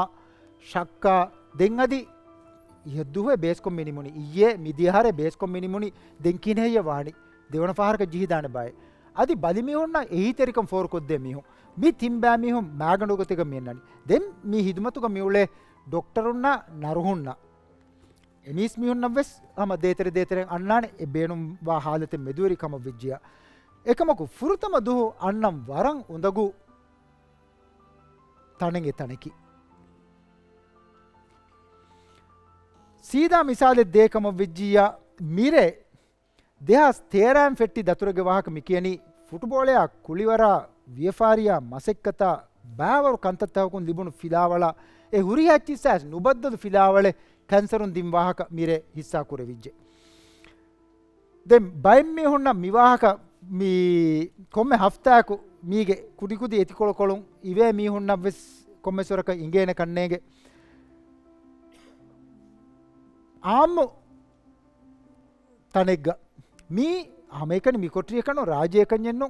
ޝައްކާ، ދެން އަދި އިހަށްދުވަހު ބޭސްކޮށް މިނިމުނީ، އިއްޔެ މިދިޔަ އަހަރެއް ބޭސްކޮށް މިނިމުނީ، ދެން ކިހިނެއް ހެއްޔެވާނީ؟ ދެވަނަ ފަހަރަކަށް ޖެހިދާނެ ބާއޭ. އަދި ބަލިމީހުންނަށް އެހީތެރިކަން ފޯރުކޮށްދޭ މީހުން. މި ތިން ބައިމީހުން މާގަނޑު ގޮތެއްގަ މި އަންނަނީ. ދެން މި ހިދުމަތުގަ މިއުޅޭ ޑޮކްޓަރުންނާ ނަރުހުންނާ އެނީސް މީހުންނަށްވެސް ހަމަ ދޭތެރެ ދޭތެރެން އަންނާނެ އެ ބޭނުންވާ ހާލަތެއް މެދުވެރި ކަމަށް ވެއްޖިޔާ. އެކަމަކު ފުރަތަމަ ދުހު އަންނަން ވަރަށް އުނދަގޫ ތަނެއް އެ ތަނަކީ. ސީދާ މިސާލެއް ދޭ ކަމަށް ވެއްޖިއްޔާ، މިރޭ ދެހާސް ތޭރައިން ފެއްޓި ދަތުރެއްގެ ވާހަކަ މި ކިޔަނީ، ފުޓުބޯޅަޔާ ކުޅިވަރާ ވިޔަފާރިޔާ މަސައްކަތާ ބައިވަރު ކަންތައްތަކަކުން ލިބުނު ފިލާވަޅާ، އެ ހުރިހާ އެއްޗިއްސާވެސް ނުބައްދަލު ފިލާވަޅެއް ކެންސަރުން ދިން ވާހަކަ މިރޭ ހިއްސާ ކުރެވިއްޖެ. ދެން ބައެއް މީހުންނަށް މި ވާހަކަ މި ކޮންމެ ހަފްތާއަކު މީގެ ކުދިކުދި އެތިކޮޅުކޮޅުން އިވޭ މީހުންނަށްވެސް ކޮންމެސް ވަރަކަށް އިނގޭނެ ކަންނޭނގެ. އާއްމު ތަނެއްގަ މީ ހަމައެކަނި މި ކޮޓަރިއަކަށްނު ރާއްޖެއަކަށް އެއްނު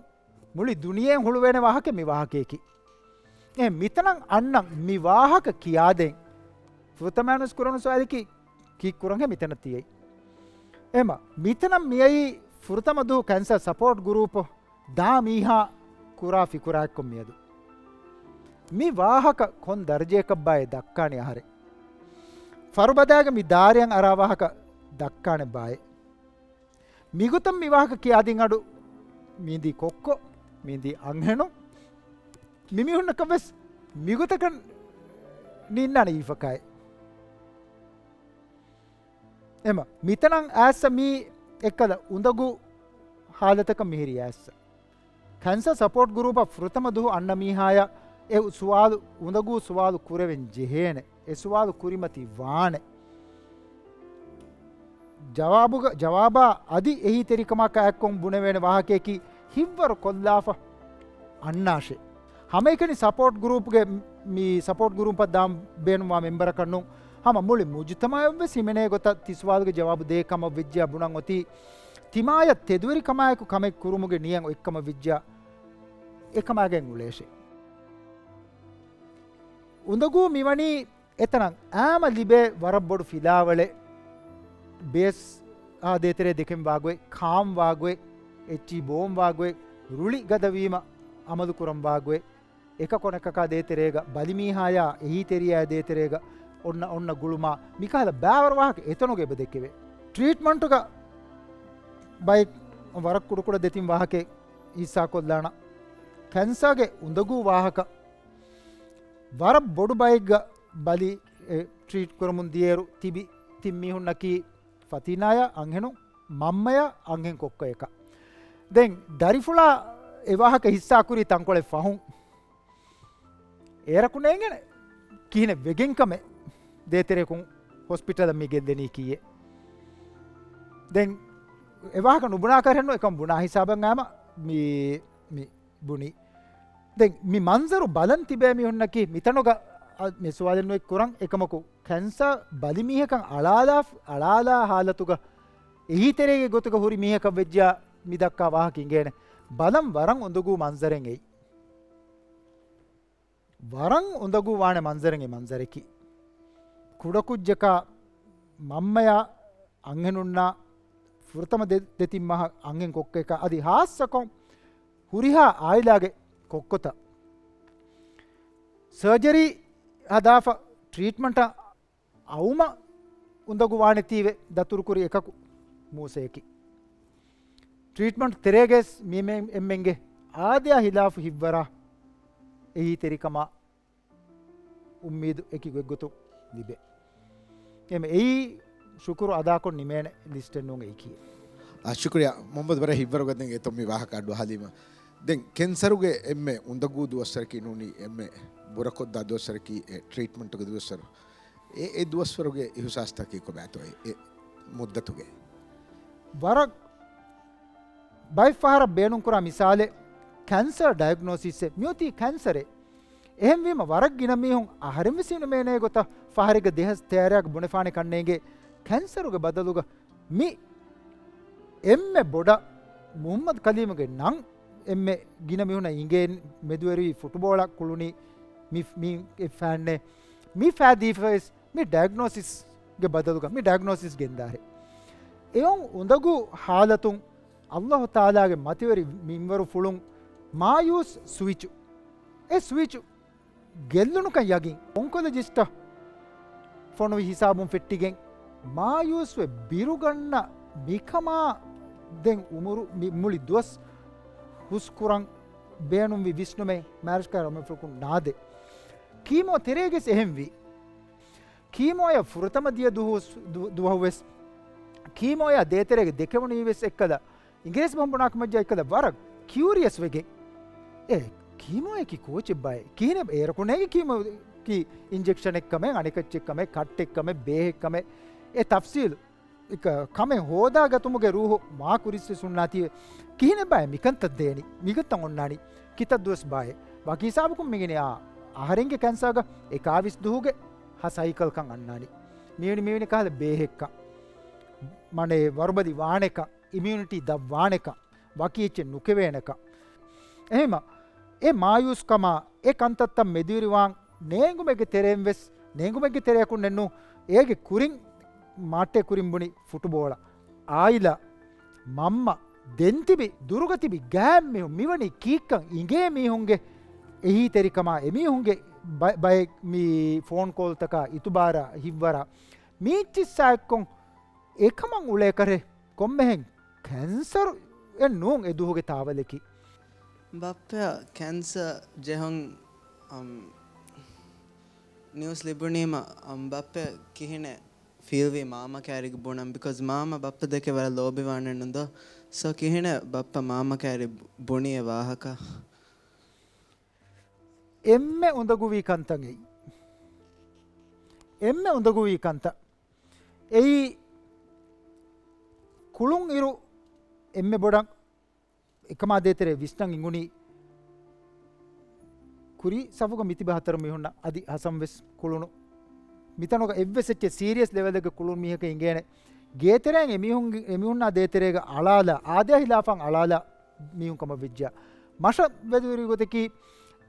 މުޅި ދުނިޔެއިން ހުޅުވޭނެ ވާހަކަ މި ވާހަކަޔަކީ. އެ މިތަނަށް އަންނަން މި ވާހަކަ ކިޔާދޭން ފުރަތަމައިނުސް ކުރަނު ސުވާލަކީ ކީއްކުރަންހޭ މިތަނަށް ތިޔައީ؟ އެމަ މިތަނަށް މިއައީ ފުރަތަމަ ދުވަހު ކެންސަރ ސަޕޯޓް ގްރޫޕް ދާ މީހާ ކުރާ ފިކުރާއެއްކޮށް މިއަދު. މި ވާހަކަ ކޮން ދަރަޖައަކަށްބާއޭ ދައްކާނެ އަހަރެއް. ފަރުބަދައިގެ މި ދާރިއަށް އަރާ ވާހަކަ ދައްކާނެ ބާއޭ. މިގޮތަށް މި ވާހަކަ ކިޔާދިން އަޑު މީނދީ ކޮއްކޮ، މީނދީ އަންހެނު، މިމީހުންނަކަށްވެސް މިގޮތަކަށް ނިންނާނެ އީފަކާއެއް. އެމަ މިތަނަށް އައިއްސަ މީ އެއްކަލަ އުނދަގޫ ހާލަތަކަށް މިހިރީ އައިއްސަ. ކެންސަރ ސަޕޯޓް ގްރޫޕަށް ފުރަތަމަ ދުހު އަންނަ މީހާޔަށް އެ ސުވާލު، އުނދަގޫ ސުވާލު ކުރެވެން ޖެހޭނެ. އެ ސުވާލު ކުރިމަތި ވާނެ. ޖަވާބުގަ-، ޖަވާބާ އަދި އެހީތެރިކަމާ ކާއެއްކޮށް ބުނެވޭނެ ވާހަކަޔަކީ ހިތްވަރު ކޮށްލާފަ އަންނާށޭ. ހަމައެކަނި ސަޕޯޓް ގްރޫޕްގެ މި ސަޕޯޓް ގްރޫޕަށް ދާން ބޭނުންވާ މެމްބަރަކަށް ނޫން، ހަމަ މުޅި މުޖުތަމަޢަށްވެސް ހިމެނޭ ގޮތަށް ތި ސުވާލުގެ ޖަވާބު ދޭ ކަމަށް ވެއްޖިޔާ ބުނަން އޮތީ، ތިމާޔަށް ތެދުވެރިކަމާއެކު ކަމެއް ކުރުމުގެ ނިޔަތް އޮތްކަމަށް ވެއްޖިޔާ އެކަމާގެން އުޅޭށޭ. އުނދަގޫ މިވަނީ އެތަނަށް އާމަ ލިބޭ ވަރަށް ބޮޑު ފިލާވަޅެއް، ބޭސް އާ ދޭތެރޭ ދެކެން ވާގޮތް، ކާން ވާގޮތް، އެއްޗިހި ބޯން ވާގޮތް، ރުޅި ގަދަވީމަ އަމަލު ކުރަން ވާގޮތް، އެކަކު އަނެކަކާ ދޭތެރޭގަ، ބަލިމީހާޔާ އެހީތެރިޔާ ދޭތެރޭގަ އޮންނަ، އޮންނަ ގުޅުމާ، މިކަހަލަ ބާވަރު ވާހަކަ އެތަނުގަ އެބަ ދެކެވޭ. ޓްރީޓްމަންޓުގަ ބައެއް ވަރަށް ކުޑަކުޑަ ދެތިން ވާހަކައެއް ހިއްސާކޮށްލާނަ. ކެންސާގެ އުނދަގޫ ވާހަކަ ވަރަށް ބޮޑު ބައެއްގަ ބަލި، އެ، ޓްރީޓް ކުރަމުން ދިޔައިރު ތިބި ތިން މީހުންނަކީ ފަތީނާޔާ އަންހެނުން، މަންމަޔާ އަންހެން ކޮއްކޮއަކަށް. ދެން ދަރިފުޅާ އެ ވާހަކަ ހިއްސާކުރީ ތަންކޮޅެއް ފަހުން. އޭރަކު ނޭނގެނެ ކިހިނެއް ވެގެން ކަމެއް ދޭތެރެއަކުން ހޮސްޕިޓަލަށް މި ގެންދެނީކީއެއް. ދެން އެ ވާހަކަ ނުބުނާ ކަރެއްނު އެކަން ބުނާ ހިސާބަށް އާމަ މި، މި ބުނީ. ދެން މި މަންޒަރު ބަލަން ތިބޭ މީހުންނަކީ މިތަނުގަ، އަ، މި ސުވާލެއް ނުއެއް ކުރަން އެކަމަކު ކެންސާ ބަލި މީހަކަށް އަޅާލާ، އަޅާލާ ހާލަތުގަ އެހީތެރޭގެ ގޮތުގަ ހުރި މީހަކަށް ވެއްޖާ މި ދައްކާ ވާހަކަ އިނގޭނެ. ބަލަން ވަރަށް އުނދަގޫ މަންޒަރެއް އެއީ. ވަރަށް އުނދަގޫ ވާނެ މަންޒަރެއް އެ މަންޒަރަކީ. ކުޑަކުއްޖަކާ މަންމަޔާ އަންހެނުންނާ ފުރަތަމަ ދެ-، ދެތިން މަހަށް އަންހެން ކޮއްކޮއަކާ އަދި ހާއްސަކޮށް ހުރިހާ އާއިލާގެ ކޮއްކޮތައް ސަރޖަރީ ހަދާފަ ޓްރީޓްމަންޓަށް އައުމަށް އުނދަގޫ ވާނެތީވެ ދަތުރުކުރި އެކަކު މޫސަޔަކީ. ޓްރީޓްމަންޓް ތެރޭގައި މީމެން އެންމެންގެ އާދަޔާ ހިލާފު ހިއްވަރާ އެހީތެރިކަމާ އުއްމީދު އެކި ގޮތްގޮތުން ލިބޭ. އެމެ އެއީ ޝުކުރު އަދާކޮށް ނިމޭނެ ލިސްޓެއް ނޫން އެއީކީ. އާ، ޝުކުރިޔާ މުހައްމަދު ވަރަށް ހިއްވަރުގަ ދެން އެތޮށް މި ވާހަކަ އަޑު އަހާލީމަ. ދެން ކެންސަރުގެ އެންމެ އުނދަގޫ ދުވަސްވަރަކީ ނޫނީ އެންމެ ބުރަކޮށްދާ ދުވަސްވަރަކީ އެ ޓްރީޓްމަންޓުގެ ދުވަސްވަރު. އެ، އެ ދުވަސްވަރުގެ އިހުސާސްތަކީ ކޮބާތޯއޭ އެ މުއްދަތުގެ؟ ވަރަށް ބައެއް ފަހަރަށް ބޭނުންކުރާ މިސާލެއް، ކެންސަރ ޑަޔަގްނޯސިސްއެއް މިއޮތީ ކެންސަރެއް. އެހެންވީމަ ވަރަށް ގިނަ މީހުން އަހަރެން ވެސް ހިނުމޭނޭ ގޮތަށް ފަހަރެއްގަ ދެހާސް ތޭރައަށް ބުނެފާނެ ކަންނޭނގެ ކެންސަރުގެ ބަދަލުގަ މި އެންމެ ބޮޑަށް މުހައްމަދު ކަލީމުގެ ނަން އެންމެ ގިނަ މީހުންނަށް އިނގޭ މެދުވެރިވި ފުޓުބޯޅަ ކުޅުނީ މި، މި އެ ފާންނޭ. މި ފާދީފަވެސް މި ޑަޔަގްނޯސިސްގެ ބަދަލުގަ މި ޑަޔަގްނޯސިސް ގެންދާހެ. އެއޮން އުނދަގޫ ހާލަތުން އައްލާހު ތަޢާލާގެ މަތިވެރި މިންވަރުފުޅުން މާޔޫސް ސުވިޗު. އެ ސުވިޗު ގެއްލުނުކަން ޔަގީން. އޮންކޮލޮޖިސްޓަށް ފޮނުވި ހިސާބުން ފެއްޓިގެން މާޔޫސްވެ ބިރުގަންނަ މިކަމާ ދެން އުމުރު މި-، މުޅި ދުވަސް ހުސްކުރަން ބޭނުންވި ވިސްނުމެއް މާރިޝްކާ ރަމަފުކުން ނާދެ. ކީމޯ ތެރޭގެސް އެހެންވީ. ކީމޯއަށް ފުރަތަމަ ދިޔަ ދުހުސް-، ދު-، ދުވަހުވެސް ކީމޯއާ ދޭތެރޭގެ ދެކެވުނީވެސް އެއްކަލަ އިނގިރޭސި ބަހުން ބުނާކަމަށްޖާ އެއްކަލަ ވަރަށް ކިއުރިއަސް ވެގެން. އޭ، ކީމޯއަކީ ކޯޗެއްބާއޭ؟ ކިހިނެއް އޭރަކު ނޭނގެ ކީމޯއަކީ އިންޖެކްޝަނެއްކަމެއް، އަނެކައްޗެއްކަމެއް، ކައްޓެއްކަމެއް، ބޭހެއްކަމެއް، އެ ތަފްސީލު. އެކަ-، ކަމެއް ހޯދާގަތުމުގެ ރޫހު މާ ކުރިއްސު ސުންނާތީވެ. ކިހިނެއްބާއޭ މިކަންތައް ދޭނީ؟ މިކަންތައް އޮންނާނީ؟ ކިތައް ދުވަސް ބާއޭ؟ ވަކި ހިސާބަކުން މިގިނައާ އަހަރެންގެ ކެންސާގަ އެކާވީސް ދުހުގެ ހަ ސައިކަލްކަން އަންނާނީ. މީވެނި، މީވެނި ކަހަލަ ބޭހެއްކަން، މަނޭ ވަރުބަލި ވާނެކަން، އިމިއުނިޓީ ދަށްވާނެކަން، ވަކި އެއްޗެއް ނުކެވޭނެކަން. އެހެމަ އެ މާޔޫސްކަމާ އެ ކަންތައްތައް މެދުވެރިވާން ނޭނގުމެއްގެ ތެރެއިން ވެސް، ނޭނގުމެއްގެ ތެރެއަކުންނެއްނު، އޭގެ ކުރިން މާއްޓޭ ކުރިން ބުނި ފުޓުބޯޅަ، އާއިލާ، މަންމަ، ދެންތިބި، ދުރުގަ ތިބި ގާތްމީހުން މިވަނީ ކީއްކަން އިނގޭ މީހުންގެ އެހީތެރިކަމާ، އެމީހުންގެ ބަ-، ބައެއް މި ފޯން ކޯލްތަކާ އިތުބާރާ ހިއްވަރާ، މީއްޗިއްސާއެއްކޮން އެކަމަށް އުޅޭކަށެއް ކޮންމެހެން ކެންސަރު އެއް ނޫން އެ ދުވަހުގެ ތާވަލަކީ. ބައްޕަ ކެންސަރ ޖެހުން، އަމް، ނިއުސް ލިބުނީމަ، އަމް، ބައްޕަ ކިހިނެއް ފީލްވީ މާމަ ކައިރިގަ ބުނަން، ބިކޮޒް މާމަ ބައްޕަ ދެކެ ވަރަށް ލޯބިވާނެ ނުންދޯ. ސޯ ކިހިނެއް ބައްޕަ މާމަ ކައިރި ބުނި އެ ވާހަކަ؟ އެންމެ އުނދަގޫވީ ކަންތައް އެއީ. އެންމެ އުނދަގޫވީ ކަންތައް އެއީ ކުޅުން އިރު އެންމެ ބޮޑަށް އެކަމާ ދޭތެރޭ ވިސްނަން އިނގުނީ ކުރީ ސަފުގަ މިތިބި ހަތަރު މީހުންނަށް އަދި ހަސަން ވެސް ކުޅުނު. މިތަނުގަ އެއްވެސް އެއްޗެއް ސީރިއަސް ލެވެލްގެ ކުޅުން މީހަކަށް އިނގޭނެ. ގޭތެރެއިން އެމީހުން، އެމީހުންނާ ދޭތެރޭގަ އަޅާލާ، އާދަޔާ ހިލާފަށް އަޅާލާ މީހުން ކަމަށް ވެއްޖެޔާ. މަށަށް ވެދުވެރި ގޮތަކީ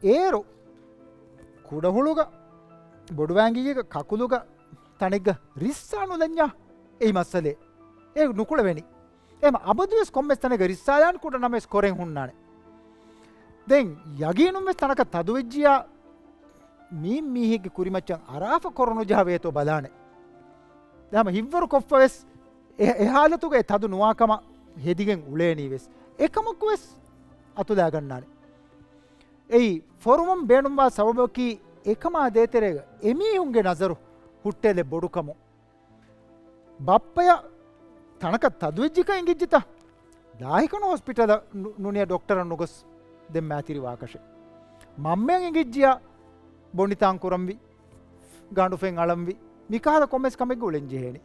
އޭރު ކުޑަހުޅުގަ، ބޮޑުވާނގިގެ ކަކުލުގަ ތަނެއްގަ ރިއްސާ ނުލަންޏާ އެއީ މައްސަލައެއް. އެ ނުކުޅެވޭނީ. އެހެމަ އަބަދުވެސް ކޮންމެސް ތަނެއްގަ ރިއްސާލާން ކުޑަ ނަމަވެސް ކޮރެން ހުންނާނެ. ދެން ޔަގީނުން ވެސް ތަނަކަށް ތަދުވެއްޖިޔާ މީން މީހެއްގެ ކުރިމައްޗަށް އަރާފަ ކޮރުނުޖަހަ ވޭތޯ ބަލާނެ. ދެން ހަމަ ހިތްވަރު ކޮށްފަ ވެސް އެ، އެ ހާލަތުގައި ތަދު ނުވާ ކަމަށް ހެދިގެން އުޅޭނީ ވެސް. އެކަމަކު ވެސް އަތުލާގަންނާނެ. އެއީ ފޮރުވަން ބޭނުންވާ ސަބަބަކީ އެކަމާ ދޭތެރޭގަ އެމީހުންގެ ނަޒަރު ހުއްޓޭލެއް ބޮޑުކަމުން. ބައްޕަޔަށް ތަނަކަށް ތަދުވެއްޖިކަން އެނގިއްޖެތަ؟ ލާހިކަނު ހޮސްޕިޓަލަށް ނު-، ނުނިޔަ ޑޮކްޓަރަށް ނުގޮސް ދެން މައިތިރި ވާކަށެއް. މަންމަޔަށް އެނގިއްޖިޔާ ބޮނޑިތާން ކުރަންވީ، ގަނޑުފެން އަޅަންވީ، މިކަހަލަ ކޮންމެސް ކަމެއްގަ އުޅެން ޖެހޭނީ.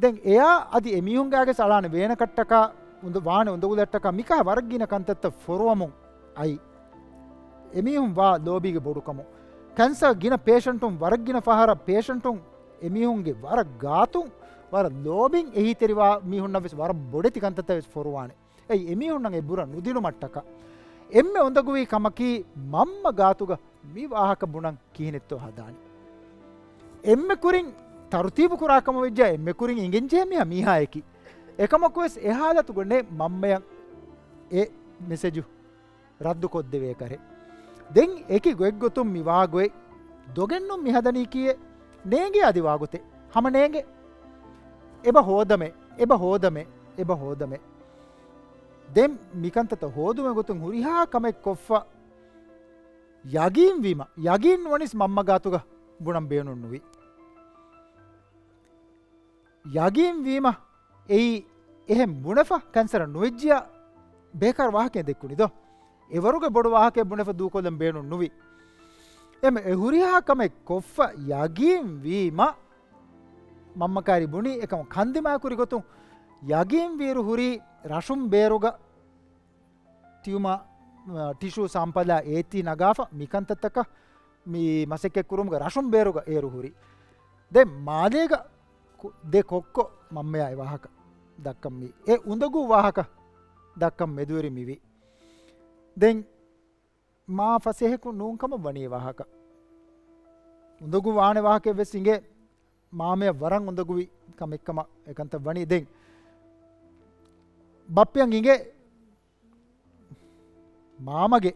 ދެން އެޔާ އަދި އެމީހުންގާގެސް އަޅާނެ ވޭނަކަށްޓަކާ އުނދަ-، ވާނެ އުނދަގުލަށްޓަކާ މިކަހަ ވަރަށް ގިނަ ކަންތައްތައް ފޮރުވަމުން އައި. އެމީހުން ވާ ލޯބީގެ ބޮޑުކަމުން. ކެންސަރ ގިނަ ޕޭޝަންޓުން ވަރަށް ގިނަ ފަހަރަށް ޕޭޝަންޓުން އެމީހުންގެ ވަރަށް ގާތުން ވަރަށް ލޯބިން އެހީތެރިވާ މީހުންނަށް ވެސް ވަރަށް ބޮޑެތި ކަންތައްތައް ވެސް ފޮރުވާނެ. އެއީ އެމީހުންނަށް އެ ބުރަ ނުދިނުމަށްޓަކާ. އެންމެ އުނދަގޫވީ ކަމަކީ މަންމަ ގާތުގަ މި ވާހަކަ ބުނަން ކިހިނެއްތޯ ހަދާނީ. އެންމެ ކުރިން ތަރުތީބު ކުރާ ކަމަށް ވެއްޖެ އެންމެ ކުރިން އިނގެންޖެހޭ މީހާ މީހާއެކީ. އެކަމަކުވެސް އެ ހާލަތުގަ ނޭ މަންމަޔަށް އެ މެސެޖު ރައްދުކޮށްދެވޭކަށެއް. ދެން އެކި ގޮތްގޮތުން މި ވާގޮތް ދޮގެއްނު މިހަދަނީކީއެއް ނޭނގޭ އަދި ވާގޮތެއް. ހަމަ ނޭނގެ. އެބަ ހޯދަމޭ، އެބަ ހޯދަމޭ، އެބަ ހޯދަމޭ. ދެން މިކަންތައްތައް ހޯދުމުގެ ގޮތުން ހުރިހާ ކަމެއް ކޮށްފަ ޔަގީންވީމަ، ޔަގީން ވަނީސް މަންމަ ގާތުގަ ބުނަން ބޭނުން ނުވި. ޔަގީންވީމަ، އެއީ އެހެން ބުނެފަ ކެންސަރ ނުވެއްޖިޔާ ބޭކާރު ވާހަކައެއް ދެއްކުނީ ދޯ. އެވަރުގެ ބޮޑު ވާހަކައެއް ބުނެފަ ދޫކޮށްލަން ބޭނުން ނުވި. އެމެ އެ ހުރިހާ ކަމެއް ކޮށްފަ ޔަގީންވީމަ، މަންމަ ކާރި ބުނީ އެކަމަށް ކަންދިމާކުރި ގޮތުން ޔަގީންވިއިރު ހުރީ ރަށުން ބޭރުގަ ޓިއުމާ، އަ، ޓިޝޫ ސާމްޕަލާ އޭތި ނަގާފަ މިކަންތައްތަކަށް މި މަސައްކަތްކުރުމުގެ ރަށުން ބޭރުގަ އޭރު ހުރި. ދެން މާލޭގަ ކު-، ދެ ކޮއްކޮ މަންމަޔާ އެ ވާހަކަ ދައްކަން މި. އެ އުނދަގޫ ވާހަކަ ދައްކަން މެދުވެރި މިވީ. ދެން މާ ފަސޭހަކު ނޫން ކަމަށް ވަނީ ވާހަކަ. އުނދަގޫ ވާނެ ވާހަކައެއް ވެސް އިނގޭ. މާމަޔަށް ވަރަށް އުނދަގޫވި ކަމެއްކަމަށް އެކަންތައް ވަނީ. ދެން ބައްޕަޔަށް އިނގޭ މާމަގެ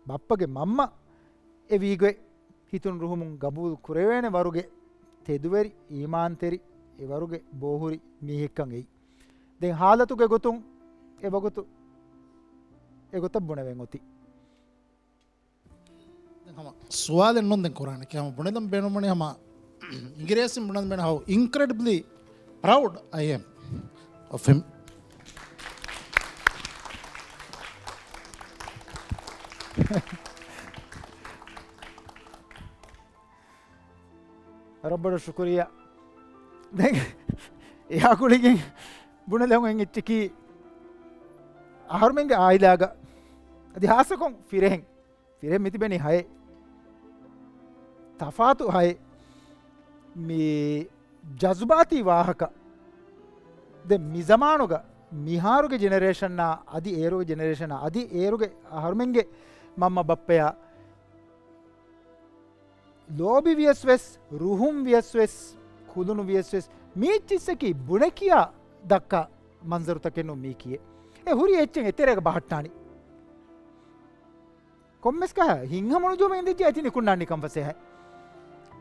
ބައްޕަގެ މަންމަ އެ ވީގޮތް ހިތުން ރުހުމުން ގަބޫލު ކުރެވޭނެ ވަރުގެ ތެދުވެރި، އީމާންތެރި، އެ ވަރުގެ ބޯހުރި މީހެއްކަން އެއީ. ދެން ހާލަތުގެ ގޮތުން އެ ވަގުތު އެގޮތަށް ބުނެވެން އޮތީ. ދެން ހަމަ ސުވާލެއް ނޫން ދެން ކުރާނެ. ކިޔާ ހަމަ ބުނެލަން ބޭނުންވަނީ ހަމަ އިނގިރޭސިން ބުނަން ބޭނުން how incredibly proud I am of him. ވަރަށް ބޮޑަށް ޝުކުރިއްޔާ. ދެން އެހާ ގުޅިގެން ބުނެލަން އޮތް އެއްޗަކީ އަހަރުމެންގެ އާއިލާގަ އަދި ހާއްސަކޮށް ފިރިހެން، ފިރިހެން މިތިބެނީ ހައެއް. ތަފާތު ހައެއް. މި ޖަޒުބާތީ ވާހަކަ. ދެން މި ޒަމާނުގަ މިހާރުގެ ޖެނެރޭޝަންއާ އަދި އޭރުގެ ޖެނެރޭޝަންއާ އަދި އޭރުގެ އަހަރުމެންގެ މަންމަ ބައްޕަޔާ ލޯބި ވިޔަސް ވެސް، ރުހުން ވިޔަސް ވެސް، ކުލުނު ވިޔަސް ވެސް، މީއްޗިއްސަކީ ބުނެކިޔާ ދައްކާ މަންޒަރުތަކެއް ނޫން މީކީއެއް. އެ ހުރި އެއްޗެއް އެތެރޭގަ ބަހައްޓާނީ. ކޮންމެސް ކަހަ ހިތްހަމަނުޖެހުމެއް އިނދެއްޖެ އަތި ނިކުންނާން ނިކަން ފަސޭހައި.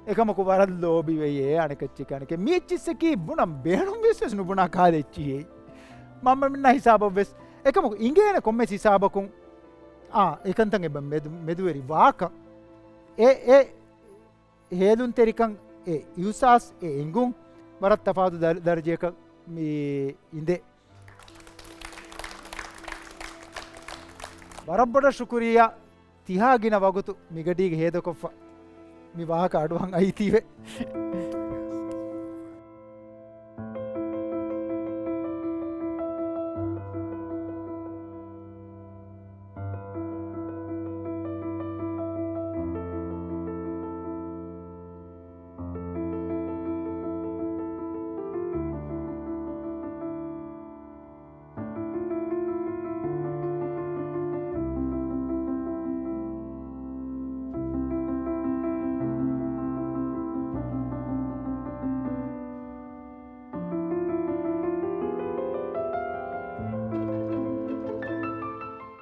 އެކަމަކު ވަރަށް ލޯބިވެޔޭ އަނެކައްޗެކޭ އަނެކެ. މީއްޗިއްސަކީ ބުނަން ބޭނުން ވިޔަސް ވެސް ނުބުނާ ކާލެއްޗިހޭ. މަންމަމެންނާ ހިސާބަށް ވެސް. އެކަމަކު އިނގޭނެ ކޮންމެސް ހިސާބަކުން. އާ، އެކަންތައް އެބަ މެދު-، މެދުވެރި ވާކަން. އެ، އެ ހޭލުންތެރިކަން، އެ އިހުސާސް، އެ އެނގުން ވަރަށް ތަފާތު ދަރ-، ދަރަޖައަކަށް މި އިނދެ. ވަރަށް ބޮޑަށް ޝުކުރިއްޔާ ތިހާ ގިނަ ވަގުތު މިގަޑީގަ ހޭދަކޮށްފަ މި ވާހަކަ އަޑުއަހަން އައީތީވެ.